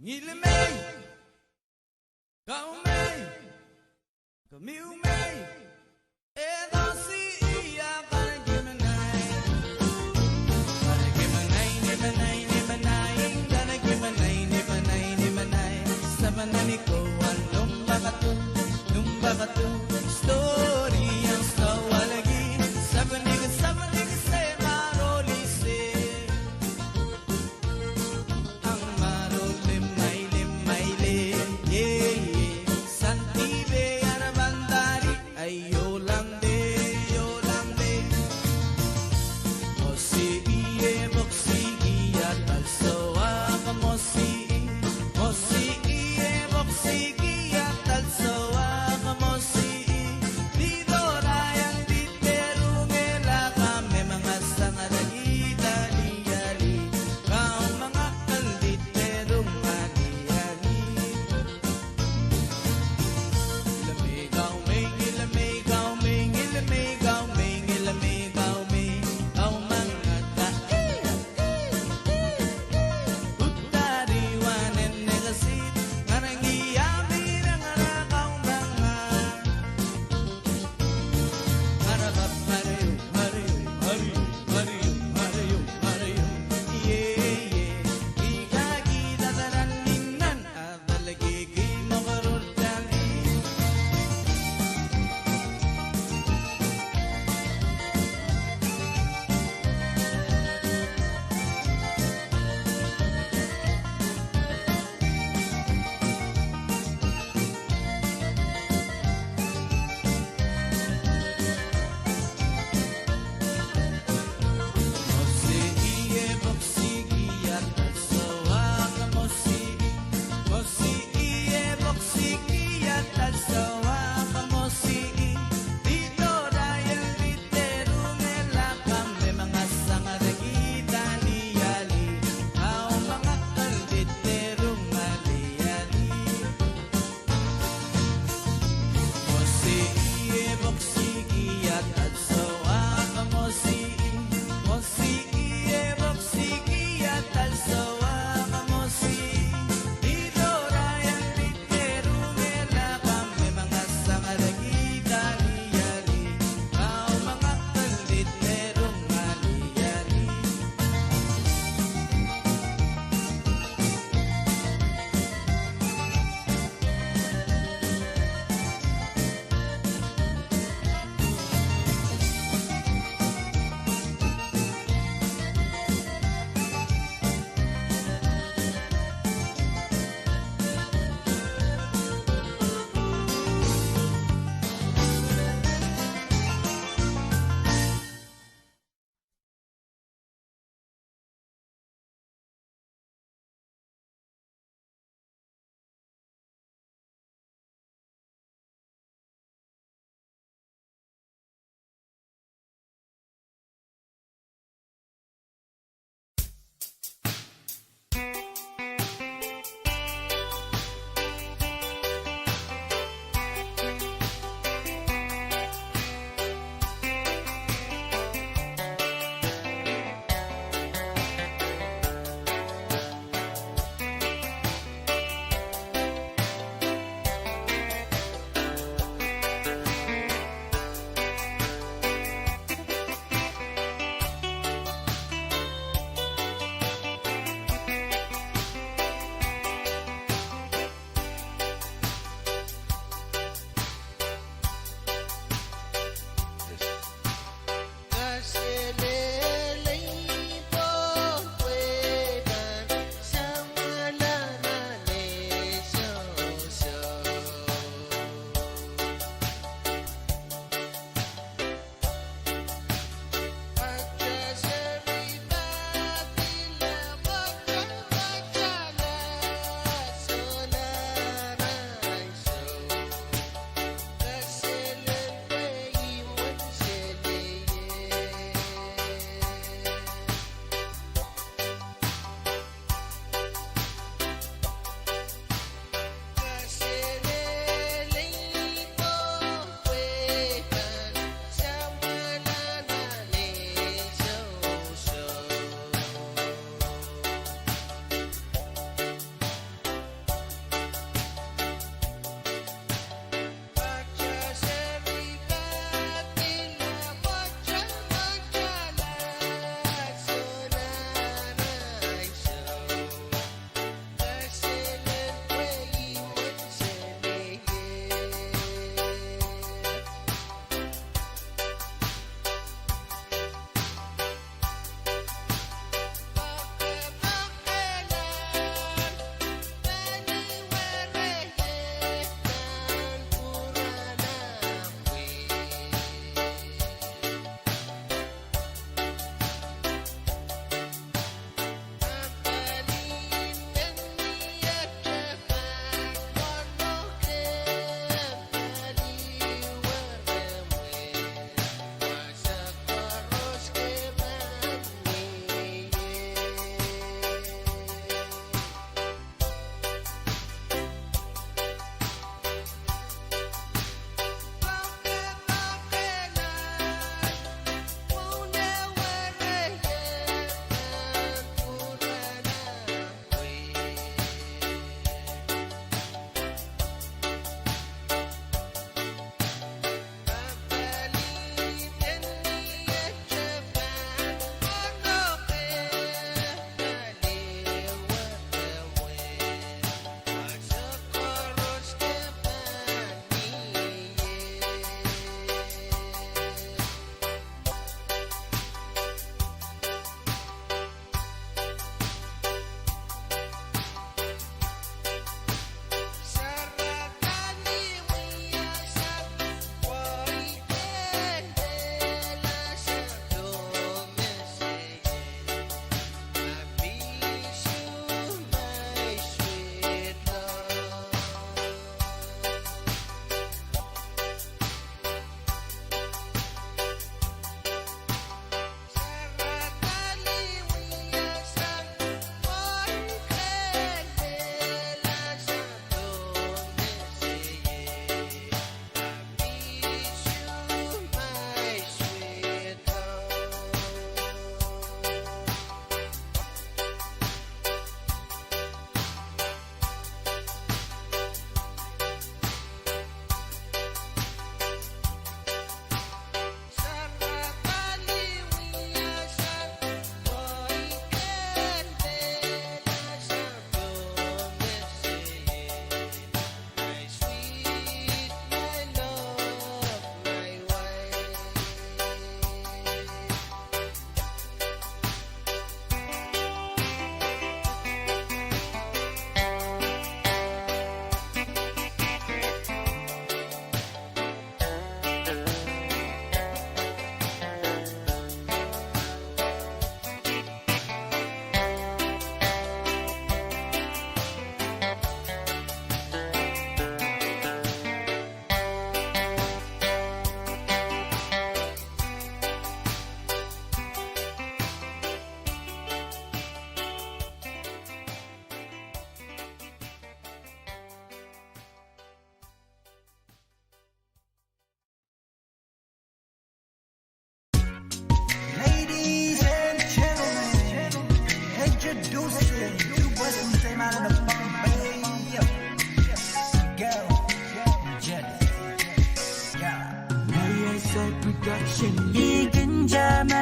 Ngihl mei, kaun mei, kemihmi mei, e dohng sie ia kanakimenai. Kanakimenai, nimenai, nimenai, kanakimenai, nimenai, nimenai. Samanani ko wan lumpakatu, lumpakatu. Story yang sawalki, samaniki, samaniki se maroli se. Ang maroli mai, limai,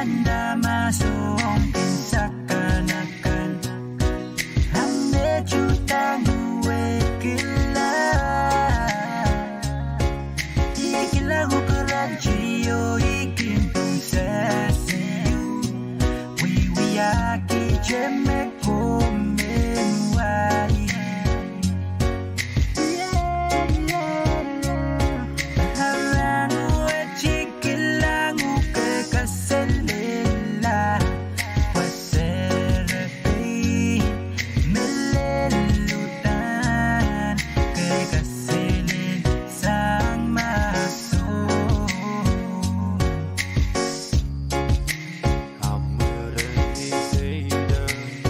Nda ma soang kin sakanakan, a me tuhdahng wehwehkihla. I kihla uhk ran tio, I kin pwung sehse, wiwiahki te me komen wai. Arahn wet I kilang uhk kaselel, pwe serepein me lel uhdahn kaselel sang mahso. Amwurin Sehdan.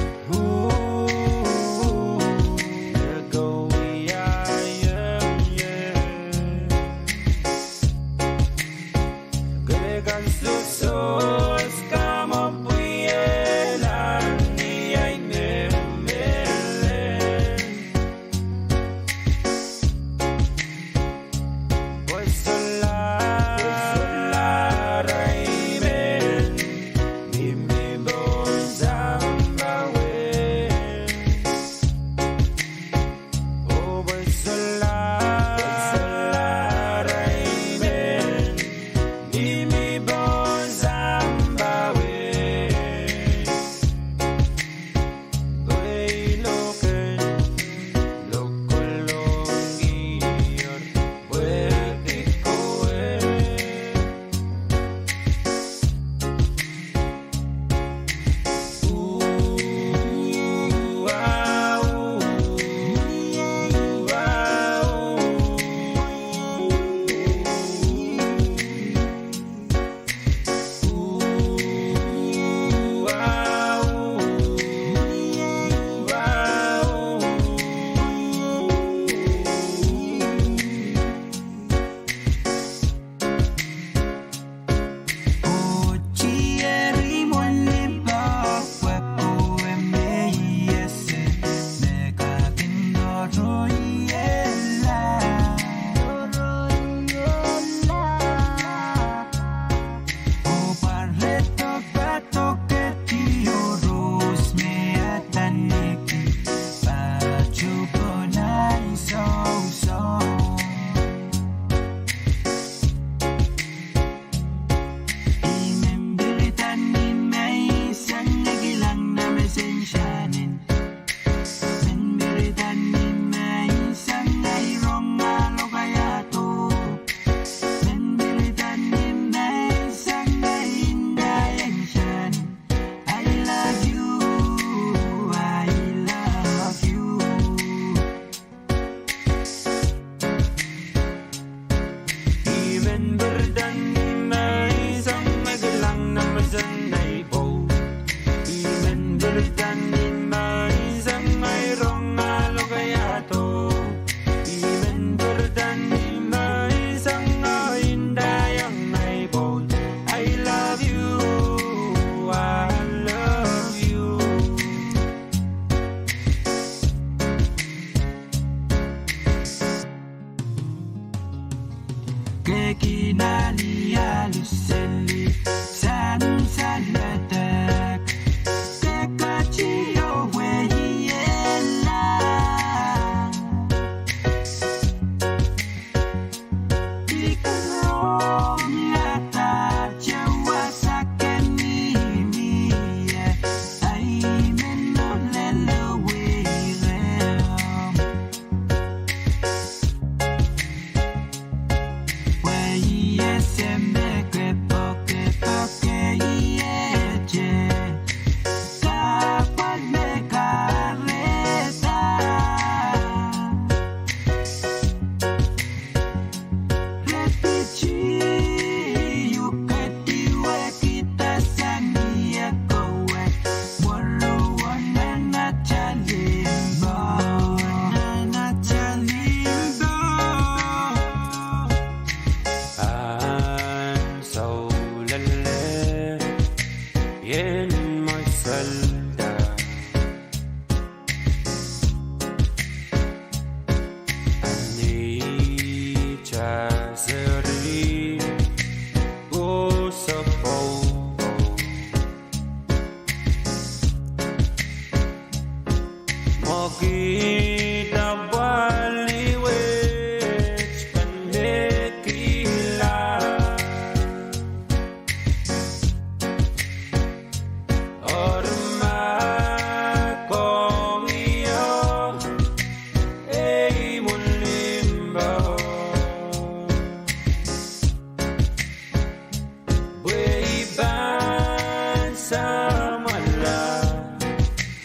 Tamala,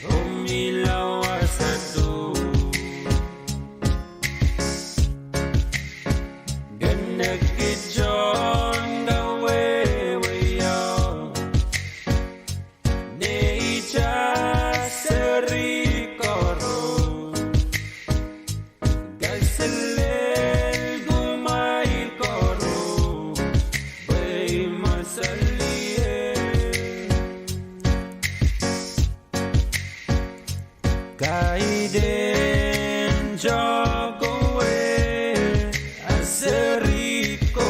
oh mihla wasa doh. Kene kitail en kawehwehiong neitail seri koaros. Kaselel kumwail koaros, pwe I mwomwseli ie. Kaidehn tohkowe a seri ko.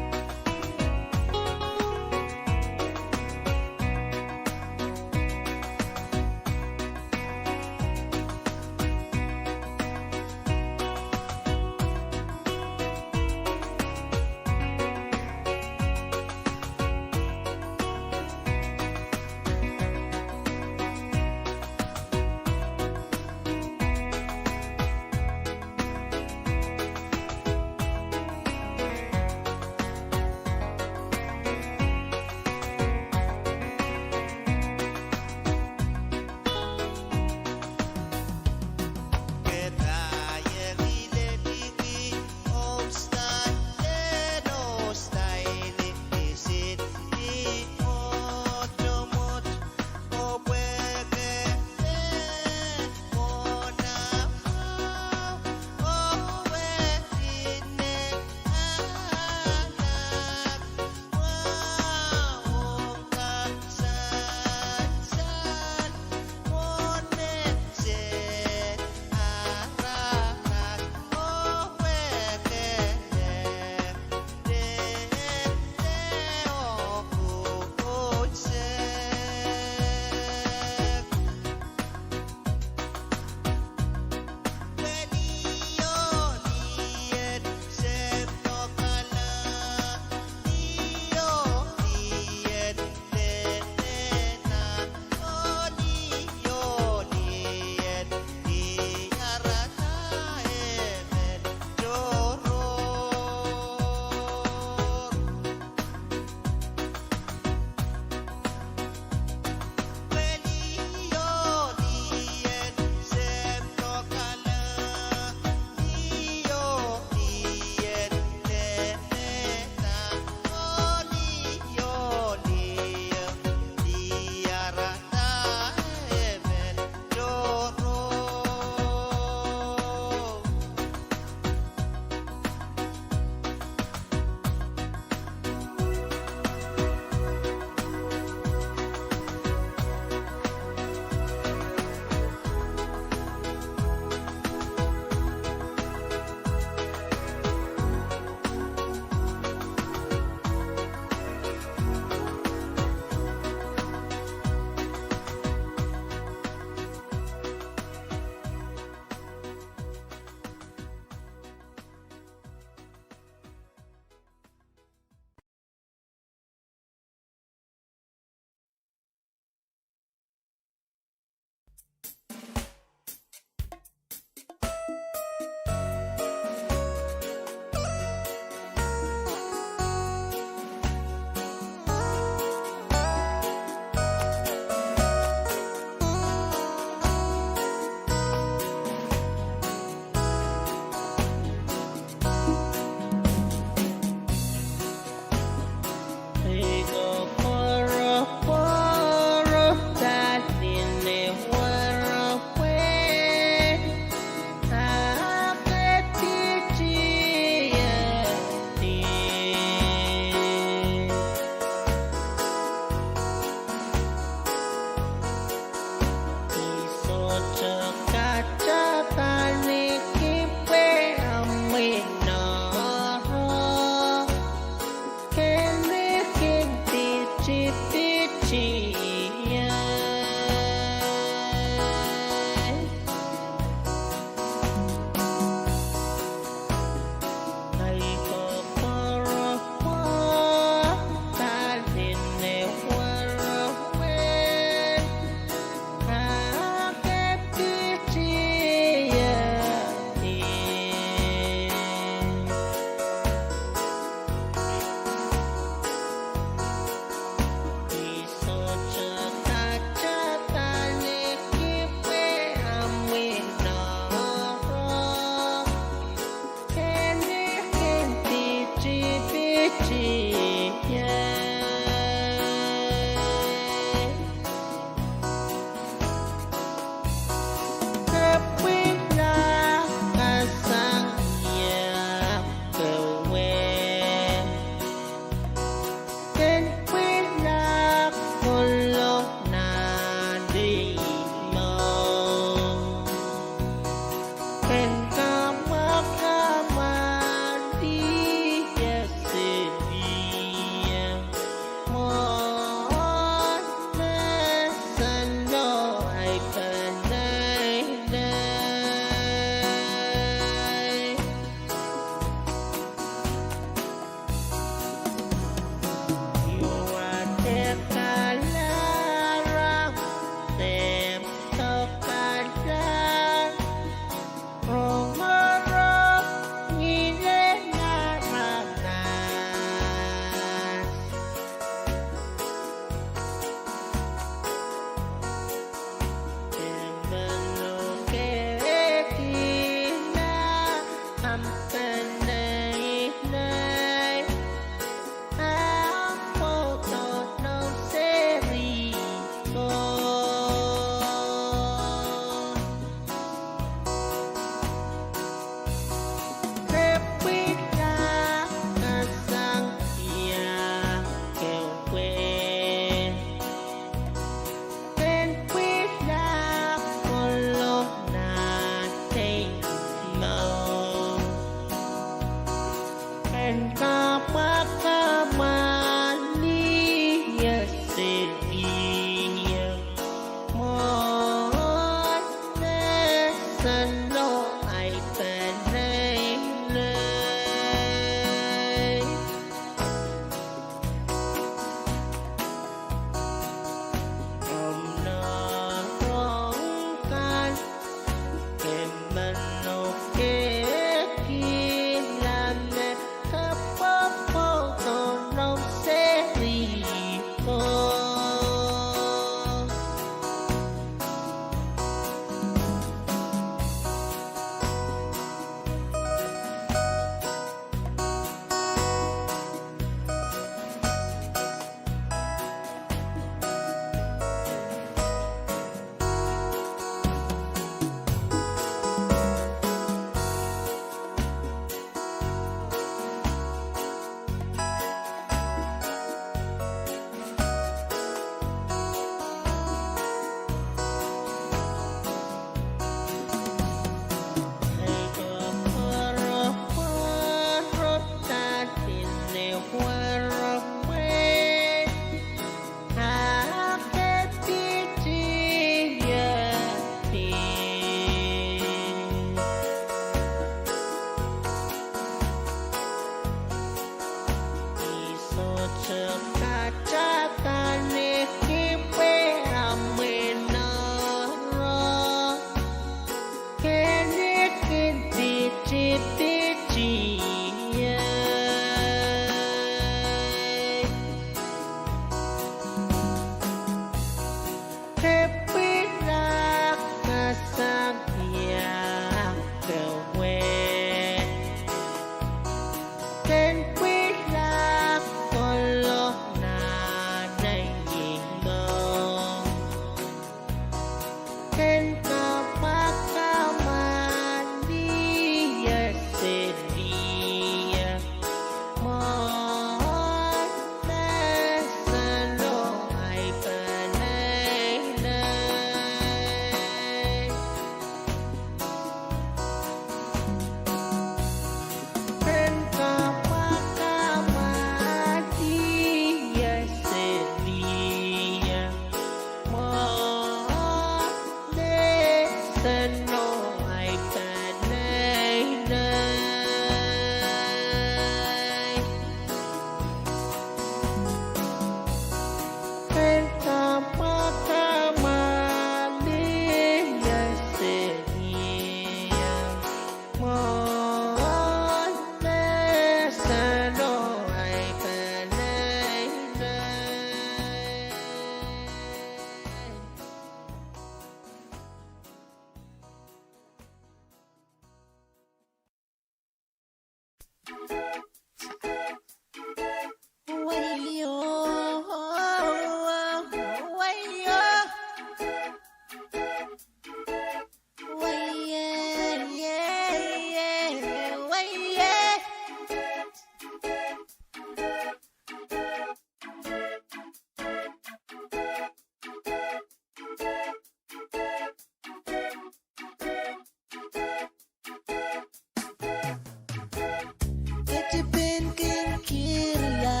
Ketipin kin kihrla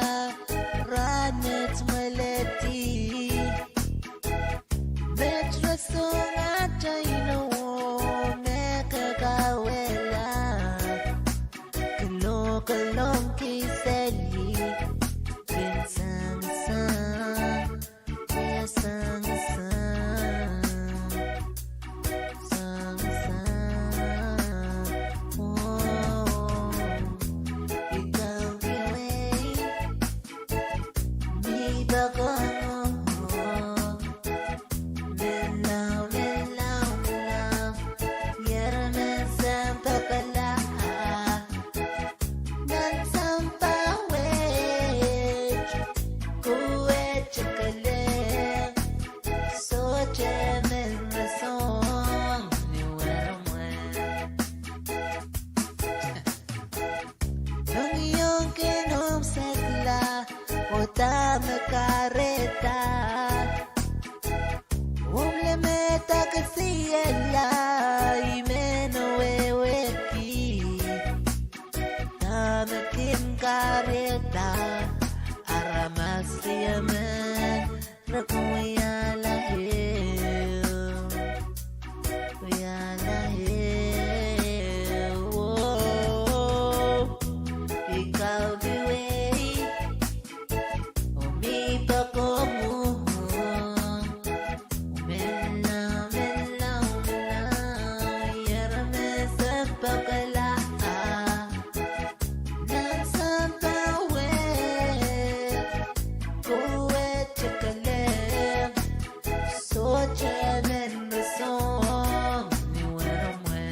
rahnwet mweledi. Met re song atail inowo me kekawehla. Kalokolong kiseli kin sangsang. Ia sangsang, sangsang. Oh, I kau kiwei, mi poakohng. Menlau, menlau, menlau. Ier me sampah kala. Nan sampah wet, kuwet kele, sohte men rasehng ni weremwe. Rongiong kin omw sekla, oh dahme kahrehda. Omw lemehda kesiehla, I men wehwehki. Dahme kin kahrehda, aramas emen re kin wiahla ehu, wiahla ehu. Oh, I kau kiwei, oh mi poakohng. Menlau, menlau, menlau, ier me sampah kala. Nan sampah wet, kuwet kele, sohte men rasehng ni weremwe.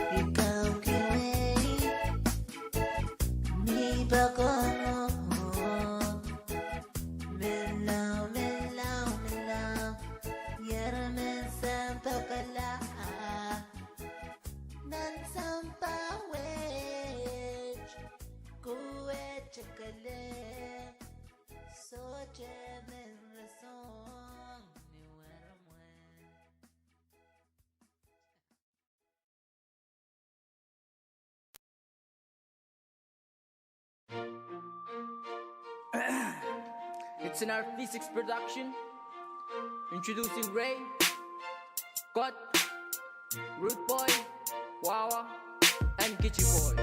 I kau kiwei, mi poakohng. Menlau, menlau, menlau, ier me sampah kala. Nan sampah wet, kuwet kele, sohte men rasehng ni weremwe. It's an Art Physics production. Introducing Ray, Kot, Rude Boy, Wawa, Kitikol.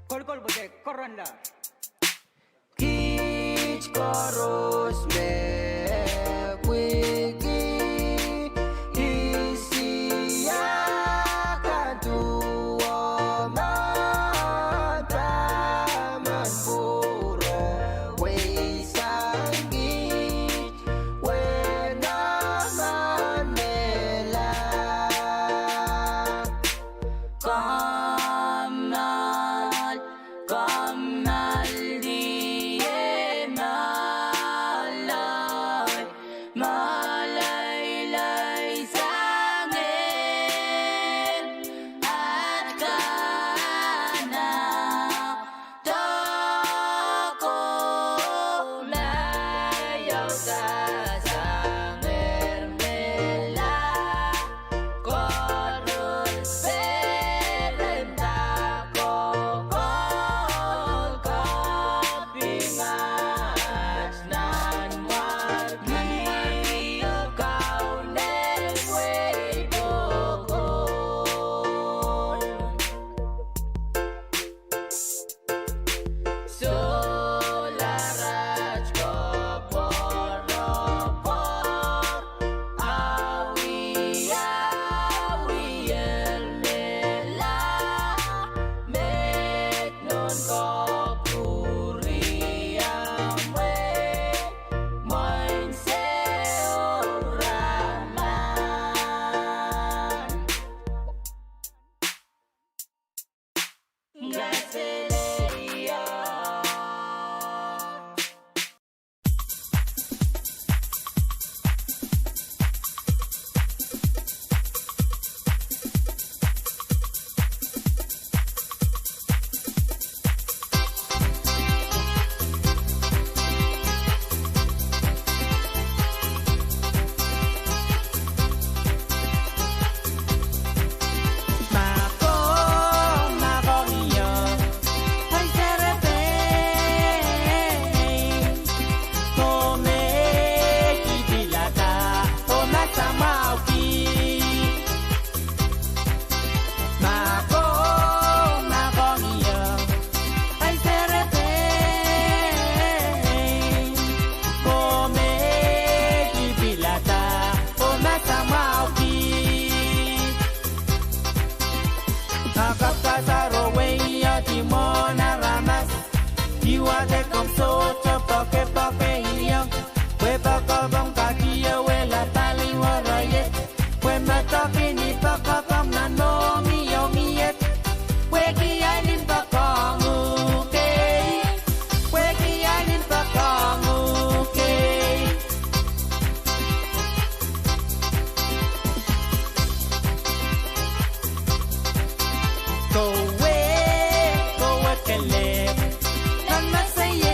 Kolokol pwe koaros la. Kiht koaros me pwiki, isi ah kaduwo, ma taman pwuro, weisang kiht, wehi nan mehla. Kommoal, kommoal. A kapw kasaro wehi ong mwohn aramas, ih wadek komw sohte poakepoake ie, pwe poakepeng katieu wehla pali were iet, pwe medekin I poakepeng nan mohngiong iet, pwehki ahl en poakohng uhk ei, pwehki ahl en poakohng uhk ei. Kowe, kowe kelehpw nan meseiet,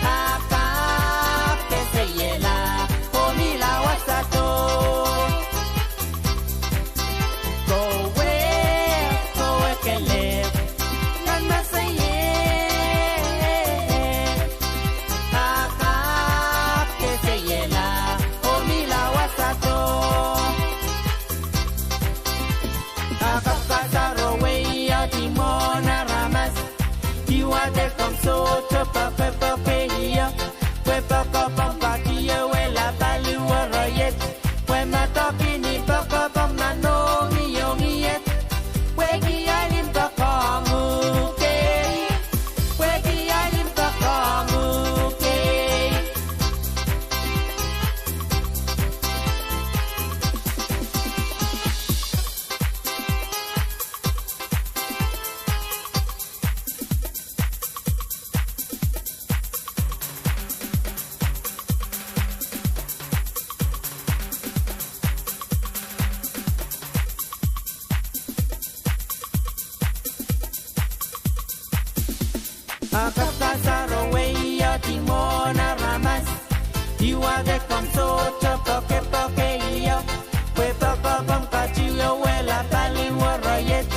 a kapw keseiehla oh mihla wasado. Kowe, kowe kelehpw nan meseiet, a kapw keseiehla oh mihla wasado. A kapw kasaro wehi ong mwohn aramas, ih wadek komw sohte poakepoake ie, pwe poakepeng katieu wehla pali were iet, pwe medekin I poakepeng nan mohngiong iet, pwehki ahl en poakohng uhk ei, pwehki ahl en poakohng uhk ei. A kapw kasaro wehi ong mwohn aramas, ih wadek komw sohte poakepoake ie, pwe poakepeng katieu wehla pali were iet,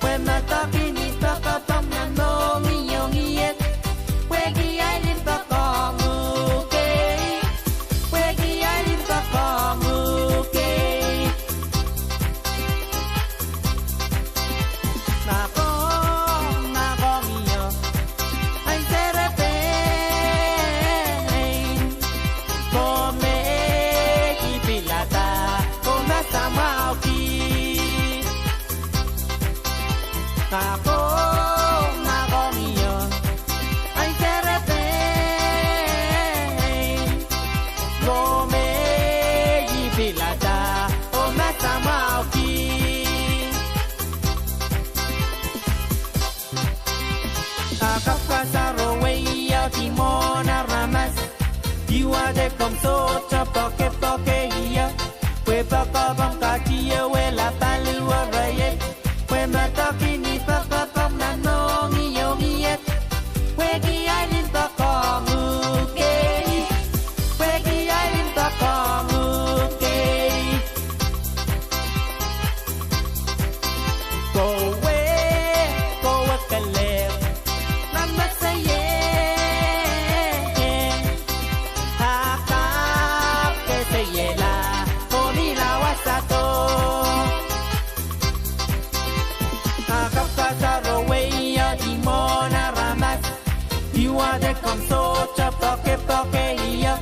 pwe medekin I poakepeng nan mohngiong iet, pwehki ahl en poakohng uhk ei, pwehki ahl en poakohng uhk ei. Makohng, makohng ie, ahn serepein, komw me I pilada, komw me samwauki. Makohng, makohng ie, ahn serepein, komw me I pilada, komw me samwauki. A kapw kasaro wehi ong mwohn aramas, ih wadek komw sohte poakepoake ie, pwe poakepeng katieu wehla pali were iet, pwe medekin I poakepeng nan mohngiong iet, pwehki ahl en poakohng uhk ei, pwehki ahl en poakohng uhk ei. Kowe, kowe kelehpw nan meseiet, a kapw keseiehla oh mihla wasado. A kapw kasaro wehi ong mwohn aramas, ih wadek komw sohte poakepoake ie,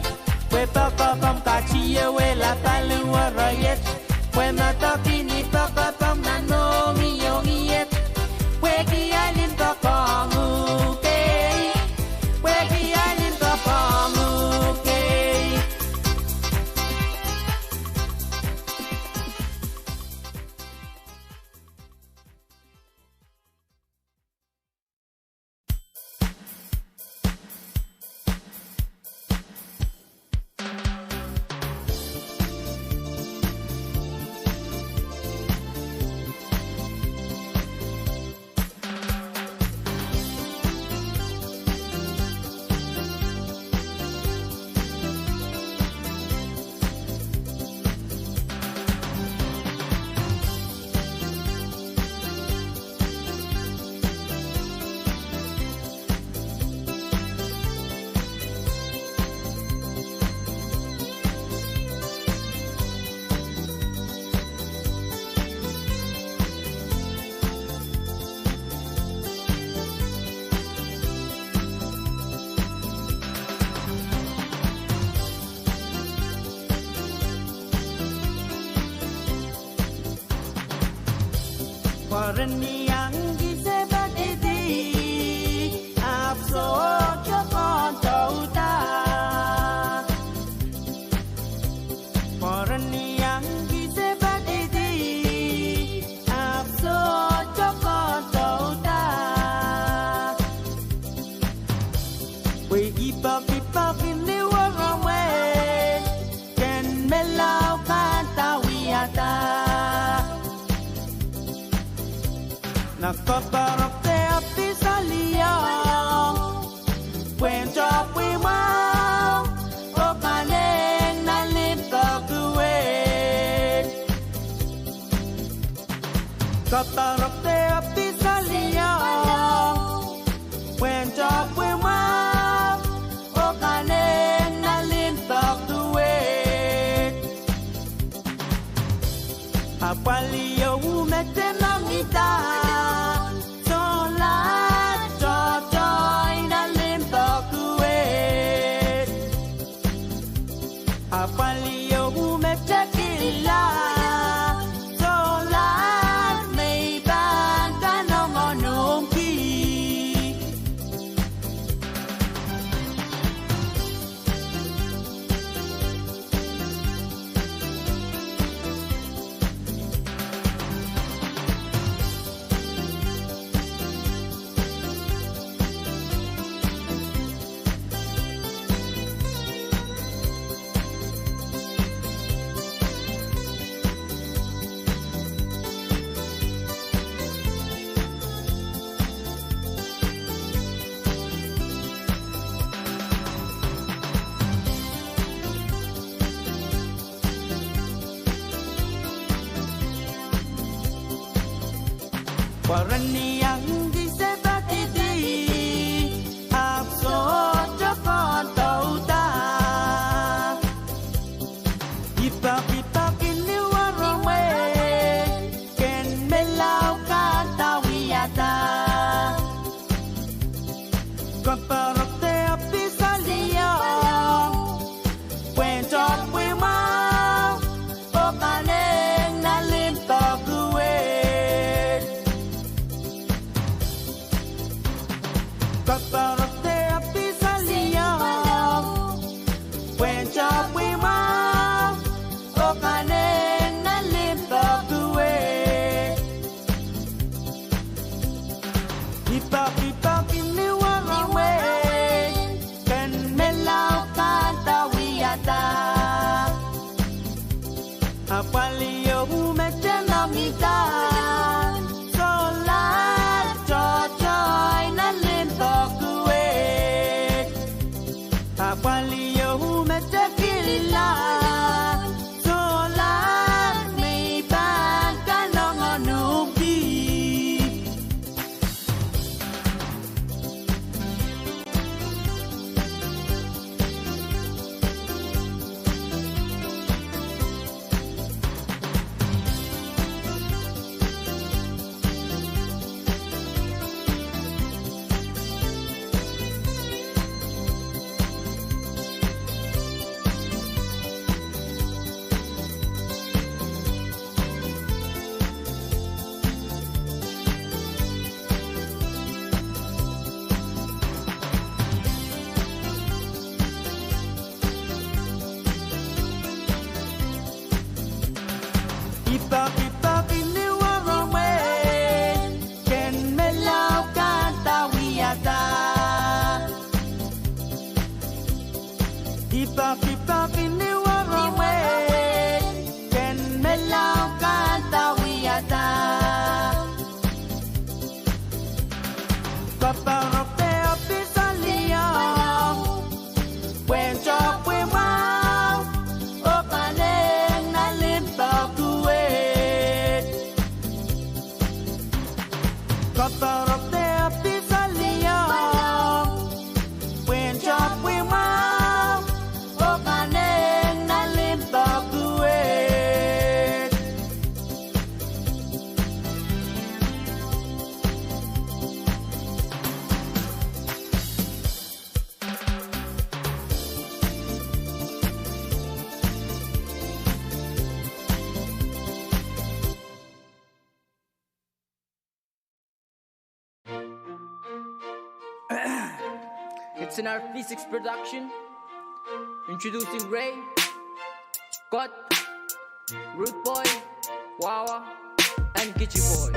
pwe poakepeng katieu wehla pali were iet, pwe medekin I poakepeng nan mohngiong iet, pwehki ahl en poakohng uhk ei, pwehki ahl en poakohng uhk ei. Pwe re iang kihsang padidi, ahpw sohte kohdohda. Pwe re iang kihsang padidi, ahpw sohte kohdohda. Pwe I poakpoaki ni weremwe, ken melaukada wiahda. Nan koapworokte apisaliong, pwehn topwi mwahu, oh kanehng nan limpoak wet. Koapworokte apisaliong, pwehn topwi mwahu, oh kanehng nan limpoak wet. Apwalih oh met en ongihda, solahr tohtohn nan limpoak wet. Apwalih oh met en kihla, solahr me I pahn kanengamah noumw ki. Pwe re iang kihsang padidi, ahpw sohte kohdohda. I poakpoaki ni weremwe, ken melaukada wiahda. Koapworokte apisaliong, pwehn topwi mwahu, oh kanehng nan limpoak wet. Koapworokte apisaliong, pwehn topwi mwahu, oh kanehng nan limpoak wet. I poakpoaki ni weremwe, ken melaukada wiahda. Apwalih oh met en ongihda, solahr tohtohn nan limpoak wet. Apwalih oh met en kihla, solahr me I pahn kanengamah noumw ki. I poakpoaki ni weremwe, ken melaukada wiahda. I poakpoaki ni weremwe, ken melaukada wiahda. Koapworokte apisaliong, pwehn topwi mwahu, oh kanehng nan limpoak wet. Koapworokte apisaliong, pwehn topwi mwahu, oh kanehng nan limpoak wet. It's in our V six production. Introducing Ray, Kot, Rude Boy, Wawa, and Kichi Boy.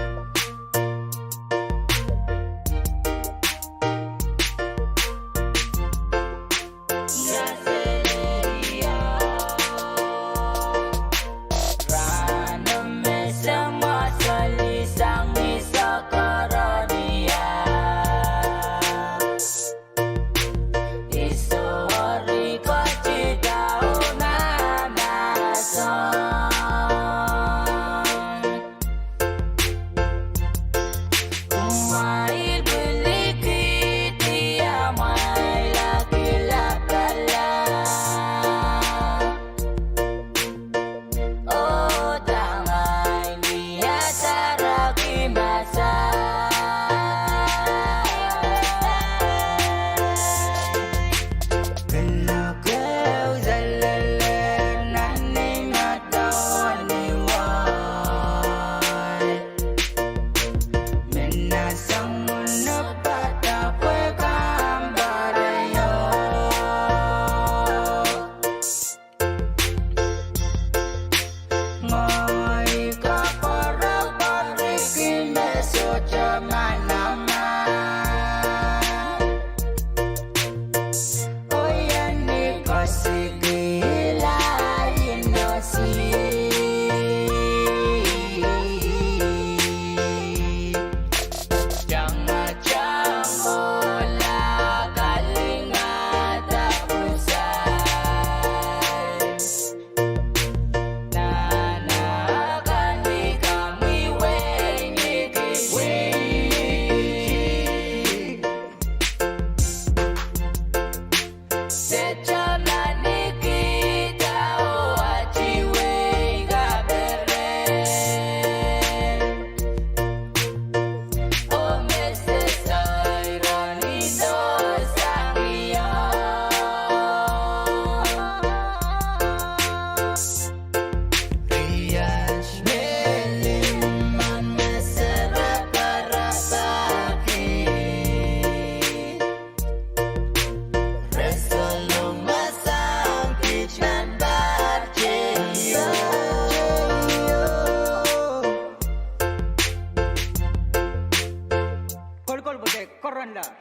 Kolokol pwe koaros laud.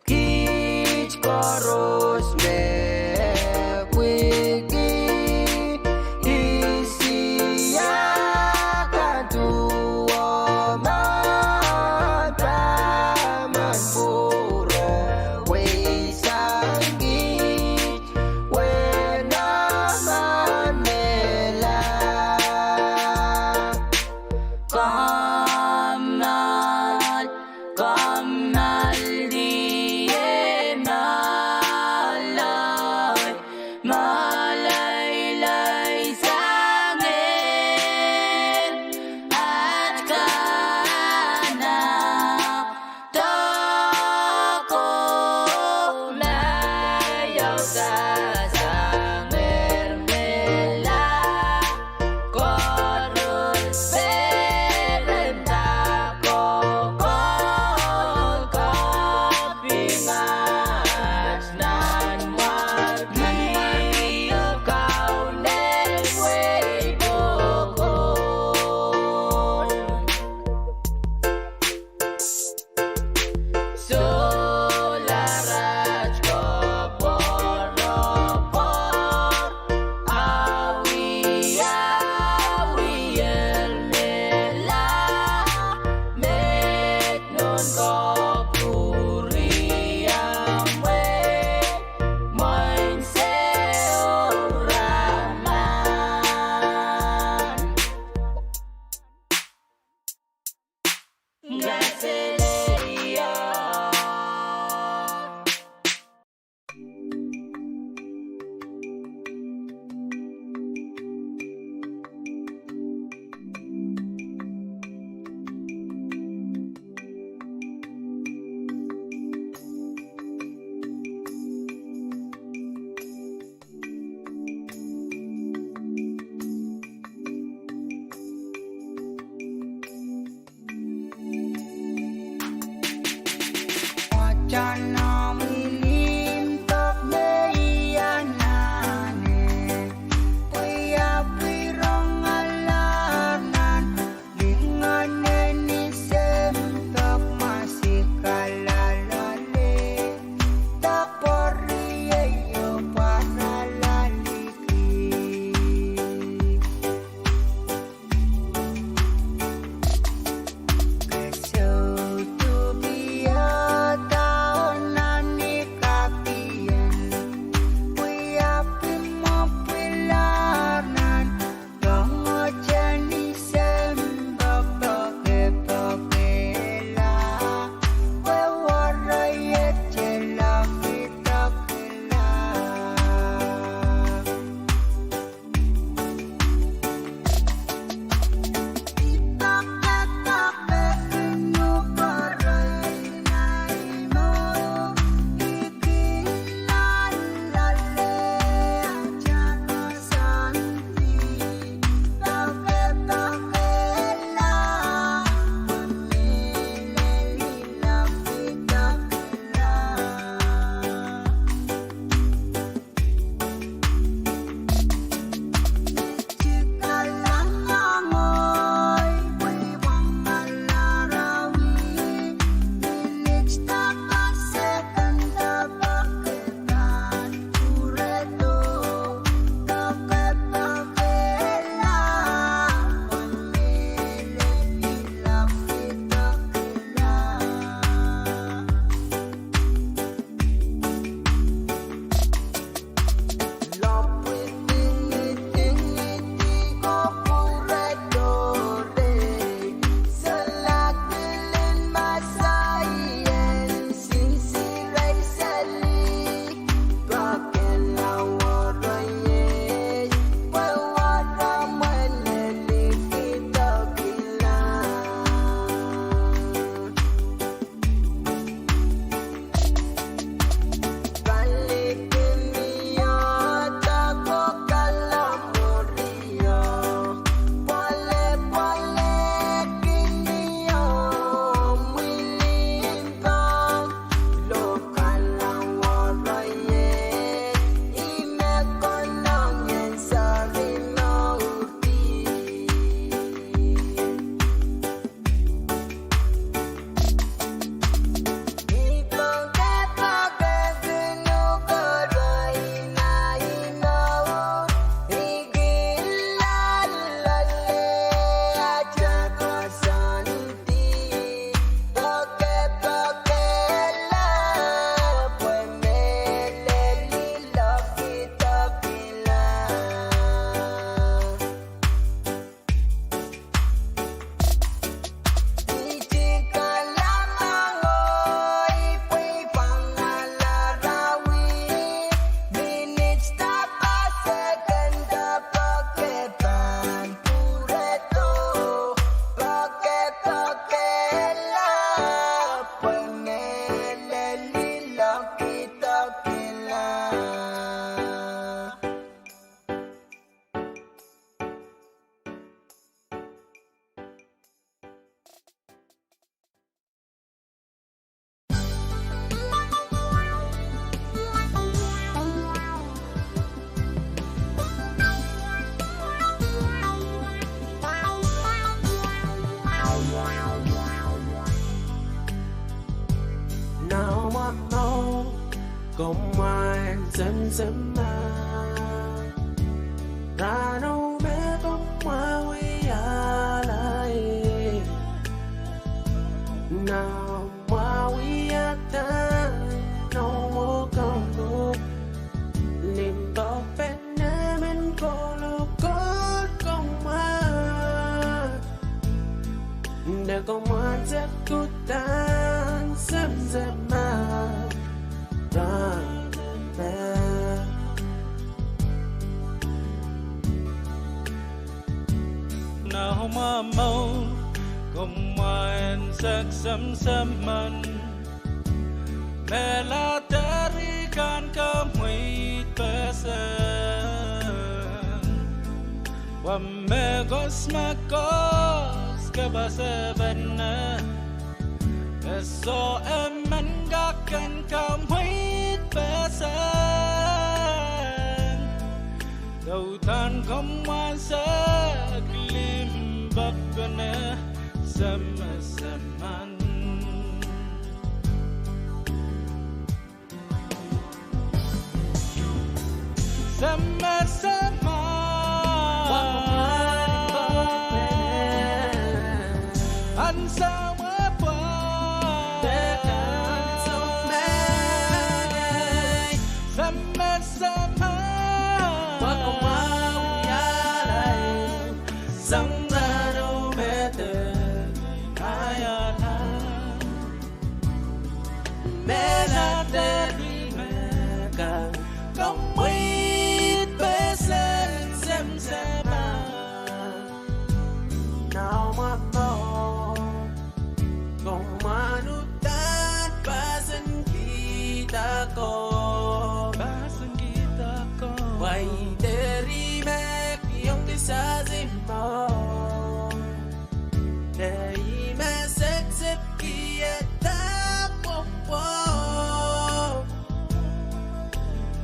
Kiht koaros me pwiki Esia kan duwen Taman pwuro weisang kiht, wenemen mehla. Kommoal, kommoal, die mala, malailai sang ehr, at kana, doko, maiauda sang ehr mehla. Komw en semsem ma. Rahno me komw wiahla ie. Nan mwawi adan, nan mwo komw limpoak pene men kolokol komw mwa. Nde komw en sekudan semsem ma. Rahno me. Nan mwo komw en sehk semsemen. Mehla deri kan kamweid pesen. Wa mehkos mehkos ke pasapene. E soh emen kak ken kamweid pesen. Dou dan komw en sehk limpoak pene semsemen. Semsem ma. Ansou me pwa. Semsem ma. Sang rahno me de iang ala. Mehla deri me kak kamweid pesen semsem ma. Nan mwo komw en uhdahn pahsan kihda ko. Pahsan kihda ko. Wa i deri me kihong kisasi mwo. Deri me seksek kihda pwopwo.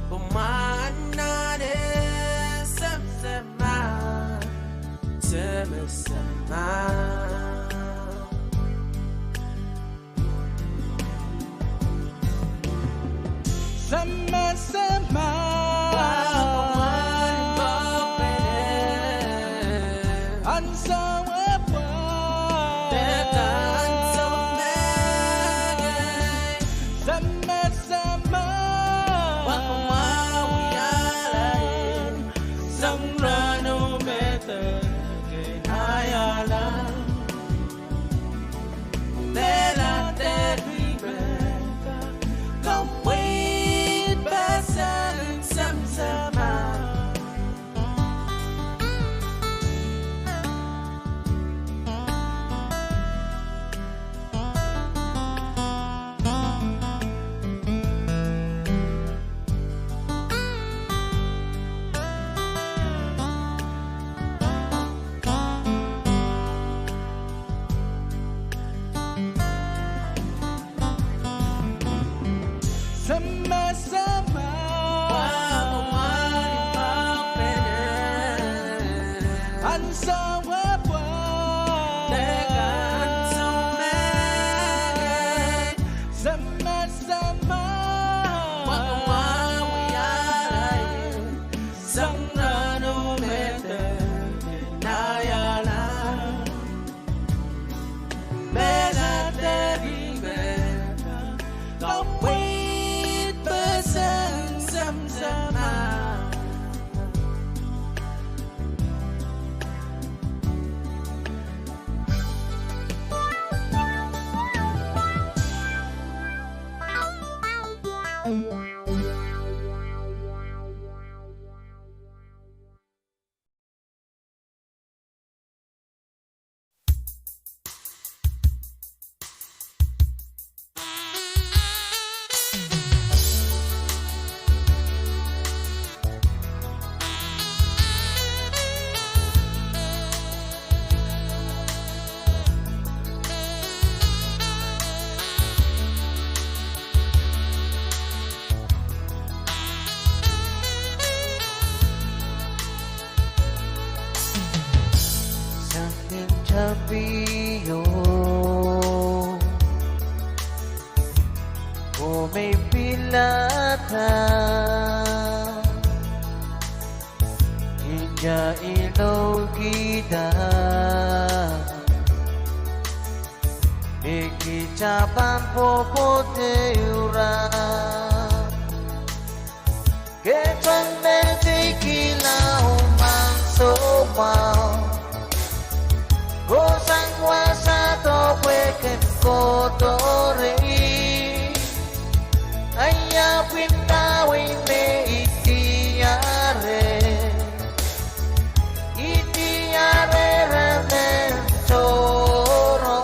Komw anahne semsem ma. Semsem ma. Semsem ma. Ansou me pwa. Semsem ma. Sang rahno me de iang ala. Mehla deri me kak kamweid pesen semsem ma. Semsem ma. Ansou me pwa. Semsem ma. Sang rahno me de iang ala. Mehla deri me kak kamweid pesen semsem ma. Sang ni tapio, Oh me pilada, inda inoukihda, me kita pahn pwopwoud ehu rah. Ke sohte meteikihla oh mwahn soumwahu. Kohsang wasa doh pwe ken kohdo rehi. Ahi ahpw ndawei me I diare. I diare rehmehn Souro.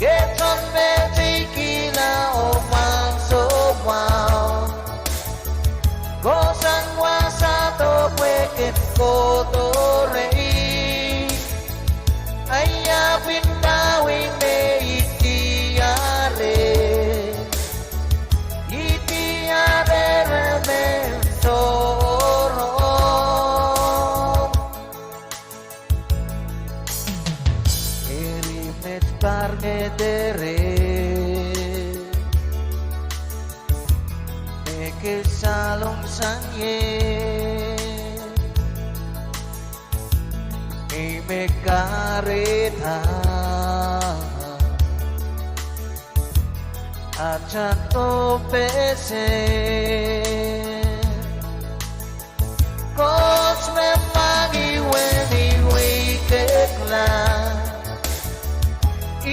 Ke sohte meteikihla oh mwahn soumwahu. Kohsang wasa doh pwe ken kohdo rehi. Ahi ahpw ndawei me I diare. I diare rehmehn Souro. Eri met pahr me dere, me ke salong sang ie. Ih me kahrehda, atail dohpeseng. Koht me mwahngih wehn, ih weikekla.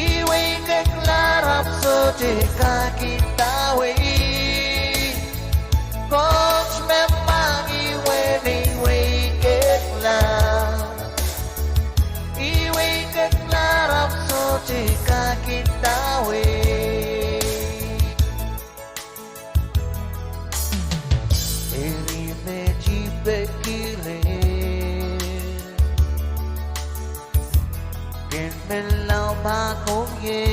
Ih weikekla, ahpw sohte kak ndawei. Koht me mwahngih wehn, ih weikekla. Ih weikekla, ahpw sohte kak ndawei. Eri met I peki reh, ken men lao mahkohng ie.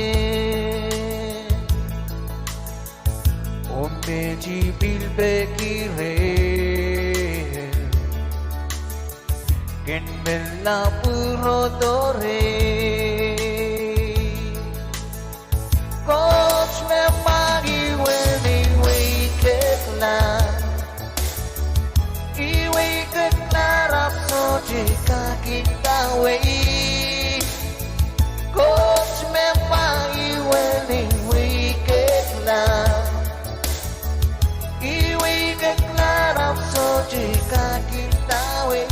Oh met I pil peki reh, ken men lao pwurodo rehi. Koht me mwahngih wehn, ih weikekla. Ih weikekla, ahpw sohte kak ndawei. Koht me mwahngih wehn, ih weikekla. Ih weikekla, ahpw sohte kak ndawei.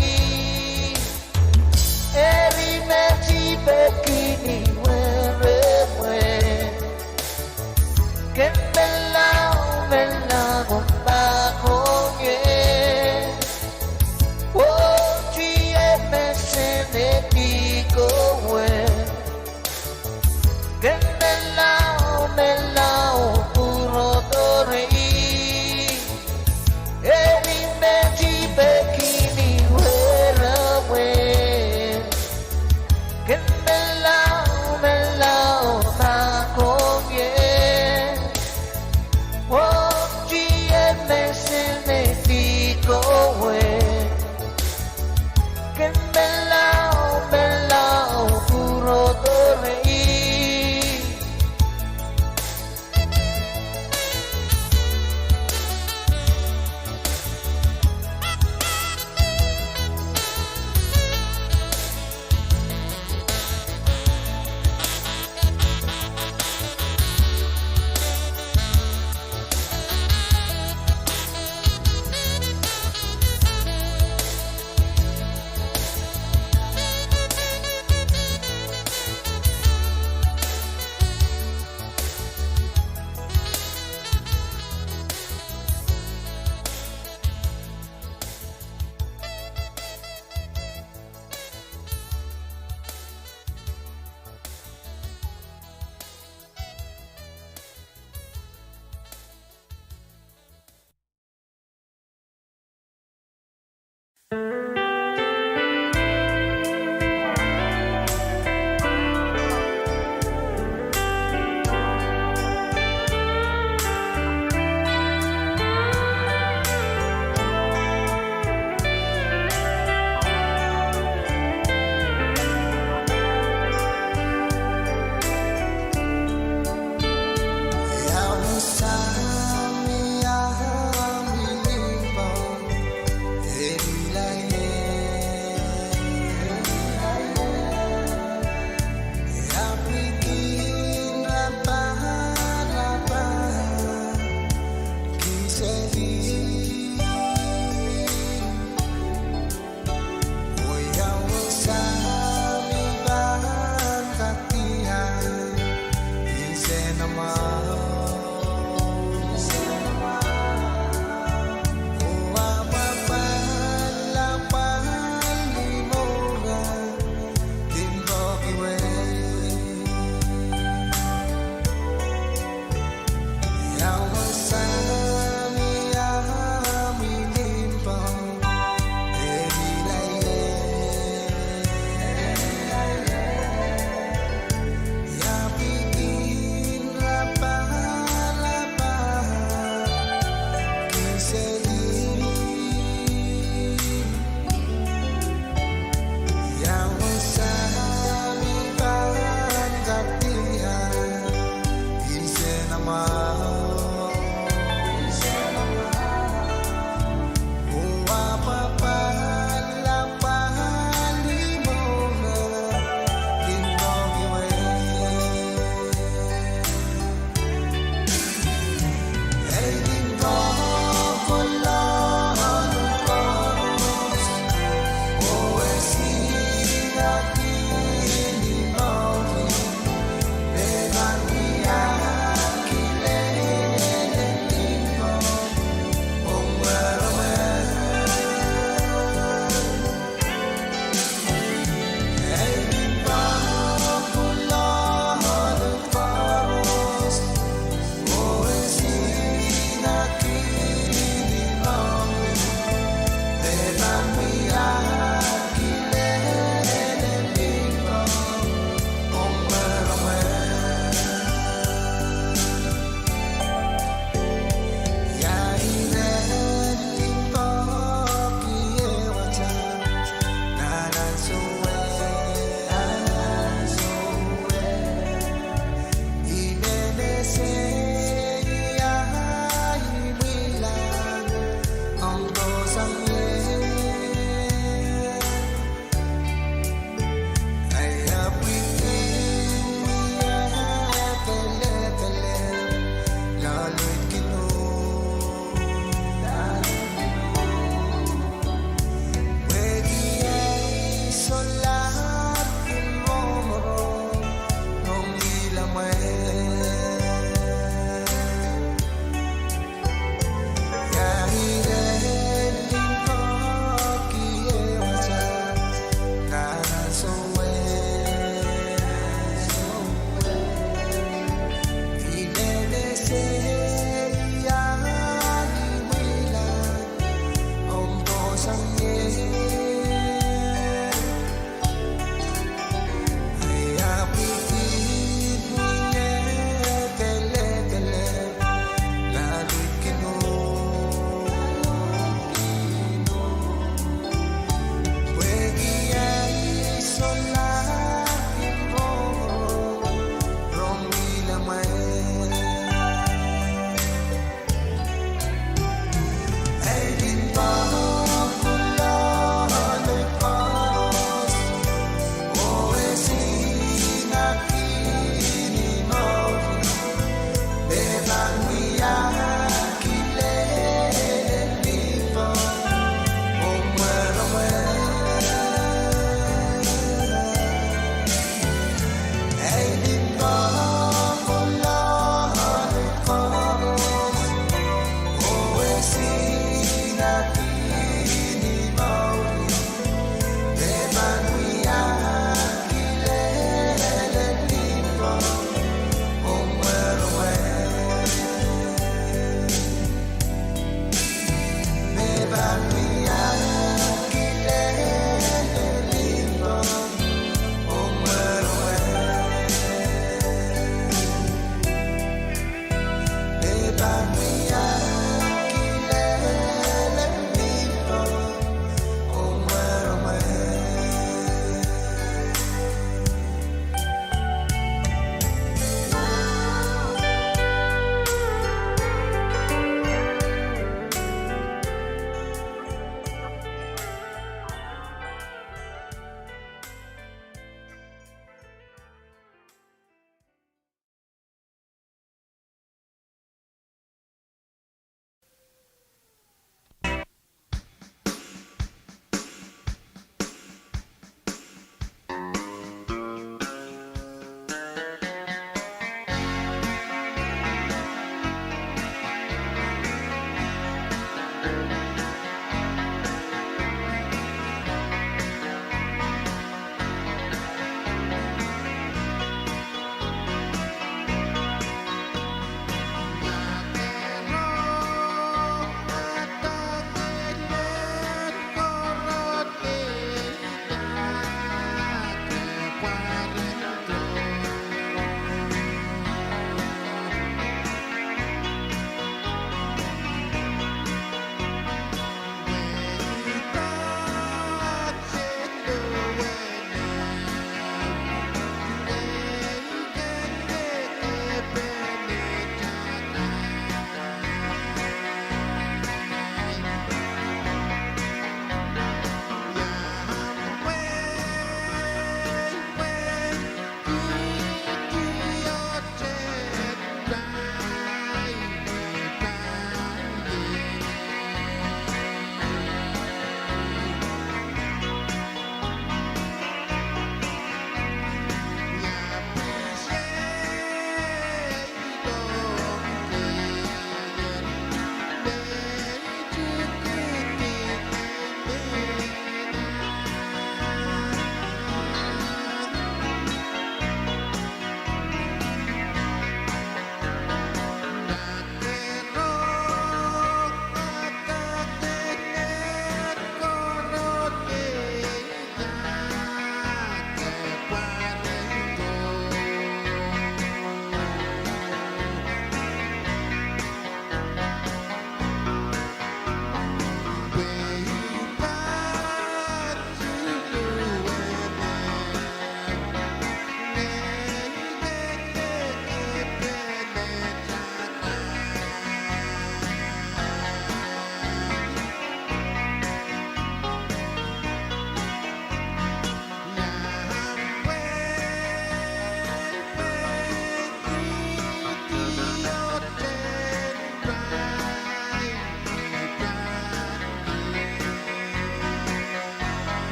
Eri met I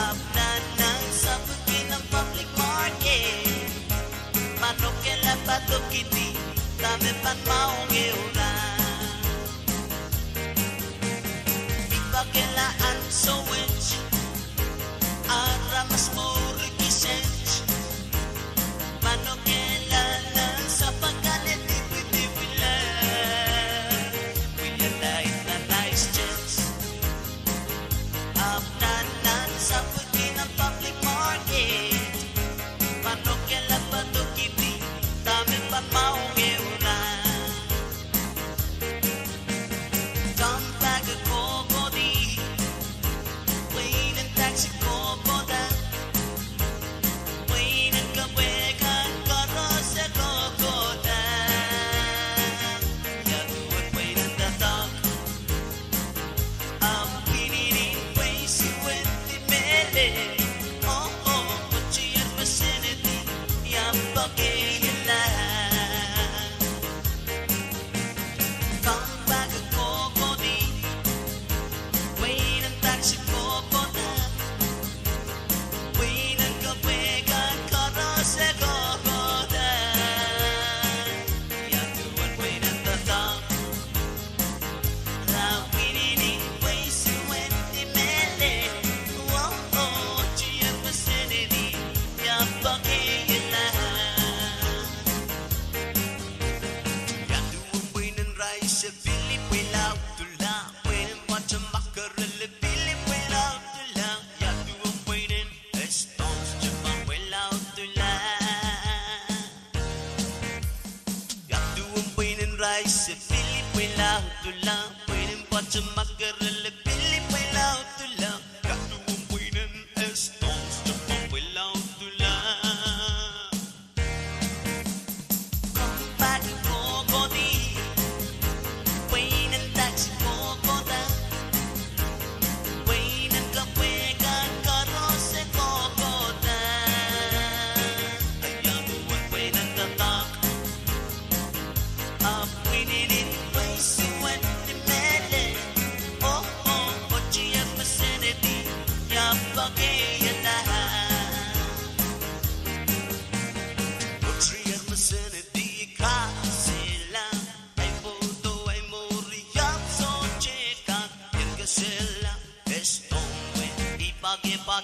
Ahpw nan nan sapwiki nan public market. padokidi dahme pahn mwahu ehu rahn. I pahkihla ansou wet, aramas mour kiset pahn okehla nan sapwakale dipwidipwila. Wiahla ih nan ahi state, ahpw nan nan sapwiki nan public market, pahn okehla padokidi dahme pahn mwahu ehu rahn. Compact kohkohdi, pweinen taksi kohkohda, pweinen kepwe kan koaros e kohkohda. Ia duwen pweinen doadoahk? Ahpw inenen pweisuwen di mehlel, oh, oh, tier mesenedi, ia pahkihla. Compact kohkohdi, pweinen taksi kohkohda, pweinen kepwe kan koaros e kohkohda. Ia duwen pweinen doadoahk? Ahpw inenen pweisuwen di mehlel, oh, oh, tier mesenedi, ia pahkihla. Ia duwen pweinen rais e pil pweilaudula, pweinen patomakerel e pil pweilaudula? Ia duwen pweinen scones te pahn pweilaudula? Ia duwen pweinen rais e pil pweilaudula, pweinen patomakerel e pil pweilaudula? Ia duwen pweinen scones te pahn pweilaudula? Compact kohkohdi, pweinen taksi kohkohda, pweinen kepwe kan koaros e kohkohda. Ia duwen pweinen doadoahk? Ahpw inenen pweisuwen di mehlel, oh, oh, oh, tier mesenedi, ia pahkihla. Oh, tier mesenedi, kasehla, ahi pwoudo, ahi mour, ia sohte kak en kesehla. E scones wet I pahkihla.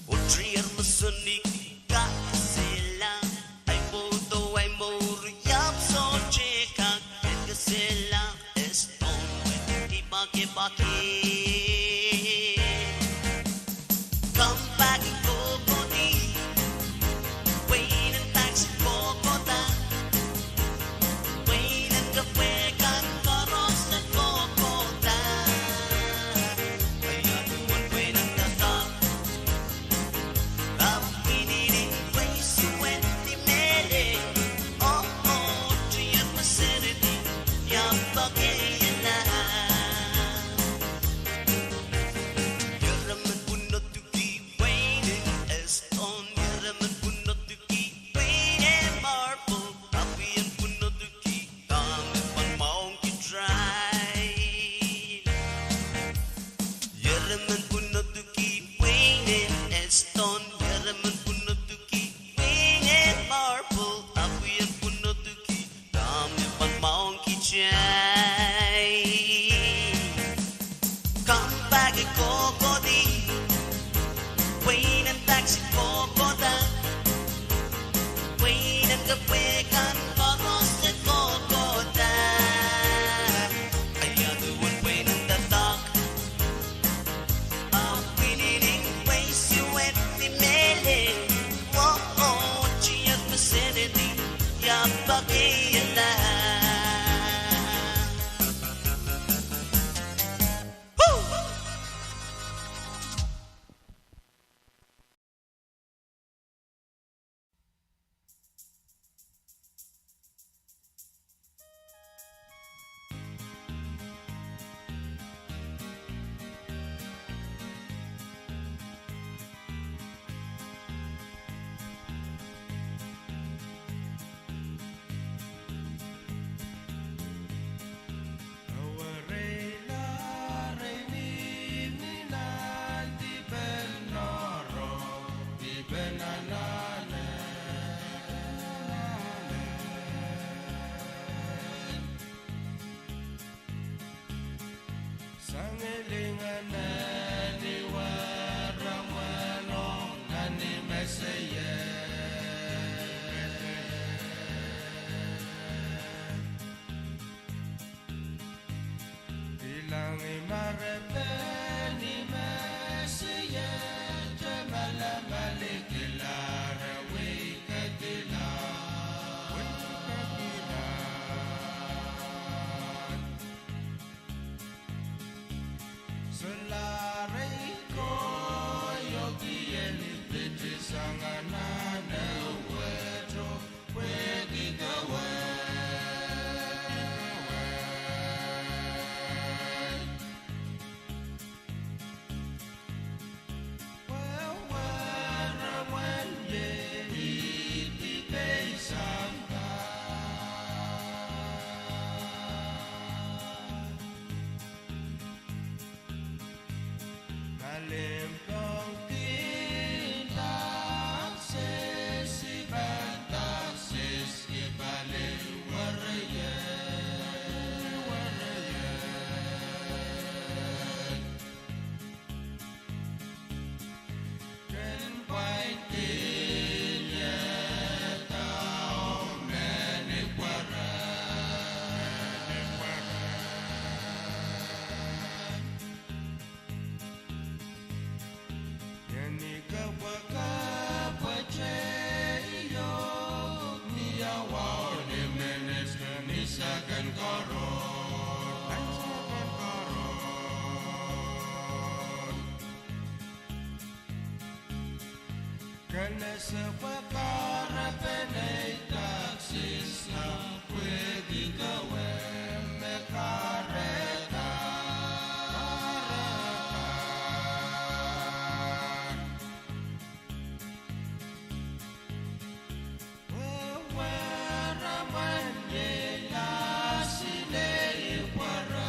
Oh, tier mesenedi, kasehla, ahi pwoudo, ahi mour, ia sohte kak en kesehla. E scones wet I pahkihla. Compact kohkohdi, pweinen taksi kohkohda, pweinen kepwe kan koaros e kohkohda. Ia duwen pweinen doadoahk? Ahpw inenen pweisuwen di mehlel, oh, oh, tier mesenedi, ia pahkihla. Ieremen pwunod ki pweinen scones, ieremen pwunod ki pweinen marble, ahpw ien pwunod ki dahme pahn mwahuki train. Ieremen pwunod ki pweinen scones, ieremen pwunod ki pweinen marble, ahpw ien pwunod ki dahme pahn mwahuki train. Compact kohkohdi, pweinen taksi kohkohda, pweinen kepwe kan koaros e kohkohda. Ia duwen pweinen doadoahk? Ahpw inenen pweisuwen di mehlel, oh, oh, tier mesenedi, ia pahkihla. Ngilingan nan ni waramwano, nan ni meseier. Kilang, I marepen ni meseier, te malamal I kilang, re wei ketilang. Solahr ei koahiek, I en pitsang anahne wet oh pwehki kawehwe. Wehwehn ren ie, I di pei sampah. Palimpok kin taksis, I pahn taksis ki paliwereiet. Ken pwain kin iang dahme ni pweren. Ien I kepwekepwete iohk, ni awa oh ni minit, ni seken koaros. Ken ese pwe kahrepen ei taksis nan pwehki kawehwe me kahrehda. Wehwehn ramwenge lasin ei pweren.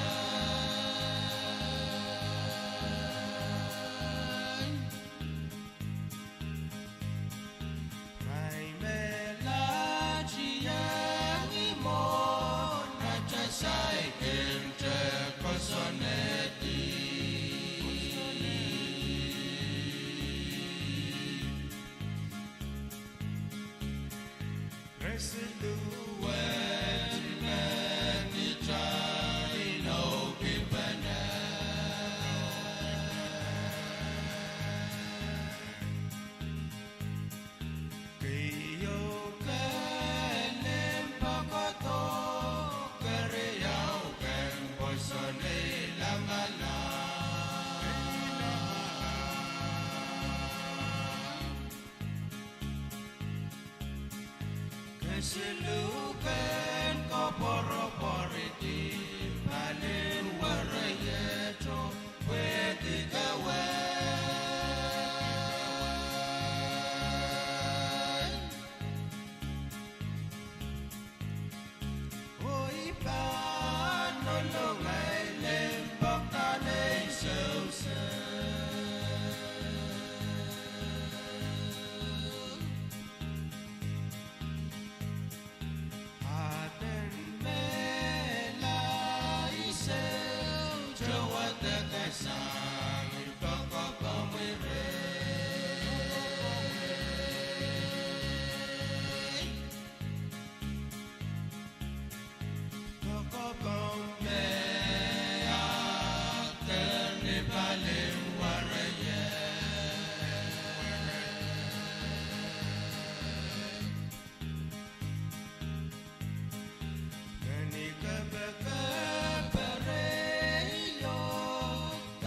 Mai me latieng I mwohn atail saikinte kosonnedi. Re siluh wet me kitail inoukipene. Keieu ken limpoak koadoak, keriau ken pwoson ei lamalam. Kesiluh ken koapworopworki paliwereiet oh pwehki kawehwe. Oh I pahn olong ei limpoak nan ei sousou. Aden mehla I sohte wadek sang I pokopomwi reh. Pokopom me ahpw ker ni paliwereiet. Mehn I kepekepere iohk,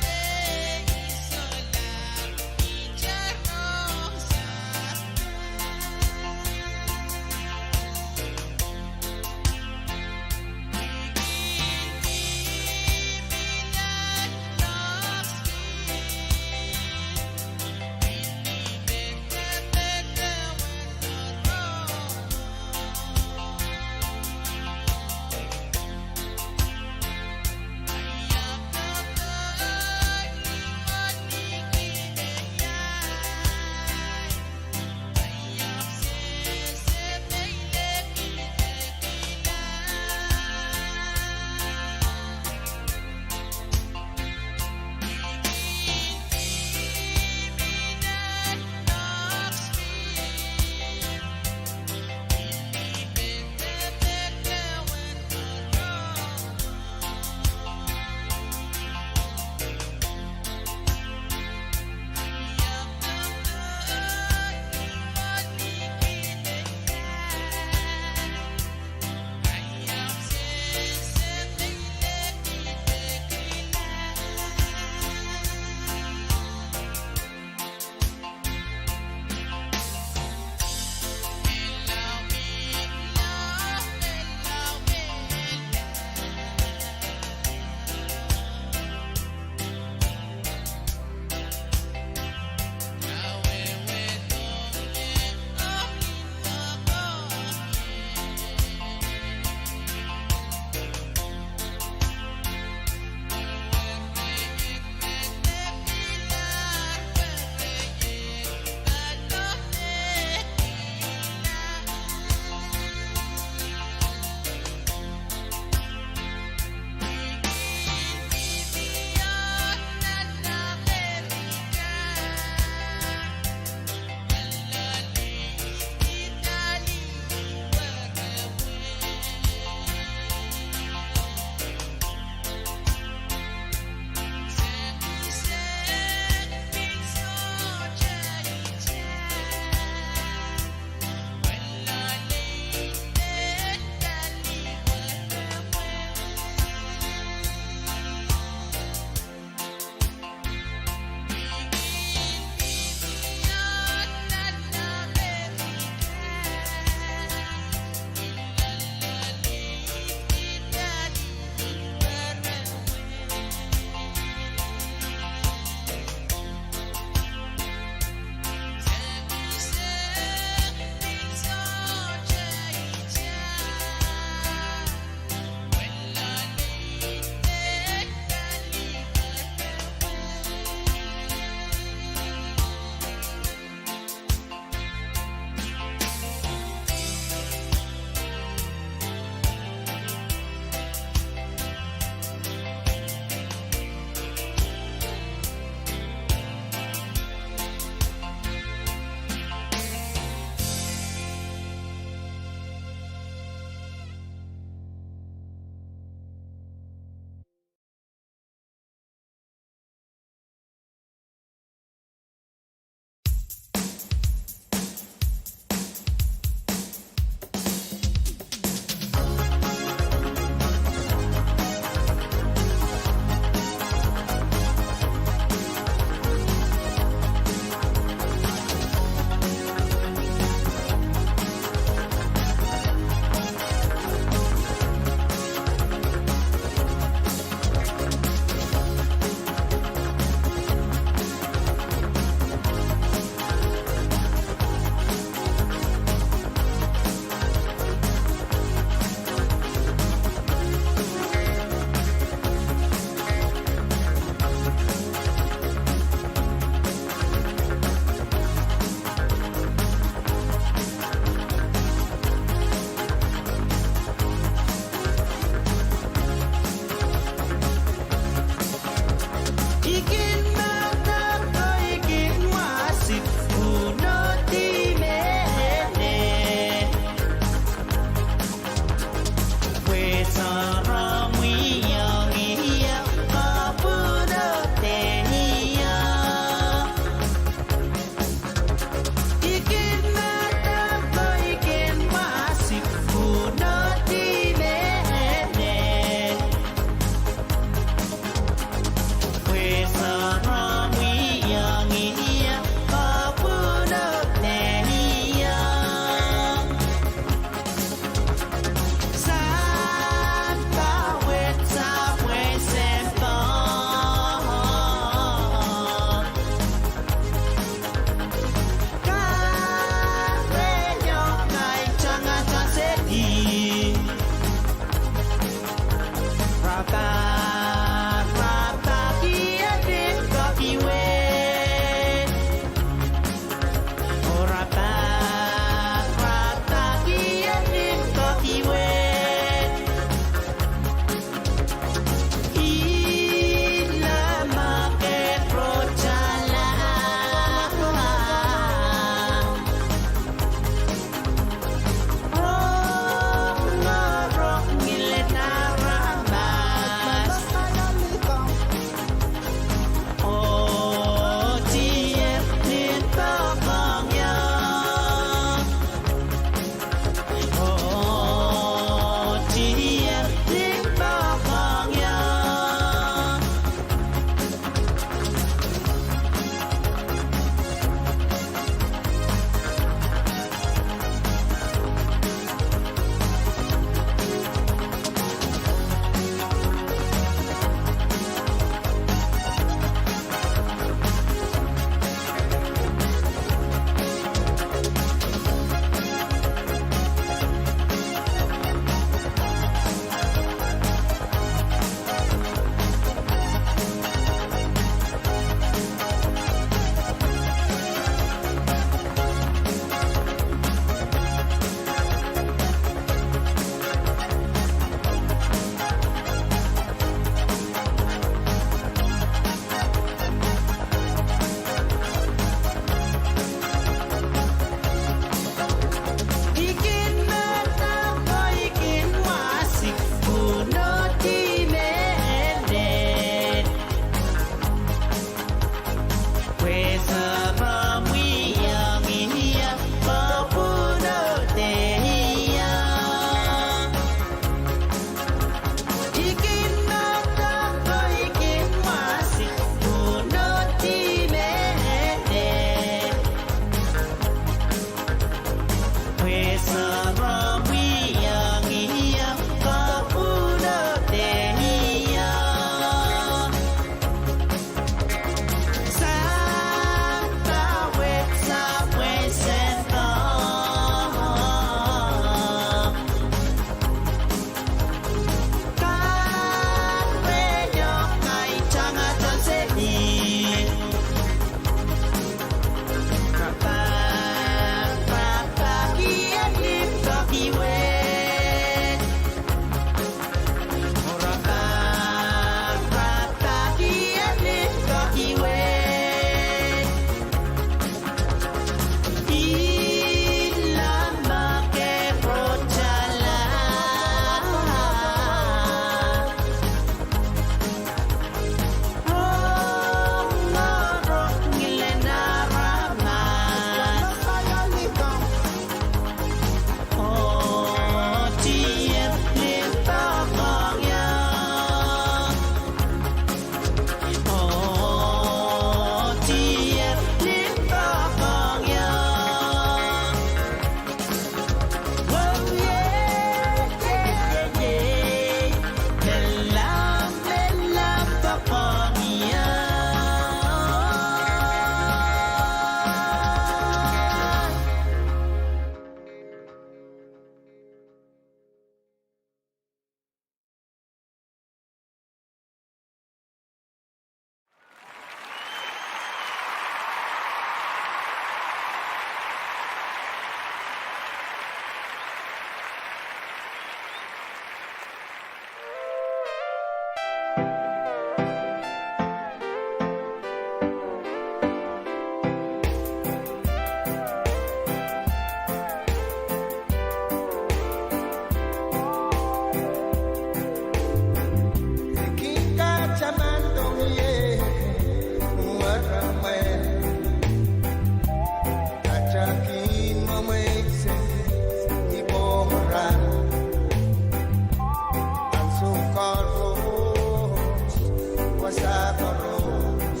koaros.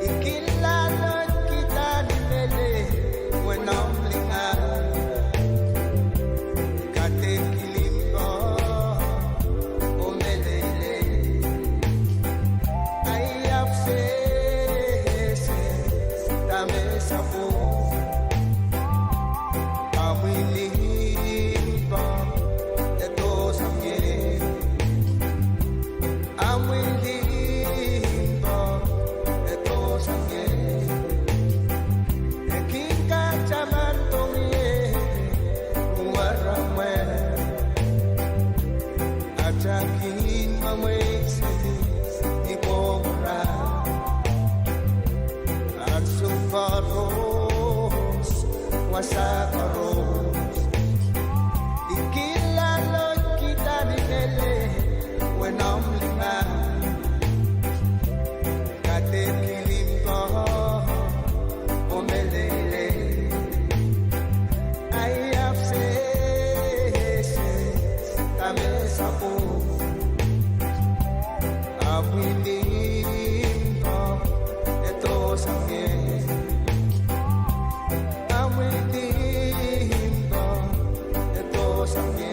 I kin laloid kihda ni mehlel, wenomw lingan. Kadeik limpoak, oh meleilei. Ahi ahpw sehse, dahme sapwung. Amwi limpoak, e dohsang ie. Amwi limpoak, e dohsang ie. E kin katamanpong ie, waramwe. Atail kin mwemwei seli, ni kohkohra. Ansou koaros, wasa koaros. I kin laloid kihda ni mehlel, wenomw lingan. Kadeik limpoak, oh meleilei. Ahi ahpw sehse, dahme sapwung. Amwi limpoak, e dohsang ie. Amwi limpoak, e dohsang ie.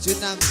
Tsunami.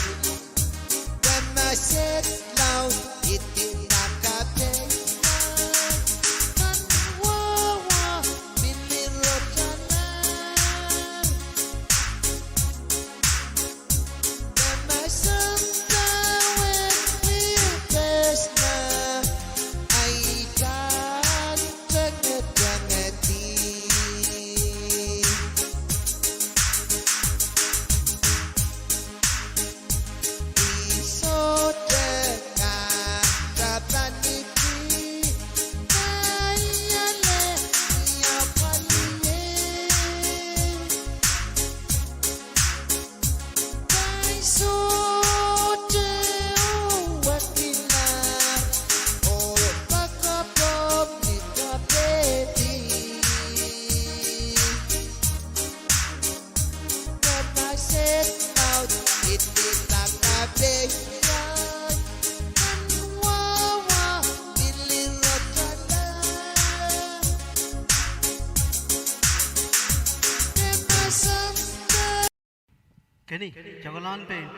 Keni, tokala pein.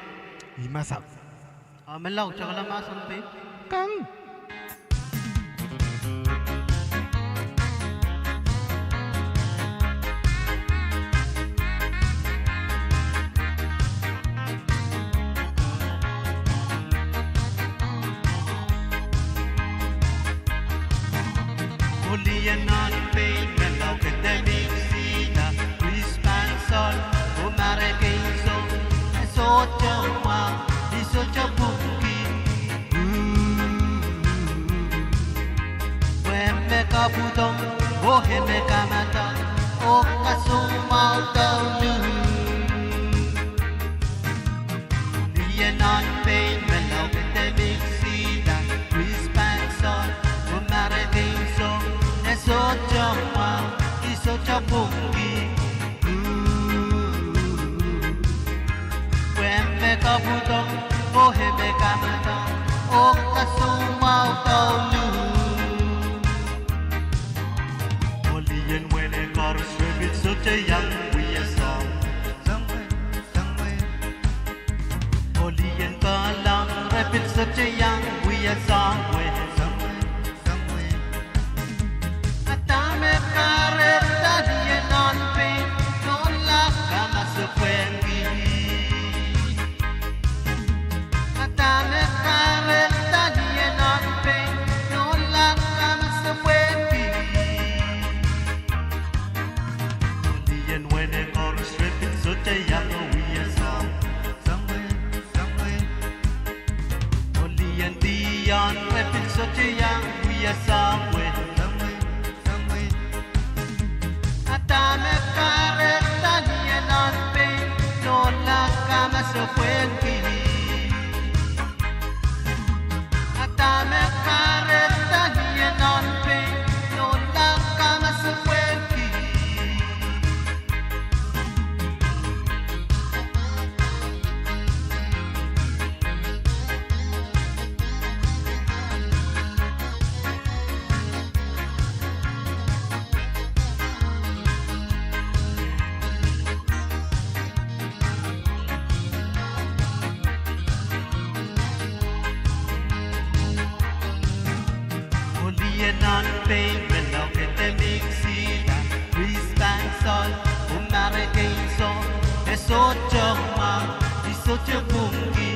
I masap. A menlau, tokala mahsen pein. Kang. Kolien nan pein, menlau, kedemik sihla, pwihs pansol, oh marekeiso, e sohte mwahu, I sohte pwungki. Pwe me kapwudong, oh e me kamadang, oh kasoumwahu douluhl. Kolien nan pein, menlau, kedemik sihla, pwihs pansol, oh marekeiso, e sohte mwahu, I sohte pwungki. Pwe me kapwudong, oh e me kamadang, oh kasoumwahu douluhl. Kolien wehne koaros re pil sohte iang wia soahng. Kolien kahlang re pil sohte iang wia soahng. A dahme kahrehda lien nan pein, nohla kamasepwehki. A dahme kahrehda lien nan pein, nohla kamasepwehki. Kolien wehne koaros re pil sohte iang wia soahng. Kolien dian re pil sohte iang wia soahng. A dahme kahrehda lien nan pein, nohla kamasepwehki. A dahme kahrehda lien nan pein, nohla kamasepwehki. Kolien nan pein, menlau, kedemik sihla, pwihs pansol, oh marekeiso, e sohte mwahu, I sohte pwungki.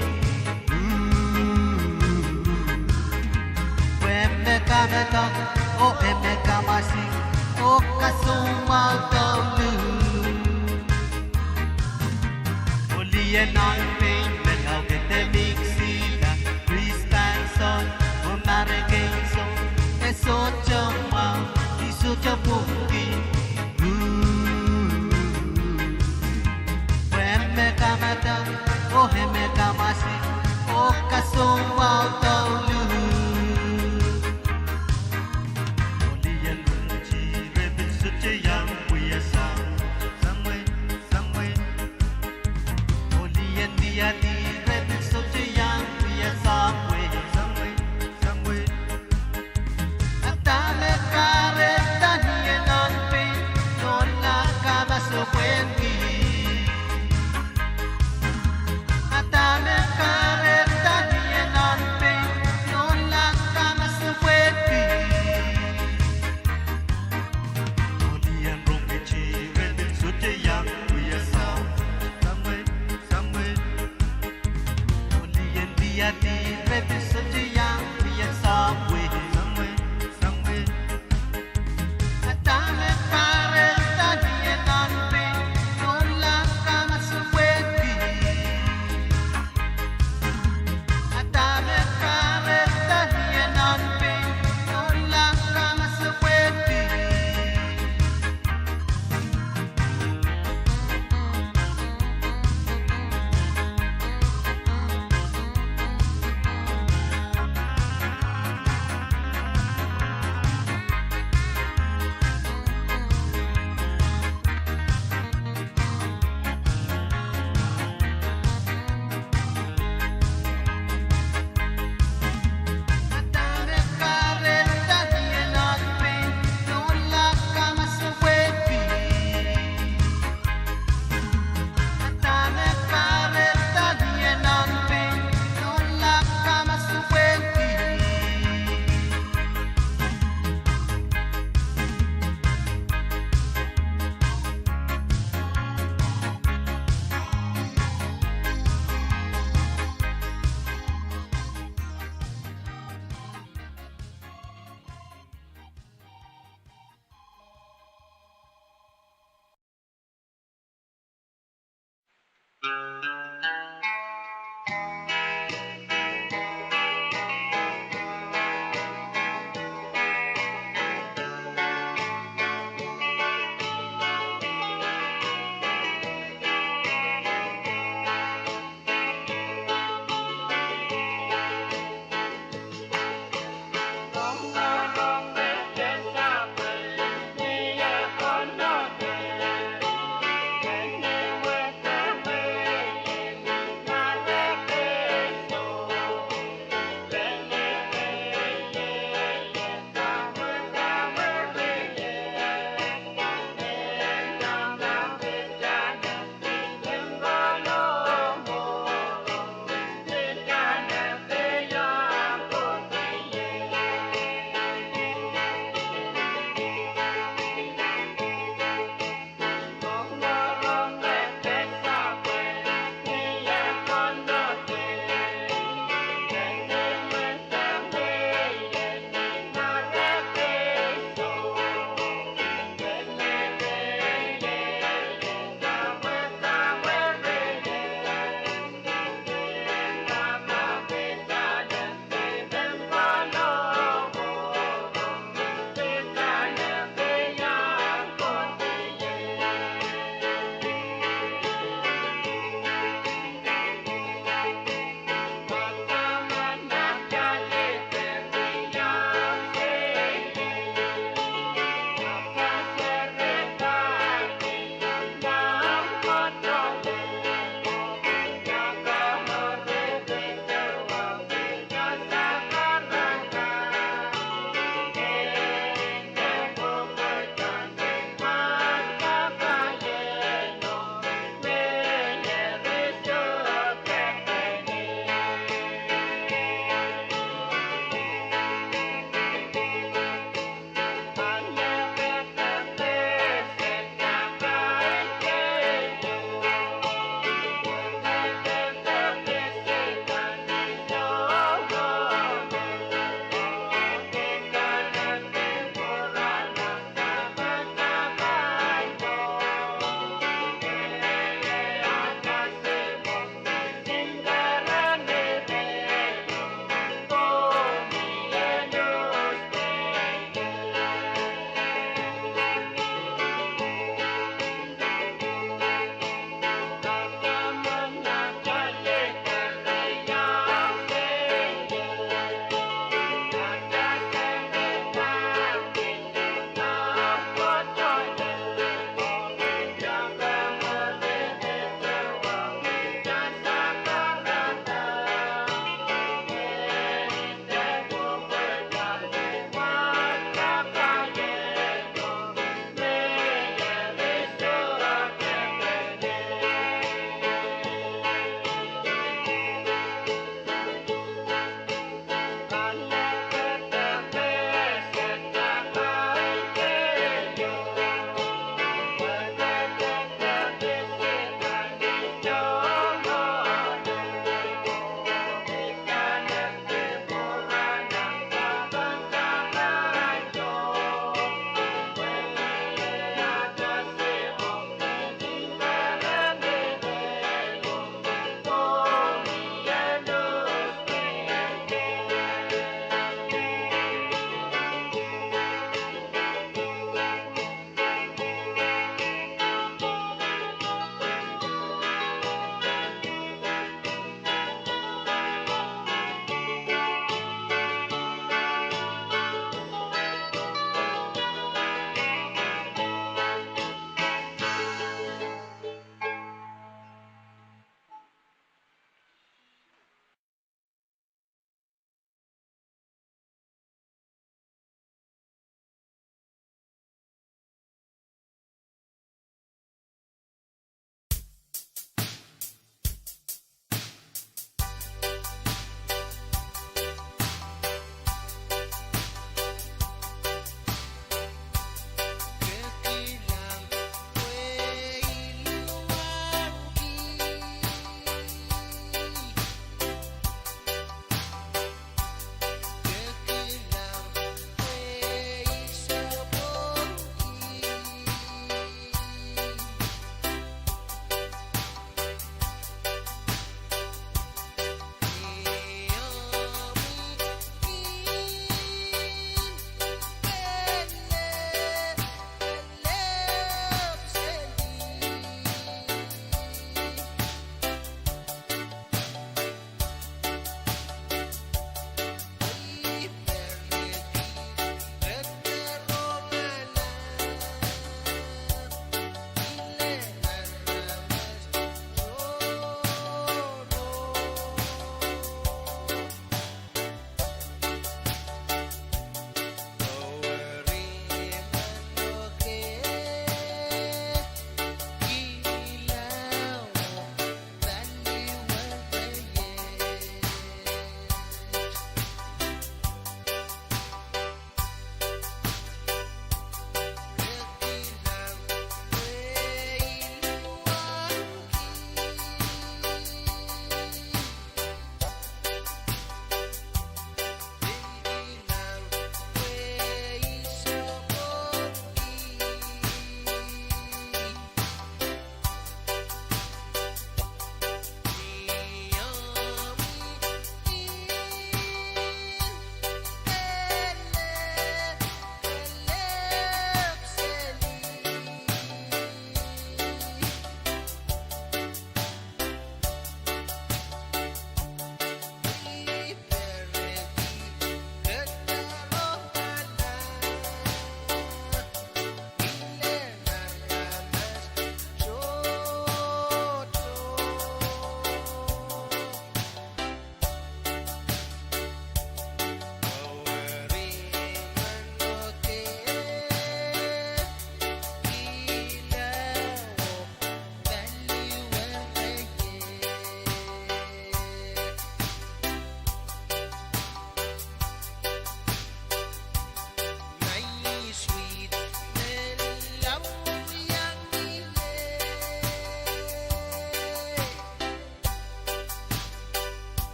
Pwe me kamadang, oh e me kamasi, oh kasoumwahu douluhl. Kolien nan pein, menlau, kedemik sihla, pwihs pansol, oh marekeiso, e sohte mwahu, I sohte pwungki. Pwe me kamadang, oh e me kamasi, oh kasoumwahu douluhl. Kolien rimwuti re pil sohte iang wia soahng. Kolien diadi re pil sohte iang wia soahng. A dahme kahrehda lien nan pein, nohla kamasepwehki. A dahme kahrehda lien nan pein,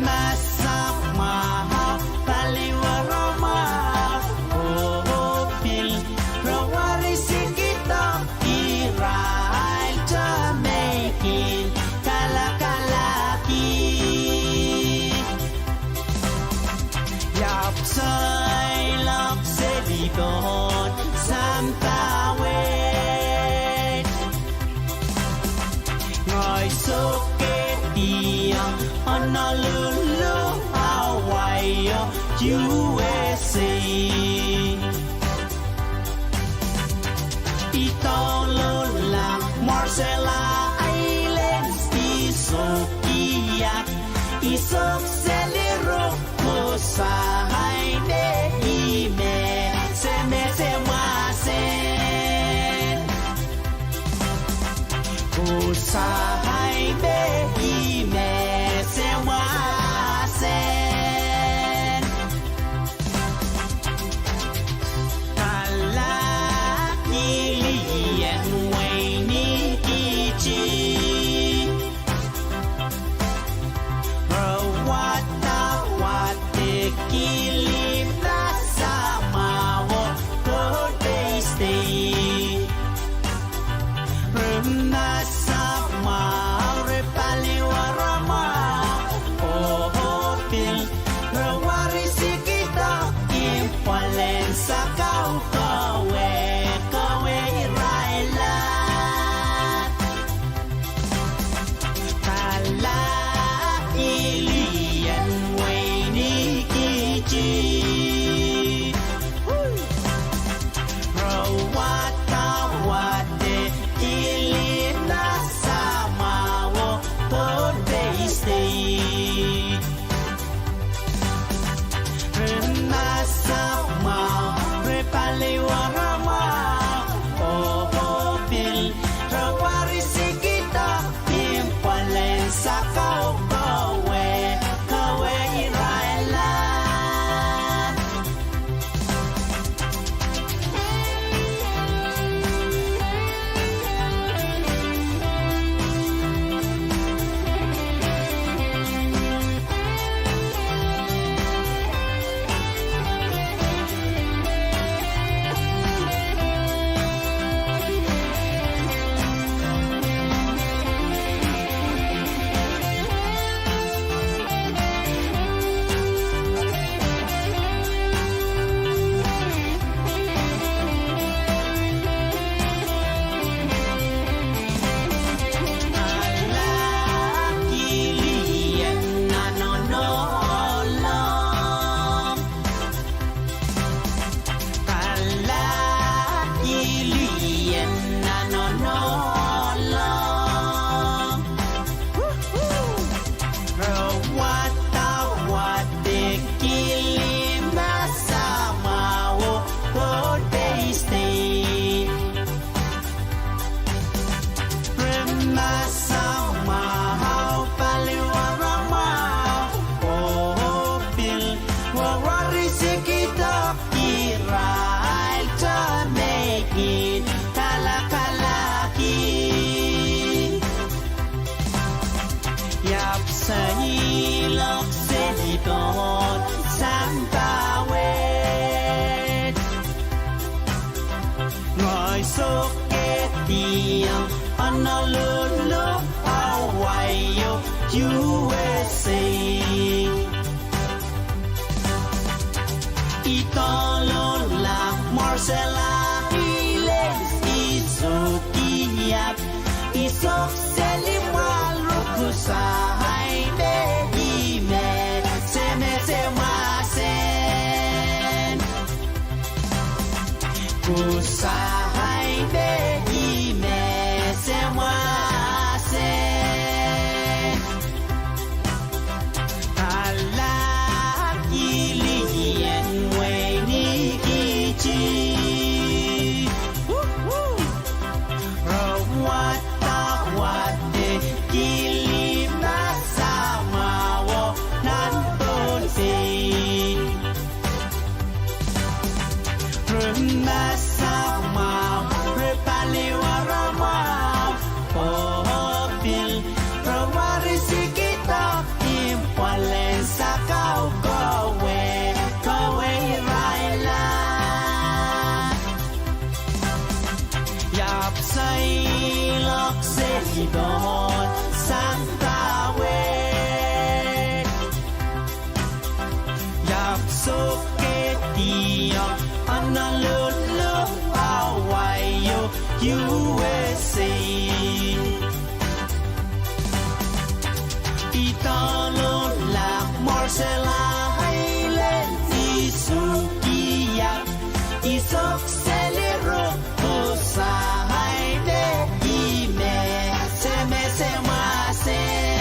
Mahsen mwahu, paliwar mwahu, oh pil re wahrisikihdo irail tohn mehn kin kalakalahki. Iap seiloak seli pohn sampah wet. Ngehi sokehdiong Honolulu, Hawaii, U S A. I douluhl Marshall Islands, I sohte iang, I sok seli ruku sahi me I mehse mehse mwahsen. Ku sahi me I mehse mwahsen. Kalahkilien wenikihti. Re wadawad kili mahsen mwahu, oh Pohnpei State. Re mahsen mwahu, re paliwar mwahu, oh pil re wahrisikihdo influenza kau, kowe, kowe irail la. Kalahkilien wenikihti. Re wadawad kili mahsen mwahu, oh Pohnpei State. Re mahsen mwahu, re paliwar mwahu, oh pil re wahrisikihdo influenza kau, kowe, kowe irail la. Kalahkilien nan onohlong. Kalahkilien nan onohlong. Re wadawad kili mahsen mwahu, oh Pohnpei State. Re mahsen mwahu, paliwar mwahu, oh pil re wahrisikihdo irail tohn mehn kin kalakalahki. Iap seiloak seli pohn sampah wet. Ngehi sokehdiong Honolulu, Hawaii, U S A. I douluhl Marshall Islands, I sohte iang, I sok seli mwahl ruku sahi me I mehse mehse mwahsen. Ku sahi me I mehse mwahsen. Kalahkilien wenikihti. Re wadawad kili mahsen mwahu nan Pohnpei. Re mahsen mwahu. Sokehdiong Honolulu, Hawaii, U S A. I douluhl Marshall Islands, I Sukiah, I Sok Seli Ruk, Kusaide, I Mese Mese Mwahsen.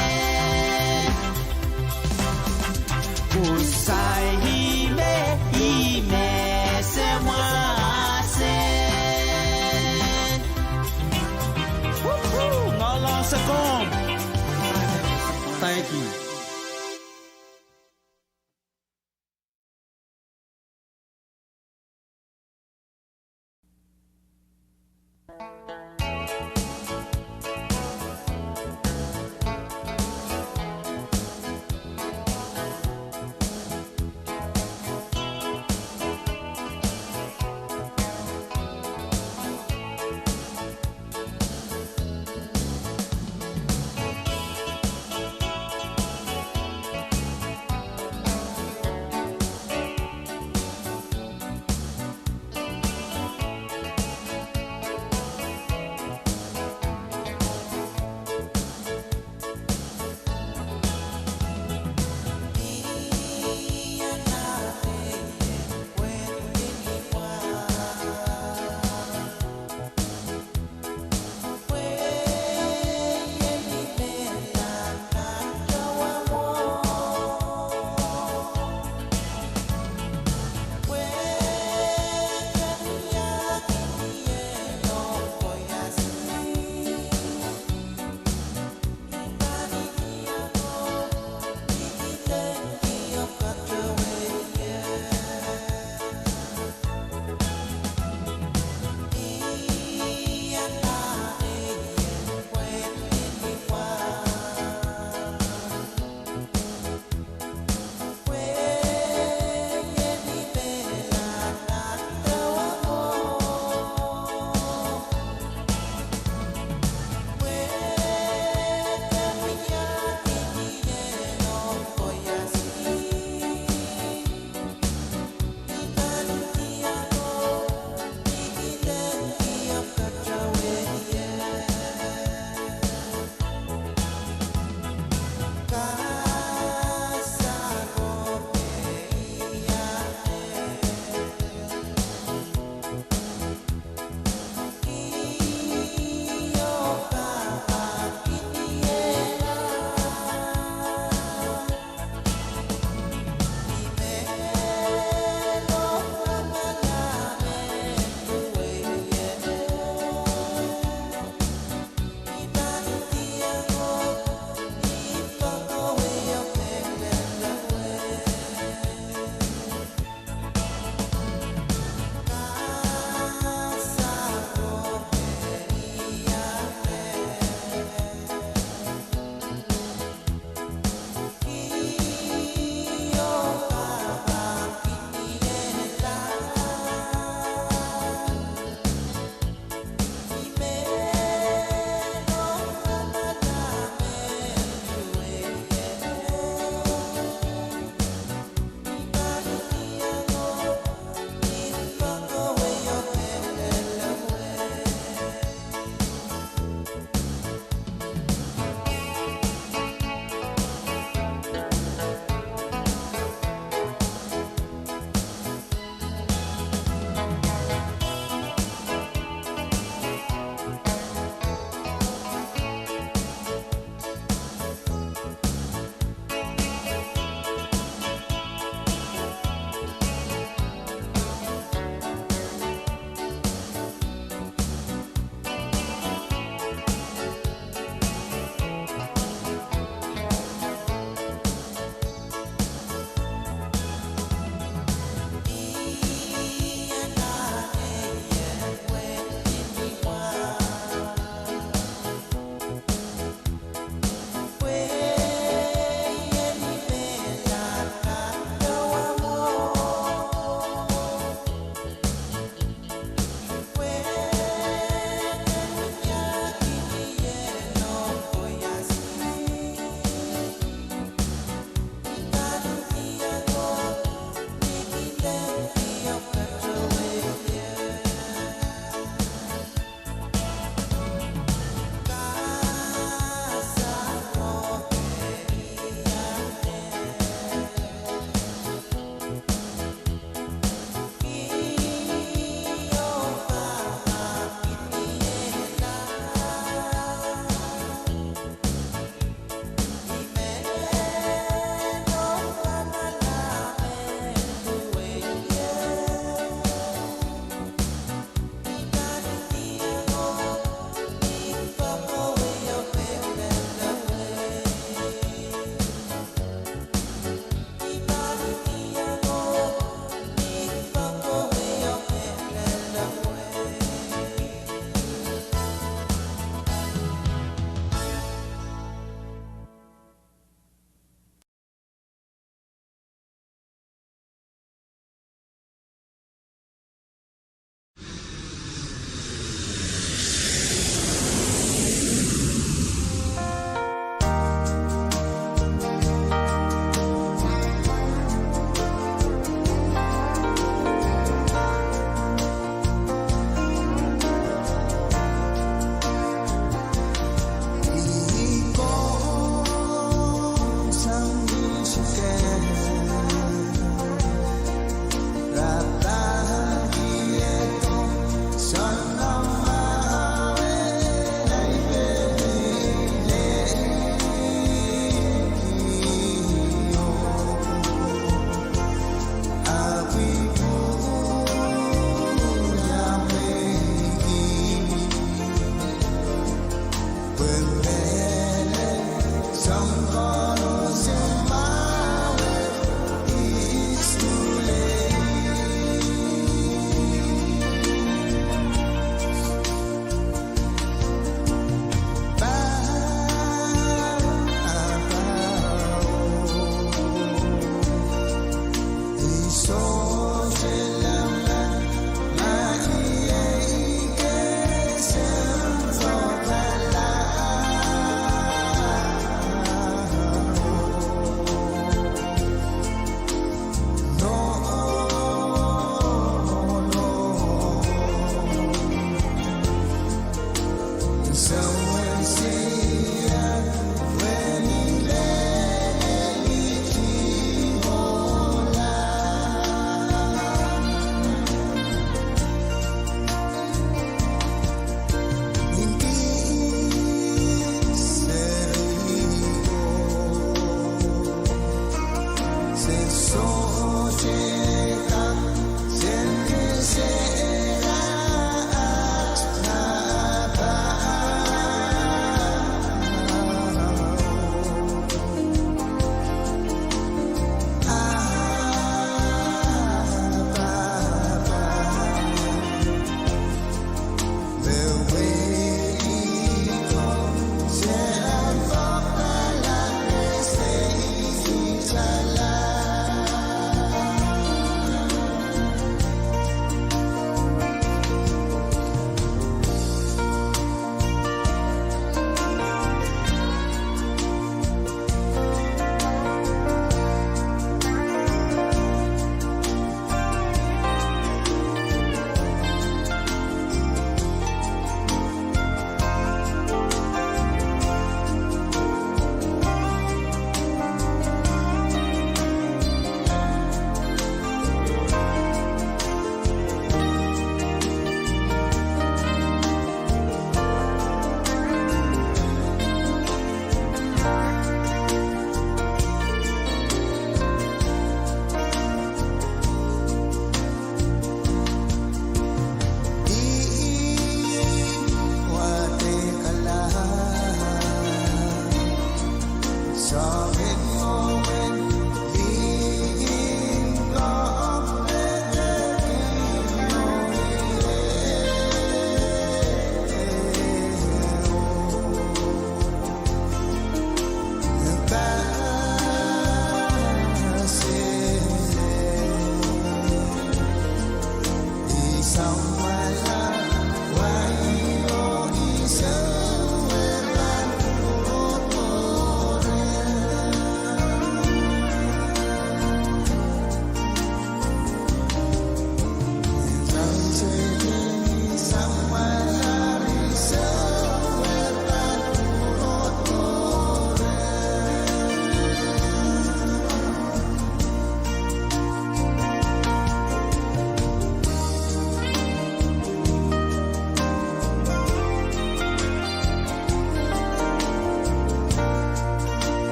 Kusaide, I Mese Mwahsen. Woohoo! Ngoalohng Sekom. Thank you.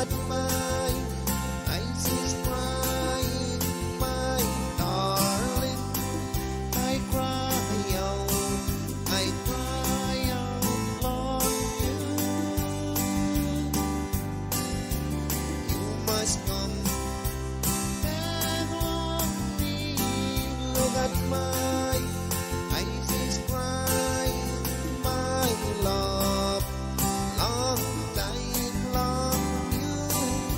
at my eyes is crying, my darling. I cry out, I cry out, long you. You must come back on me. Look at my eyes is crying, my love. Long time, long you.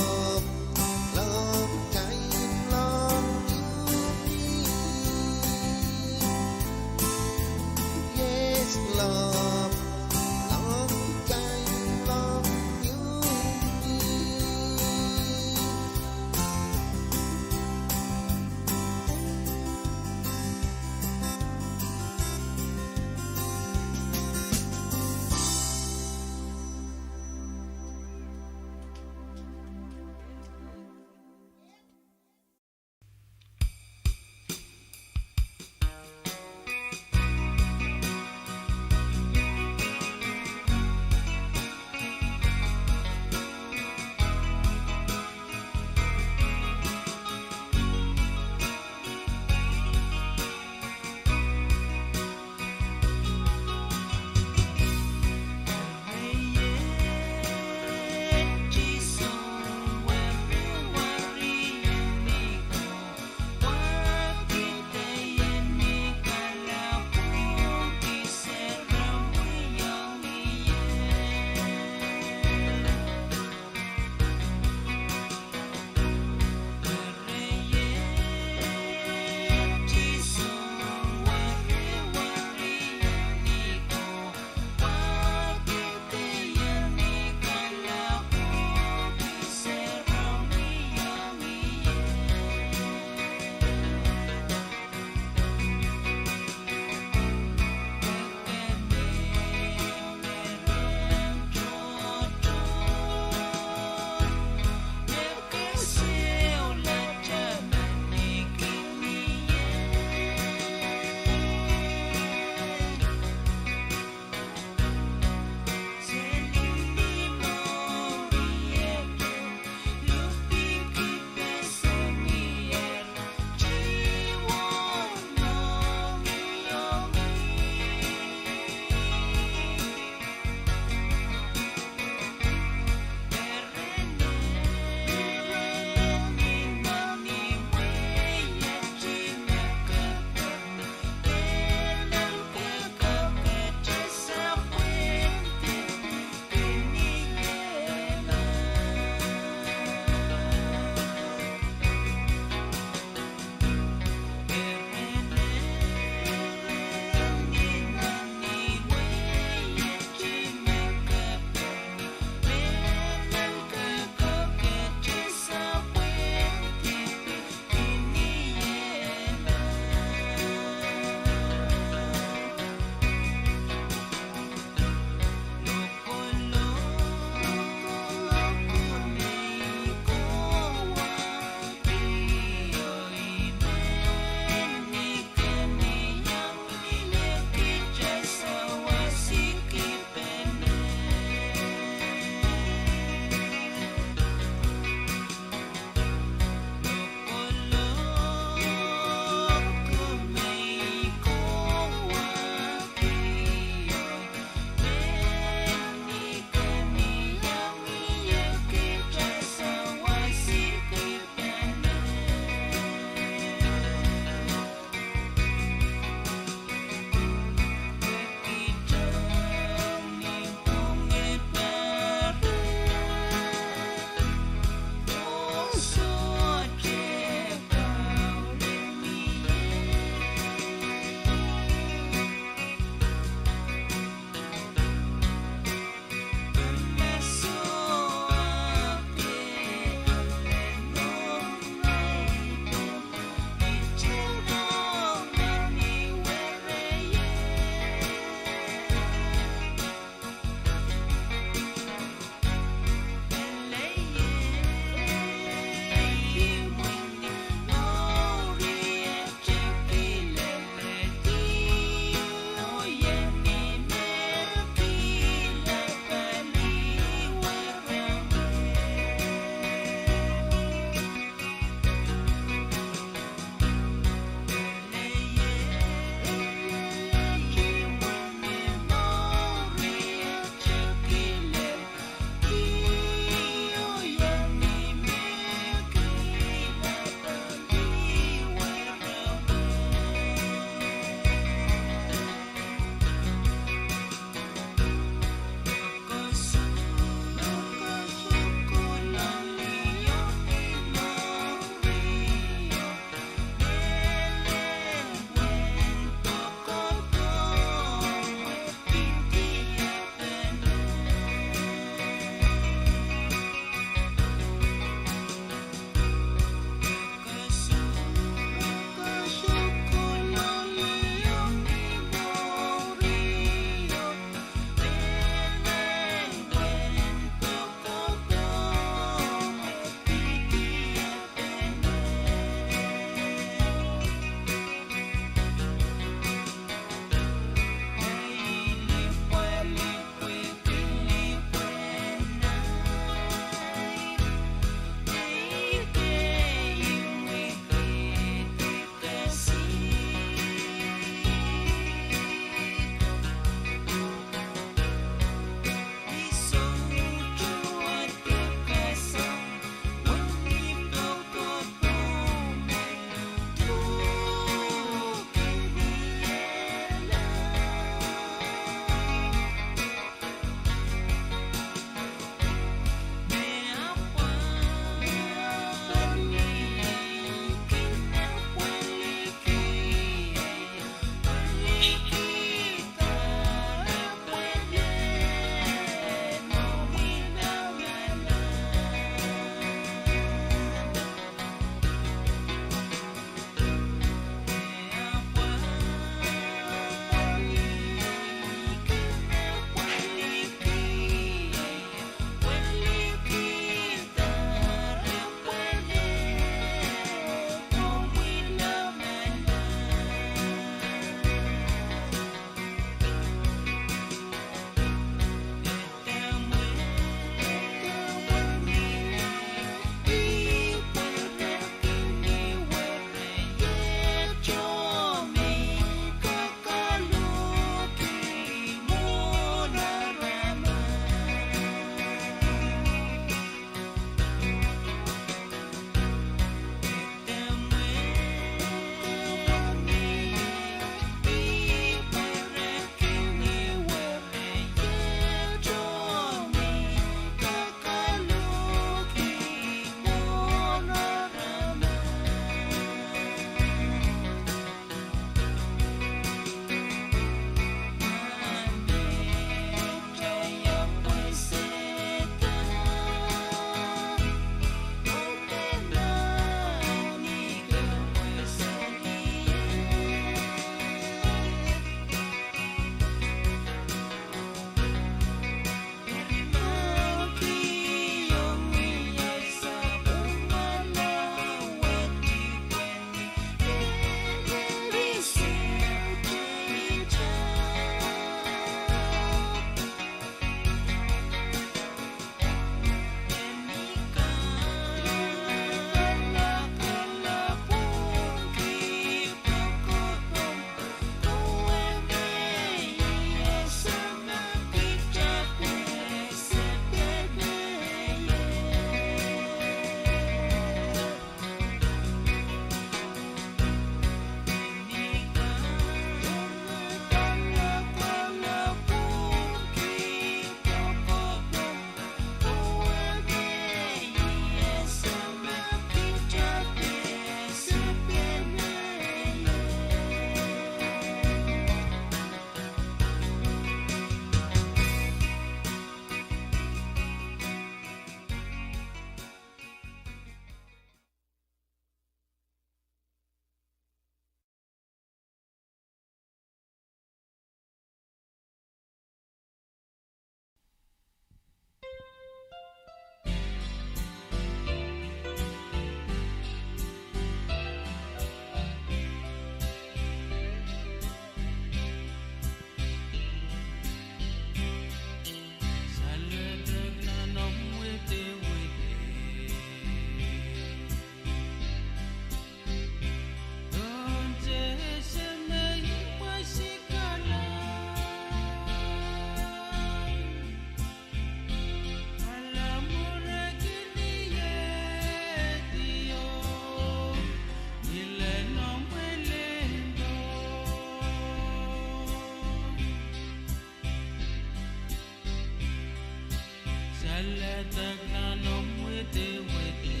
Ledek nan omw widewide.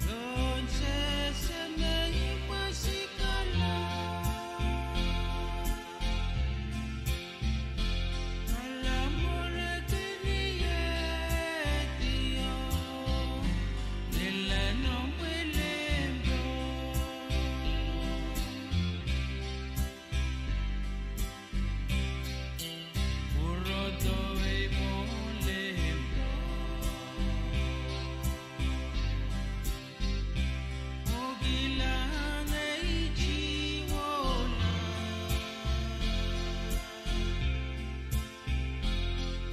Lohn sehse me I mwesikala. Ala mwurin kiniehdi o, ni lel omw limpoak. Pwurodo ei mwohn limpoak. Oh kilang ei tiwohla.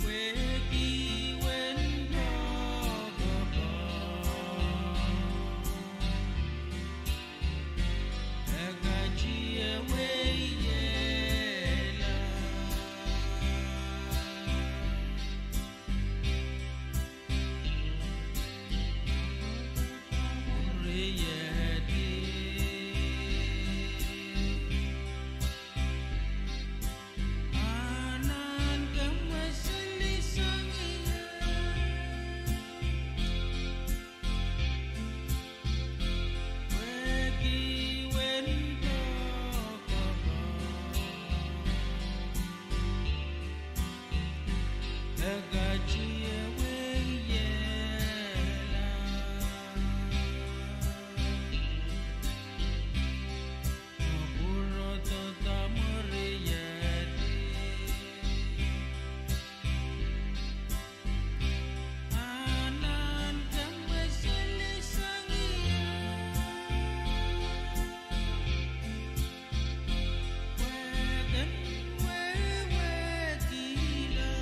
Pwehki wen tohkohpo. E katieweiehla. Mwuriehdi. Anahn kemweseli sang ie. Pwehki wen tohkohpo. E katieweiehla. Pwurodo, mwuriehdi. Anahn kemweseli sang ie. Pwehki wen wehwehkihla.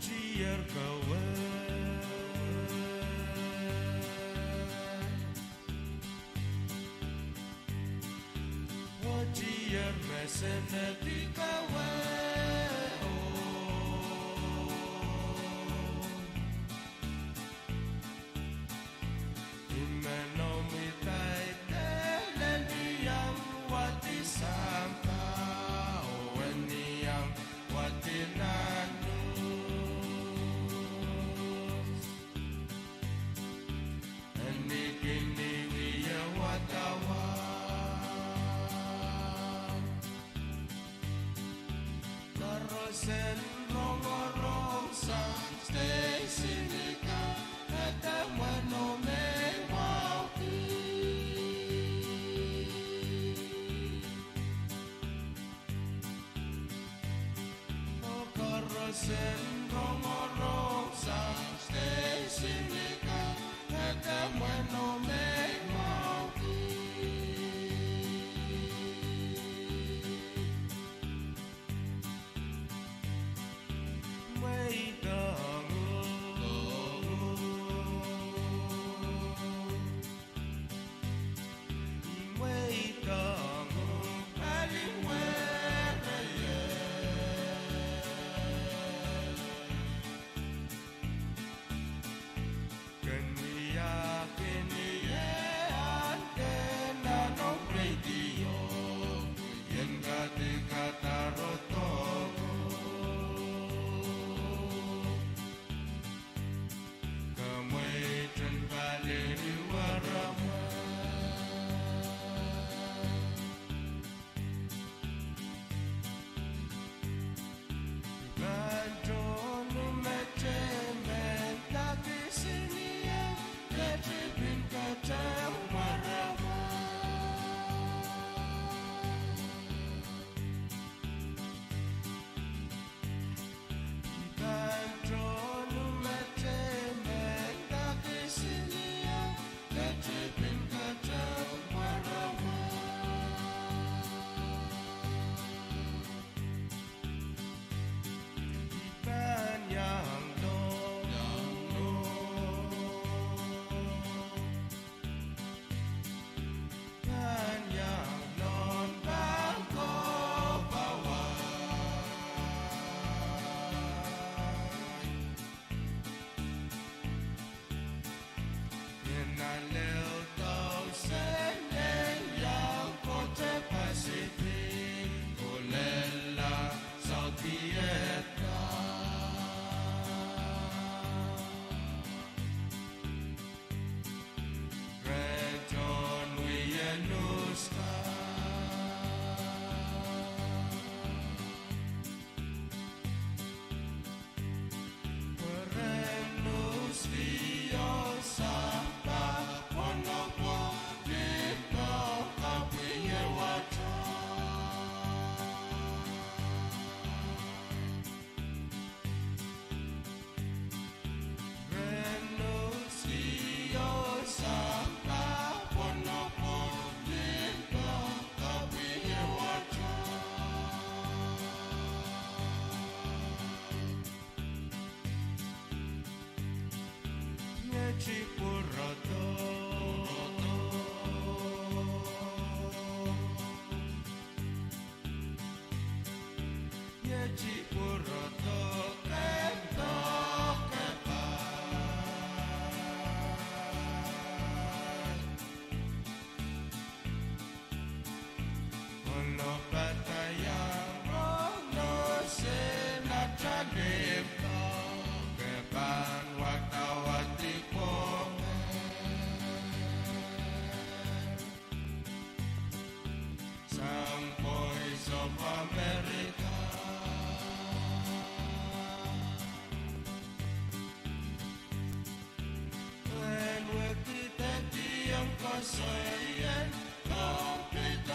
Tier kawe, oh, tier me senedi kawe, oh. I men omwi kaidehn en iang wadi sampah, oh, en iang wadi nan nuhs. En kin wie wadawad. Koaros en rongorong sang Stacy Nikan, e dehr mweno mehn mwahu ki. Oh, koaros en rongorong sang Stacy Nikan, e dehr mweno mehn mwahu ki. Mweidohng, oh, mweidohng, oh, pali mwehre ie. Ken wia kin ie ahneki nan omw radio, ien kadikadarodohng. Kamweiten pali waramwa. Pahn tohn met emen, dake senior, ketin pil katail waramwa. Pahn tohn met emen, dake senior, ketin pil katail waramwa. I pahn iang loan, iang loan. Pahn iang loan pahn kohpawai. Ien aleu doh sendei iang kohte Pacific, kolella South Vietnam. Ren tohn wia nuhs kan. Pwe ren nuhs wie oh sampah pwonohpo, limpoak, kapwaiada. Ren nuhs wie oh sampah pwonohpo, limpoak, kapwaiada. Iet ih pwurodo, iet ih pwurodo kempoakepahi. Onopada iang rong nuhs en atail limpoak, ke pahn wadawad ipwohng sang Voice of America. Pwehn wekidekihong koasoaien Pohnpei W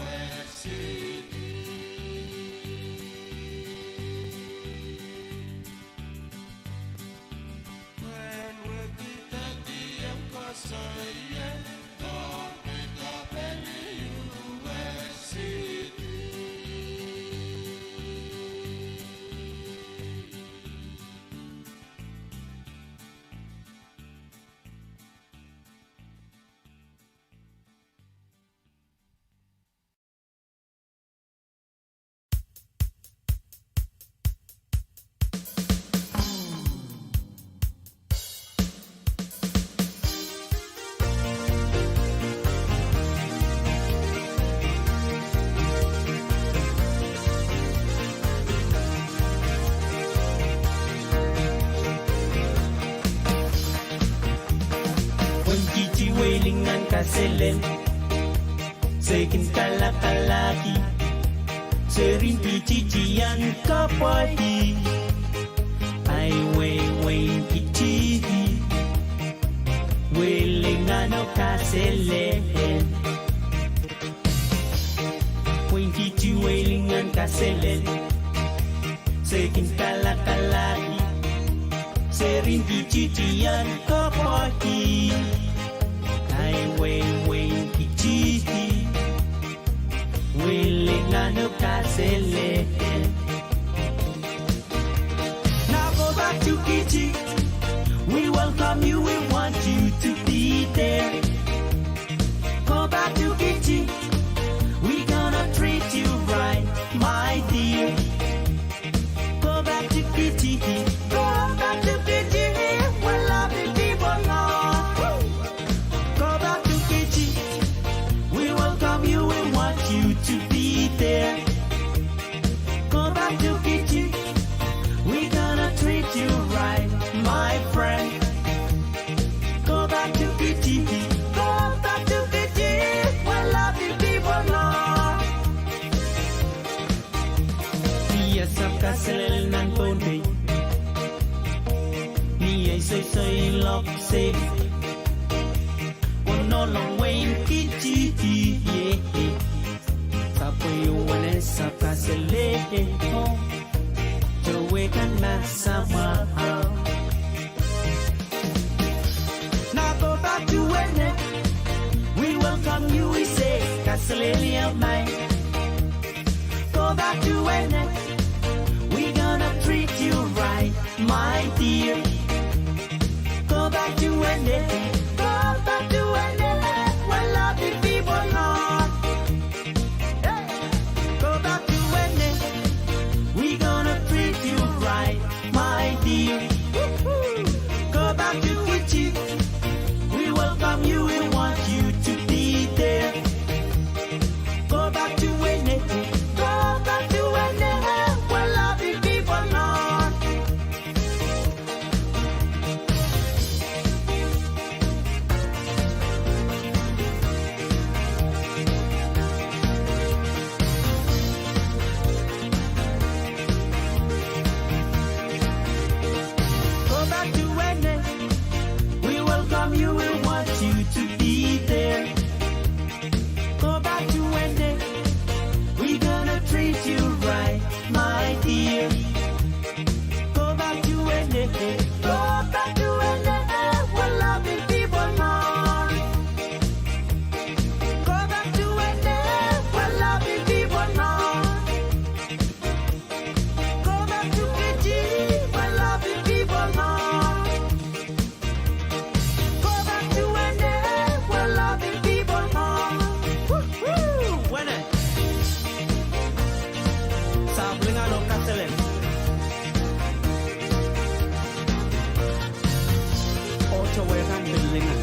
S C D. Pwehn wekidekihong koasoaien Pohnpei W S C D. Lingan kaselel, se kin kalakalaki, serihdi titian kapwaiada. Ai wehin Kiti, welingan oh kaselel. Wehin Kiti, welingan kaselel, se kin kalakalaki, serihdi titian kapwaiada. Ai wehin Kiti, welingan oh kaselel. Now go back to Kiti. We welcome you, we want you to be there. Go back to Kiti. We gonna treat you right, my dear. Go back to Kiti. Go back to Kiti, where lovely people are. Go back to Kiti. We welcome you, we want you to be there. Go back to Kiti. We gonna treat you right, my friend. Go back to Kiti. Go back to Kiti, where lovely people are. Mie sahpw kaselel nan Pohnpei. Mie soisoi lohk seli. Onohlong wehin Kiti, yeah. Sapwe wene sahpw kaselel, oh. Towe kan ma samwa, oh. Now go back to Wene. We welcome you, we say, kaselel ie maing. Go back to Wene. We gonna treat you right, my dear. Go back to Wene. Go back to Wene, where lovely people are. Hey! Go back to Wene. We gonna treat you right, my dear. Woo-hoo! Go back to Kiti. We welcome you, we want you to be there. Go back to Wene. Go back to Wene, where lovely people are. Go back to Wene. We welcome you, we want you to be there. Go back to Wene. We gonna treat you right, my dear. Go back to Wene. Go back to Wene, where lovely people are. Go back to Wene, where lovely people are. Go back to Kiti, where lovely people are. Go back to Wene, where lovely people are. Woo-hoo! Wene. Sahpw lingan oh kaselel. Oh towe kan pil lingan.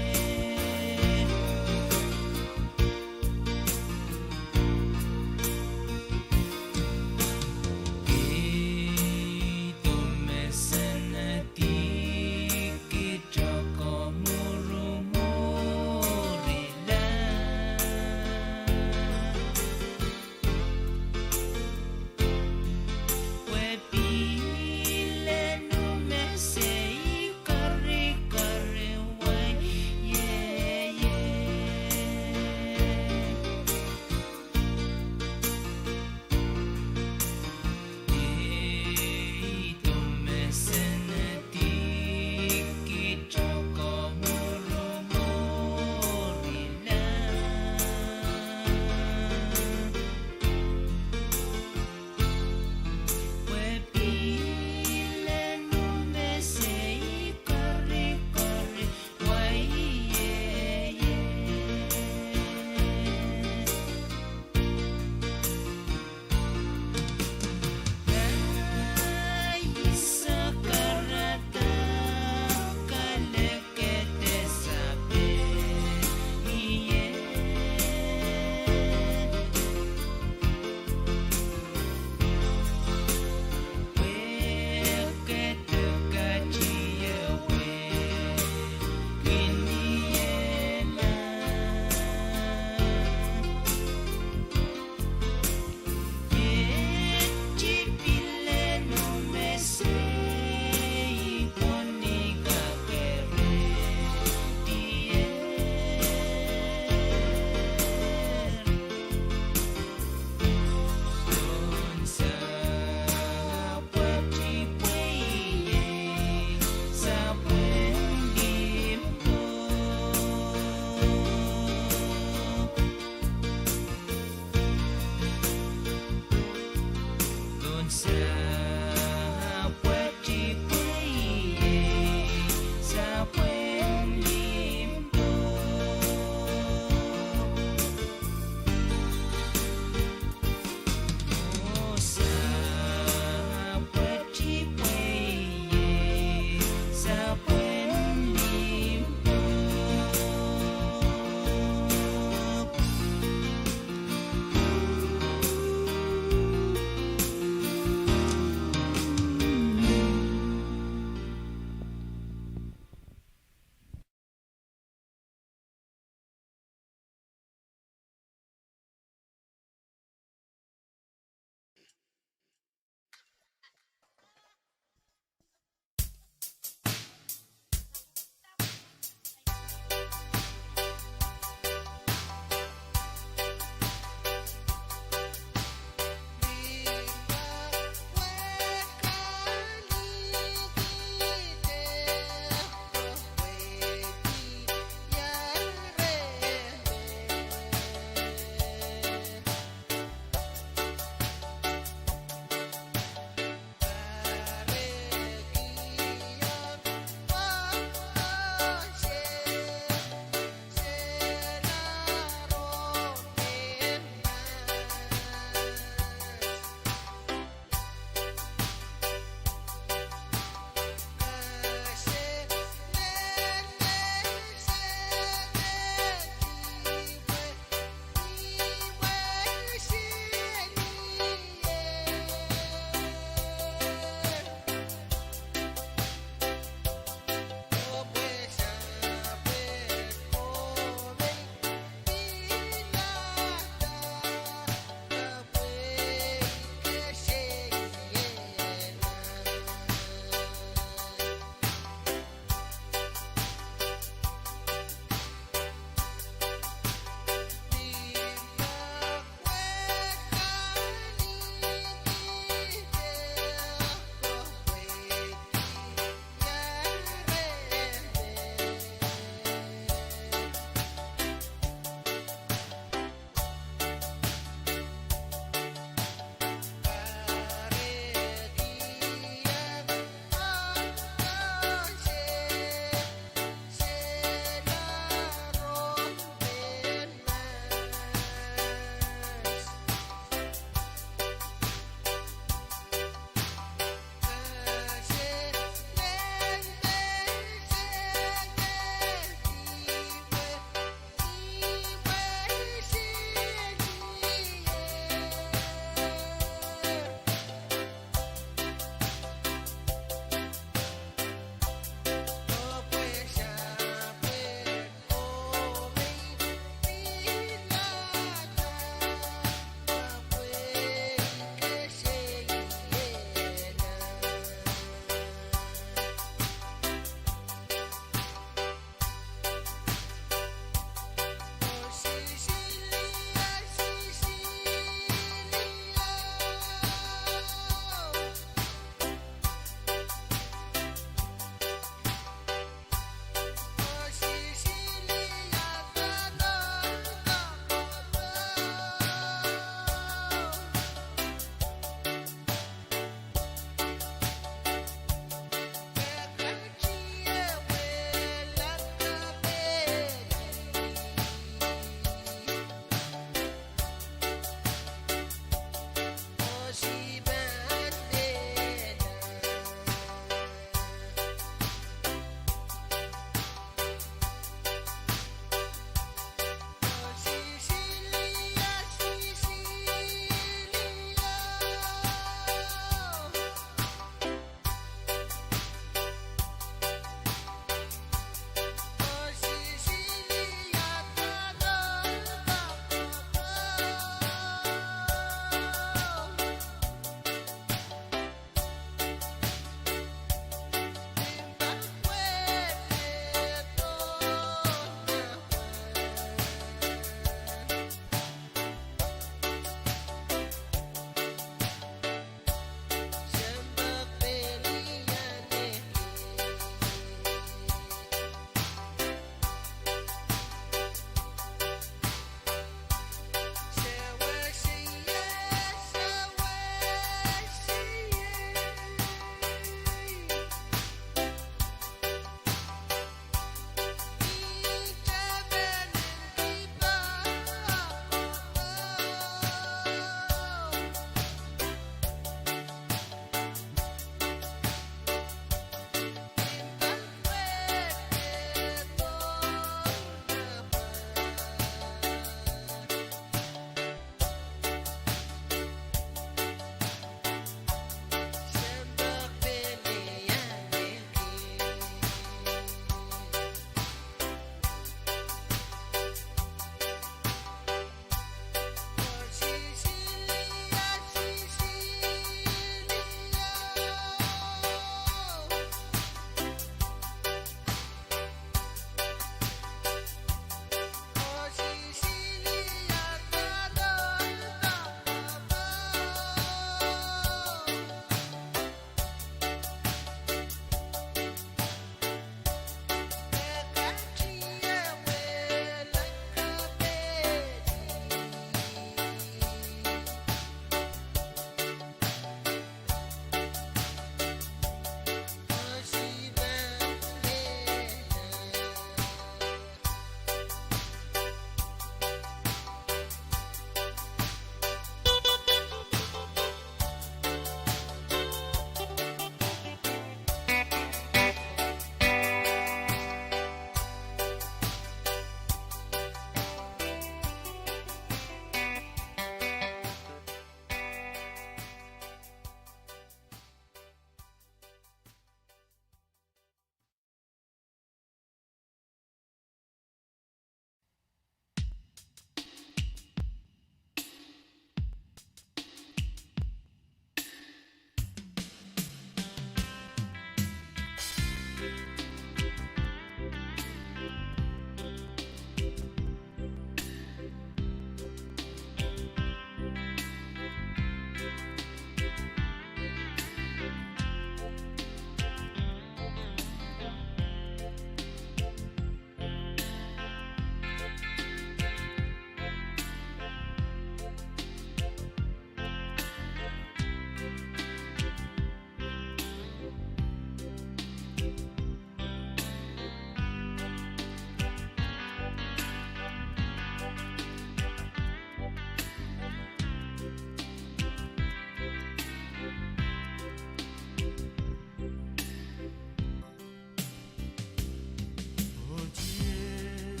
Oh dear,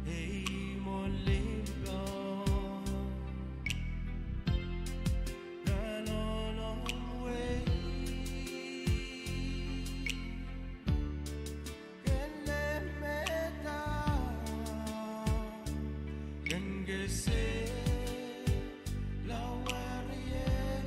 ei mwo limpoak, nan ohl en wehi, ken leme da, ken kese lawerier.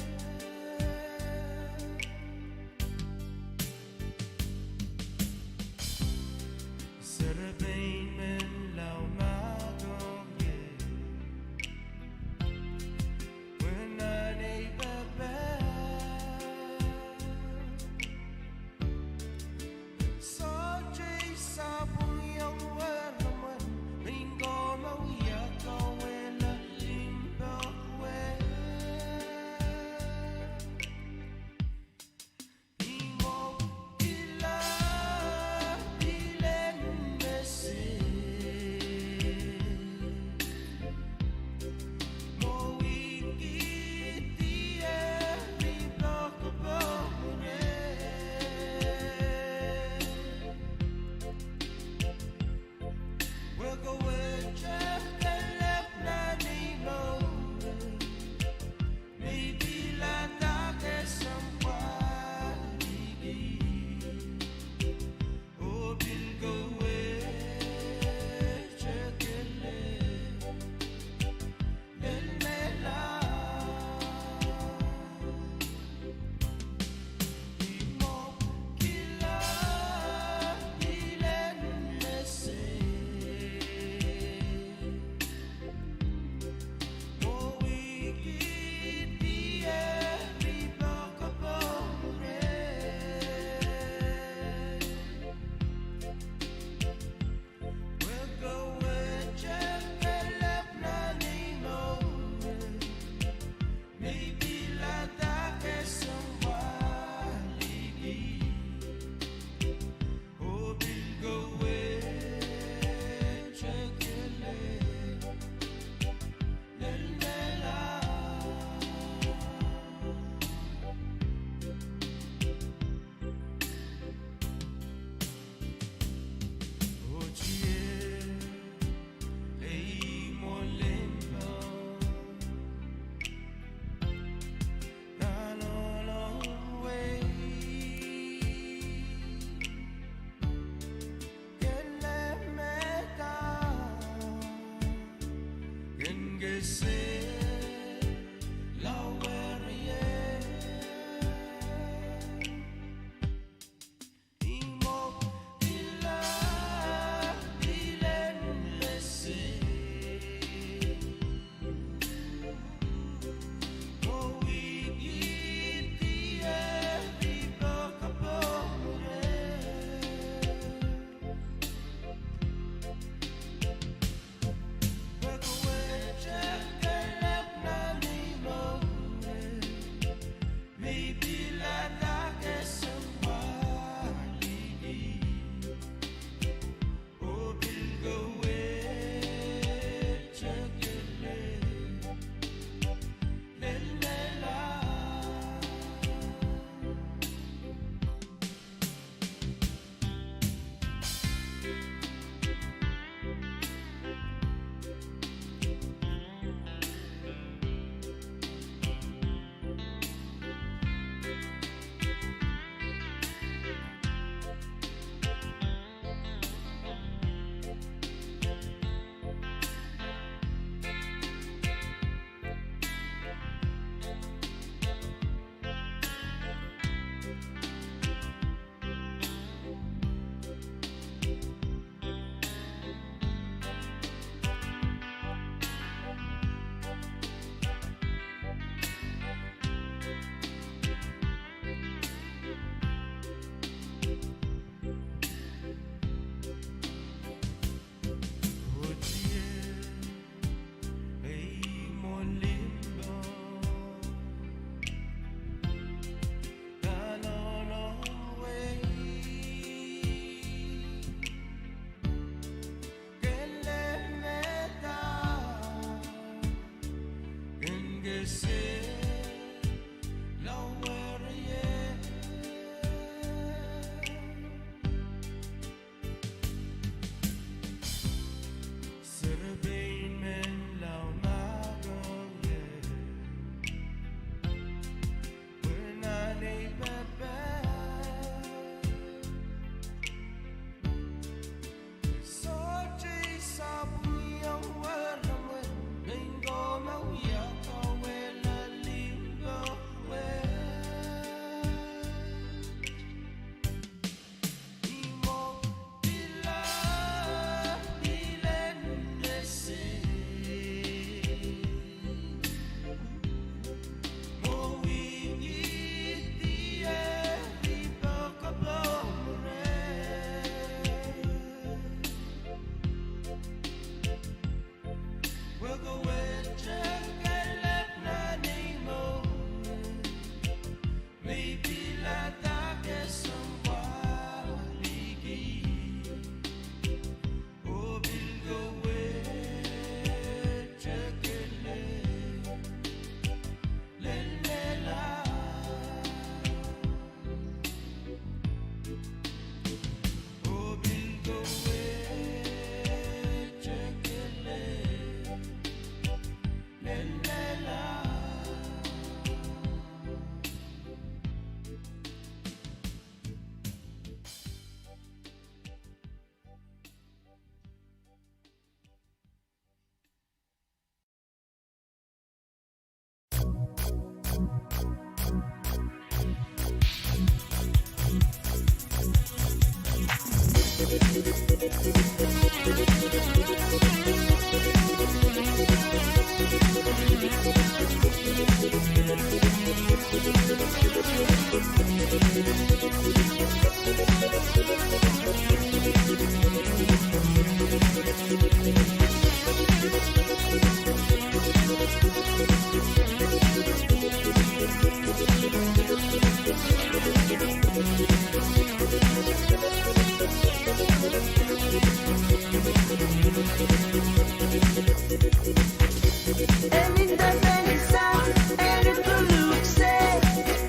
Eni dehr pehn sah, eni koluhk se,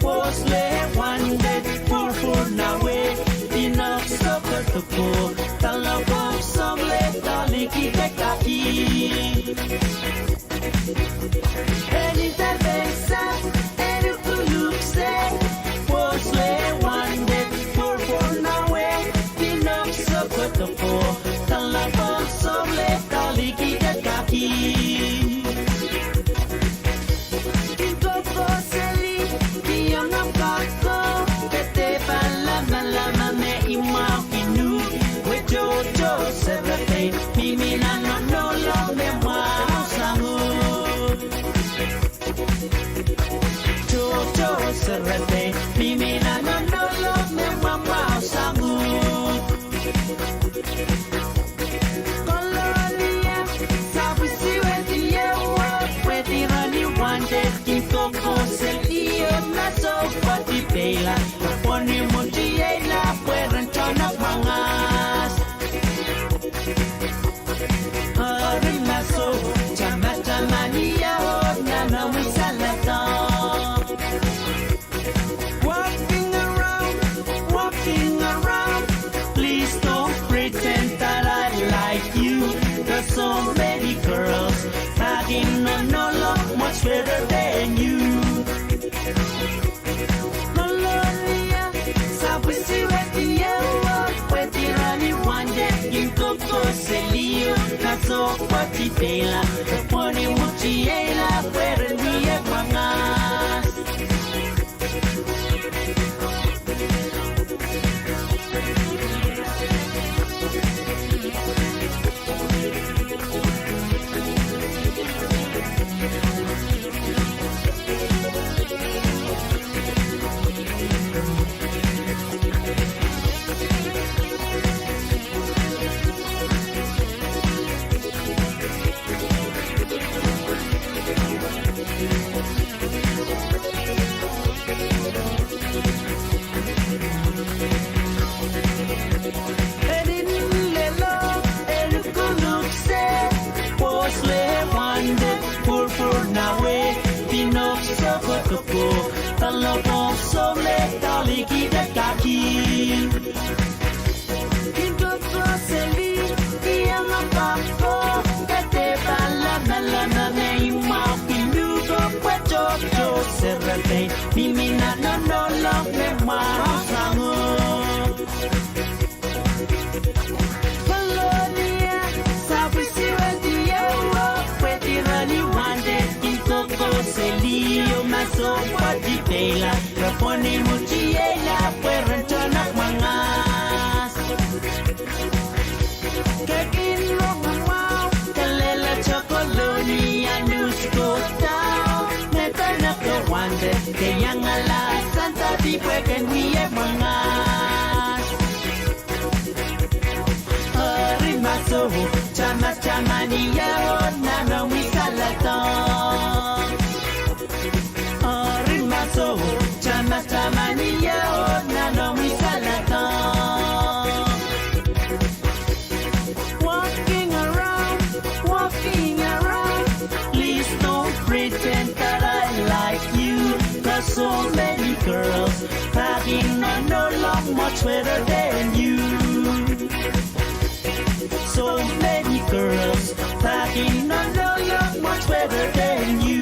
pwohs le wanded, pwurpwur nah wei, pinek sokoto ko, talapok somle, taliki de kaki. Eni dehr pehn sah, eni koluhk se, pwohs le wanded, pwurpwur nah wei, pinek sokoto ko, talapok somle, taliki de kaki. Kin koko seli, kin iang apwko, ke dehr pahn lamalam me imwahu kin uhk, pwe tohto serepein, mihmi nan nohnohlong me mwahu sang uhk. Tohto serepein, mihmi nan nohnohlong me mwamwahu sang uhk. Kolonia, sapwisiwedi ehu, pwehdi rani wanded, kin koko seli oh ma soh pwehdi peila, pwoni mutiehla pwe ren tohn mwangas. Eri ma soh, tamataman ie oh nan omwi saledek. Walking around, walking around. Please don't pretend that I like you. There's so many girls back in Honolulu much better than you. Kolonia, sapwisiwedi ehu, pwehdi rani wanded, kin koko seli oh ma soh pwehdi peila, pwoni mutiehla pwe ren wie mwangas. Eni lel oh, eni koluhk se, pwohs le wanded, pwurpwur nah wei, pinek sokoto ko, talapok somle, taliki de kaki. Kin koko seli, kin iang apwko, ke dehr pahn lamalam me imwahu kin uhk, pwe tohto serepein, mihmi nan nohnohlong me mwahu sang uhk. Kolonia, sapwisiwedi ehu, pwehdi rani wanded, kin koko seli oh ma soh pwehdi peila, pwoni mutiehla pwe ren tohn mwangas. Ke kin rong mwahu, ke lel oh Kolonia, news kohdo, me dene ke wanded, ke iang ale santa di pwe ken wie mwangas. Eri ma soh, tamataman ie oh nan omwi saledek. Eri ma soh, tamataman ie oh nan omwi saledek. Walking around, walking around. Please don't pretend that I like you. There's so many girls back in Honolulu much better than you. So many girls back in Honolulu much better than you.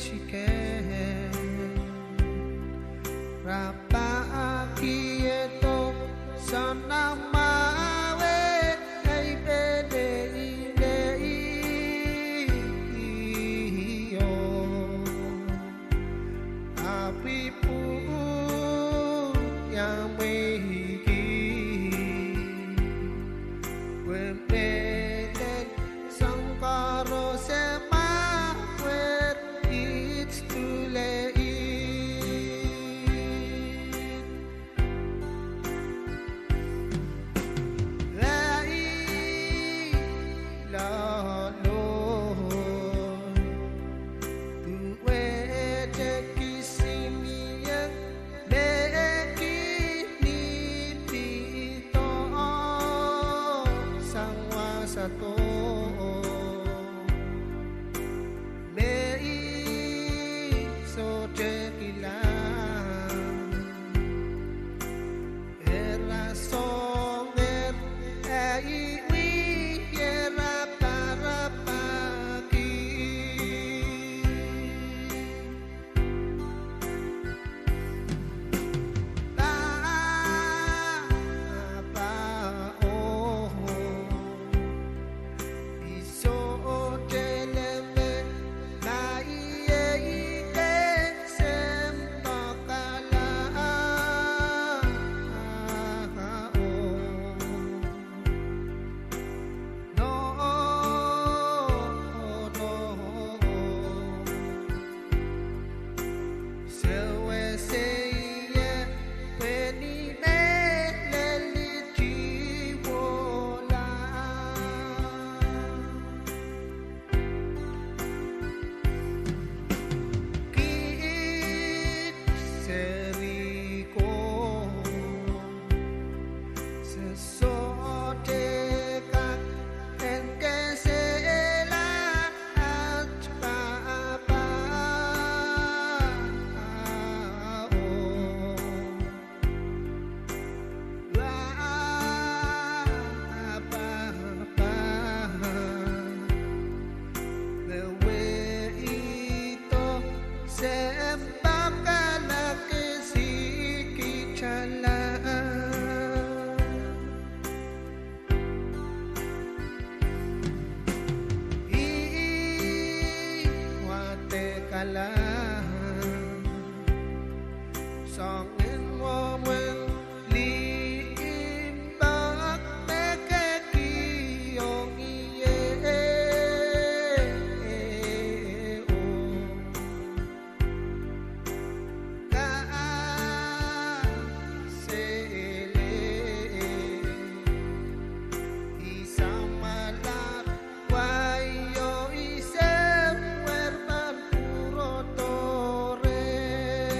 Siken rapahki edo soanamwahu wet, ei pene inei o, ahpw ih pwung iang mwehki, pwe mehlel soang koaros e mwahu wet, its too late. Ahi loalloal, duwehte kisinieng me kin pihdo sang wasa doh, me ih sohte kilang. Ira soangen ahi wih, ira parapahki. Pahpa oh, I sohte leme ma iei kesempwal kalahngan oh. Nohno, sewese ie pwe ni mehlel I tiwohla. Kiht serihko, se sohte kak en kesehla aht pahpa oh. Pahpa, me wehwehdo soangen pahpa kan ake sikitala. Ih wadek kalahngan soangen mwomwen limpoak me kehkihong ie oh. Kaselehlie, I samwala wai oh I semwer pahn pwurodo reh.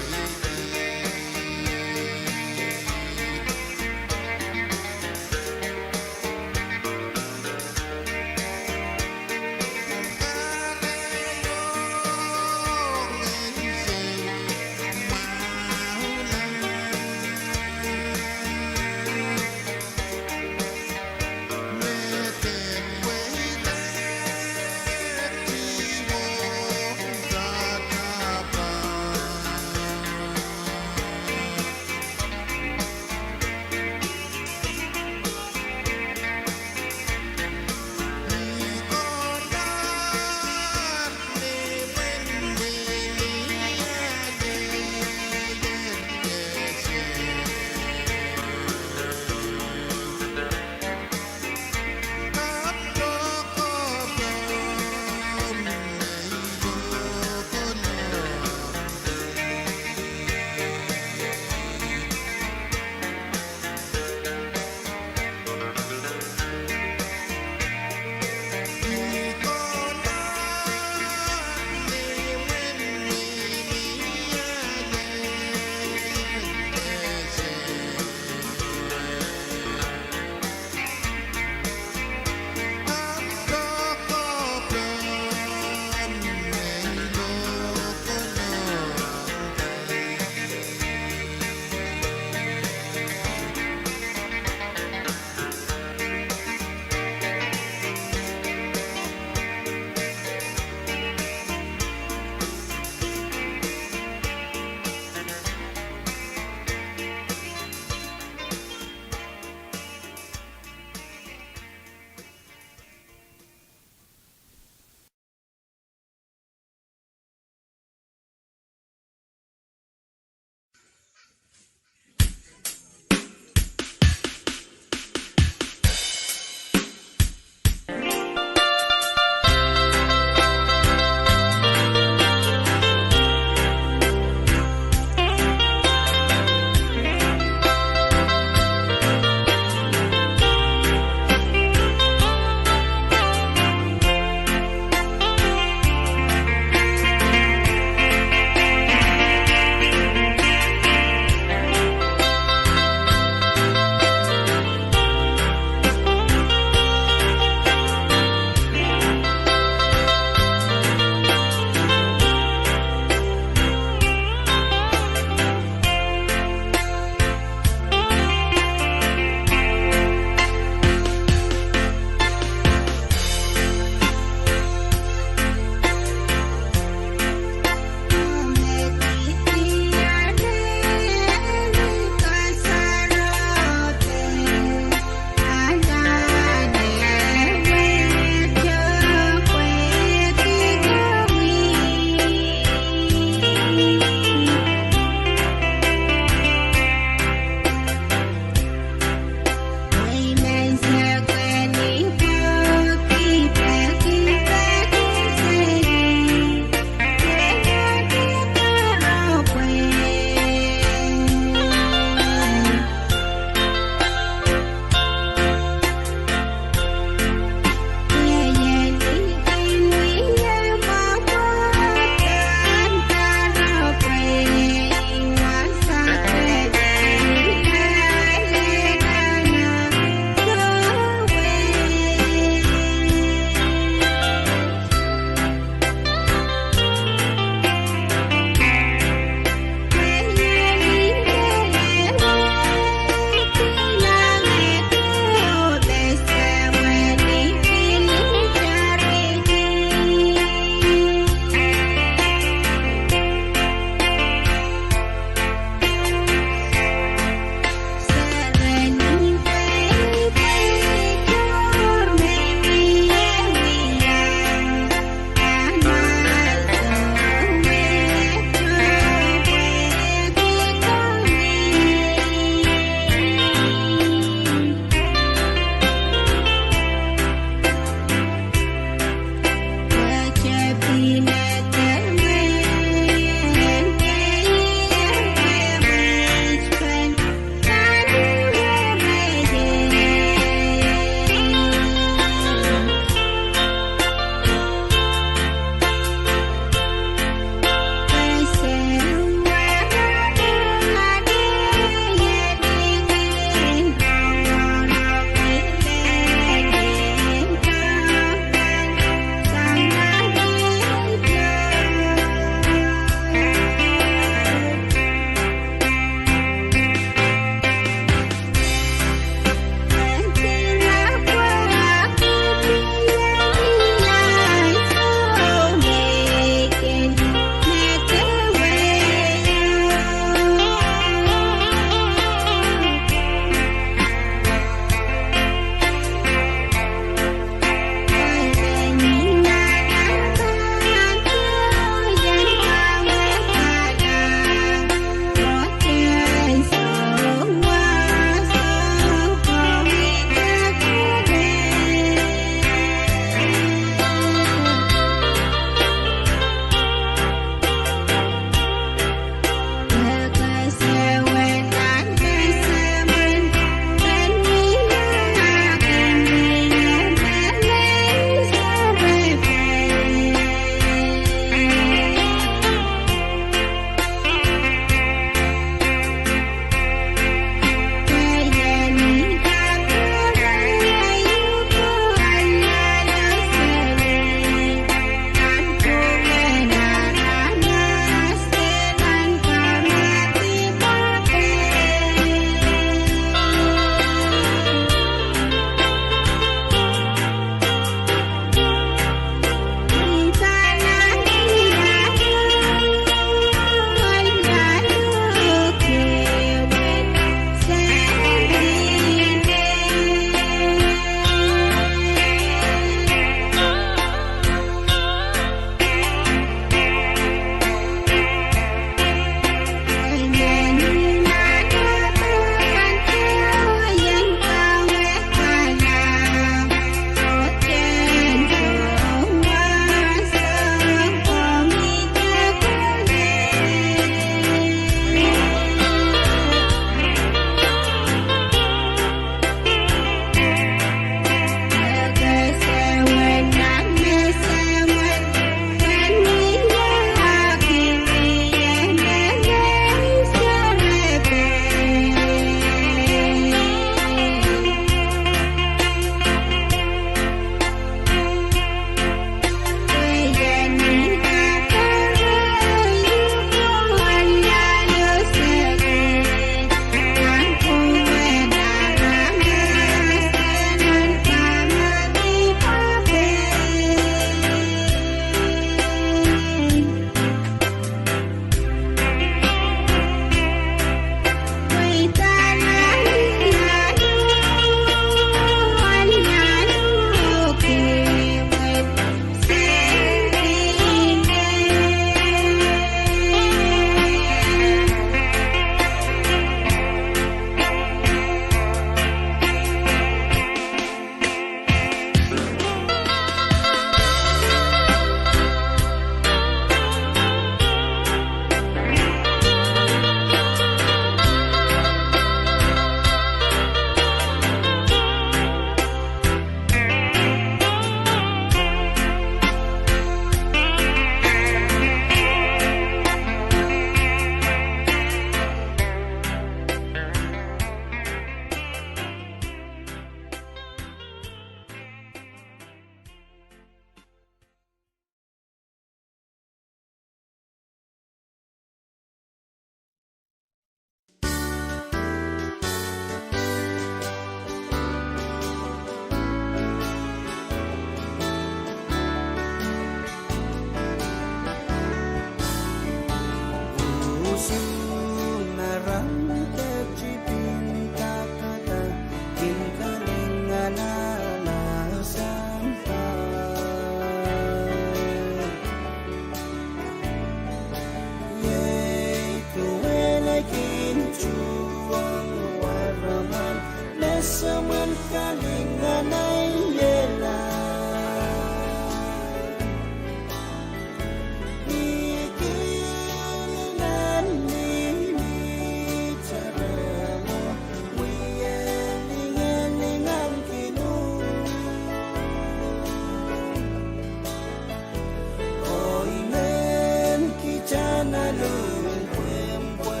Luhn pwehpwe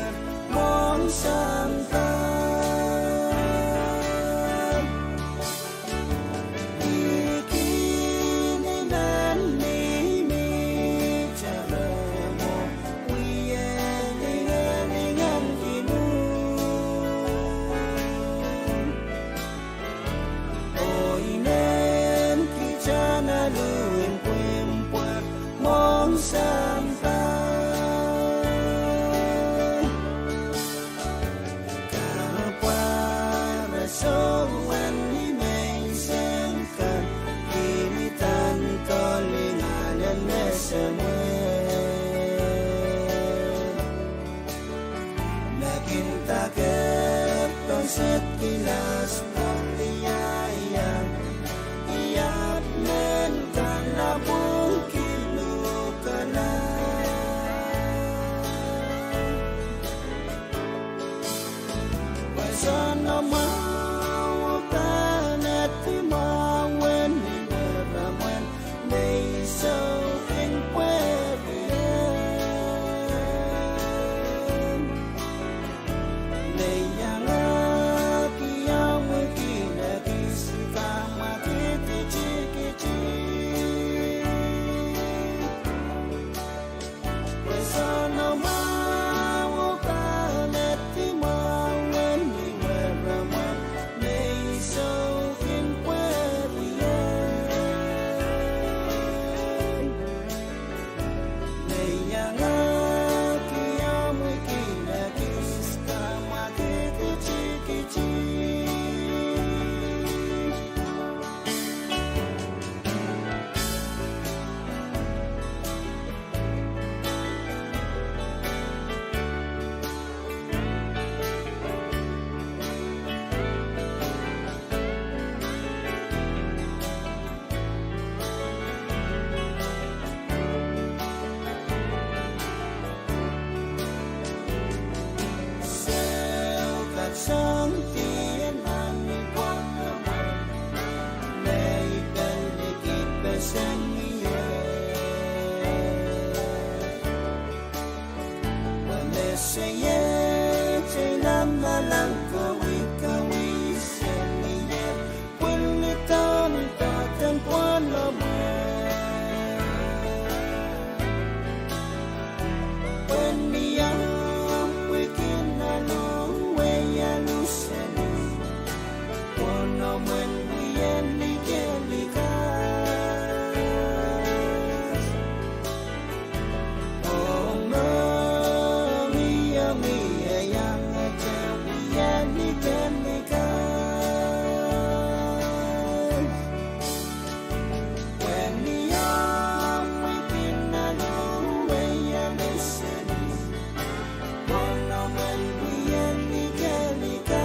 mwohn sampah. Ikini nan mihmi tarehmwo, wie lingalingan kin uhd. Oh inen kitail alu en pwehpwe mwohn sampah. Kapwaiada sohwen ni menseng kan, kilidan doh lingan en me semwehla. Me kin daker poset kilas pwuliaia, iap men kan lapwung kin uhkala. Pwe soanamwahu pahn edi mwahu en imwera mwein me I soukin pwehki ie. Me I iangahki omw wiki me kis kamwakid tikitik. Pwe soanamwahu pahn edi mwahu en imwera mwein me I soukin pwehki ie. Me I iangahki omw wiki me kis kamwakid tikitik. Sou kat soang kien nan ni pwohnamwail, me I pil likidpeseng ie. Pwe me seiet ei lamalam kawikawi seniei, pwilidohn doadoahk en pwohnamwail. Pwe ni omw wiki alu, wia lusen ie, pwohnamwail wia likilikas. Oh mohngiong ie iangete wia likilikas. Pwe ni omw wiki alu, wia lusen ie, pwohnamwail wia likilikas.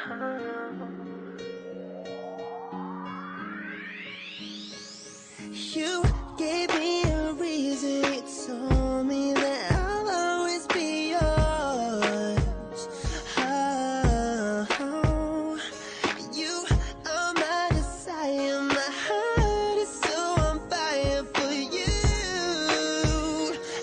You gave me a reason, you told me that I'll always be yours. Oh, you are my desire, my heart is so on fire for you.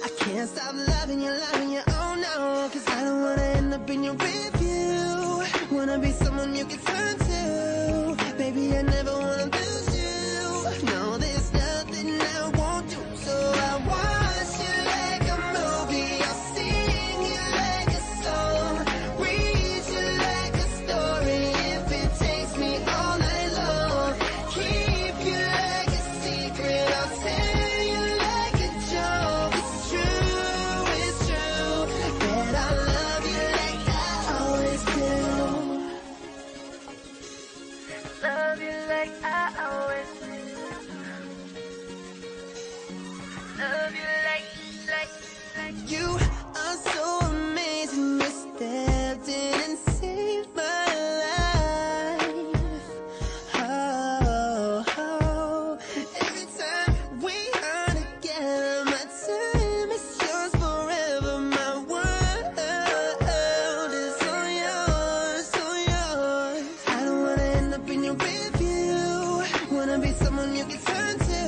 I can't stop loving you, loving you, oh no, 'cause I don't wanna end up in your rear view. Wanna be someone you can turn to. Baby, I never wanna lose you. No, there's nothing I won't do. So I watch you like a movie. I'll sing you like a song. Read you like a story. If it takes me all night long. Keep you like a secret. I'll tell you like a joke. It's true, it's true. That I love you like I always do. Love you like I always do. Love you like, like, like. You are so amazing. You stepped in and saved my life. Oh, oh. Every time we are together, my time is yours forever. My world is all yours, all yours. I don't wanna end up in your rear view. Wanna be someone you can turn to.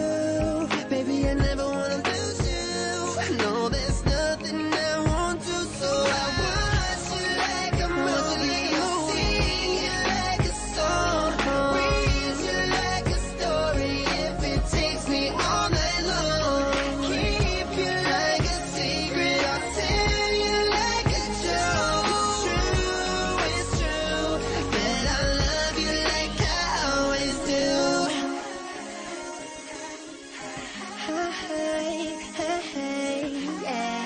Baby, I never wanna lose you. No, there's nothing I won't do. So I watch you like a movie. I'll sing you like a song. Read you like a story. If it takes me all night long. Keep you like a secret. I'll tell you like a joke. It's true, it's true. That I love you like I always do. Hey, hey, hey, yeah.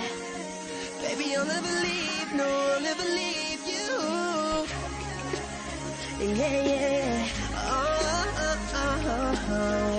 Baby, I'll never leave, no, I'll never leave you. Yeah, yeah. Oh, oh, oh, oh, oh.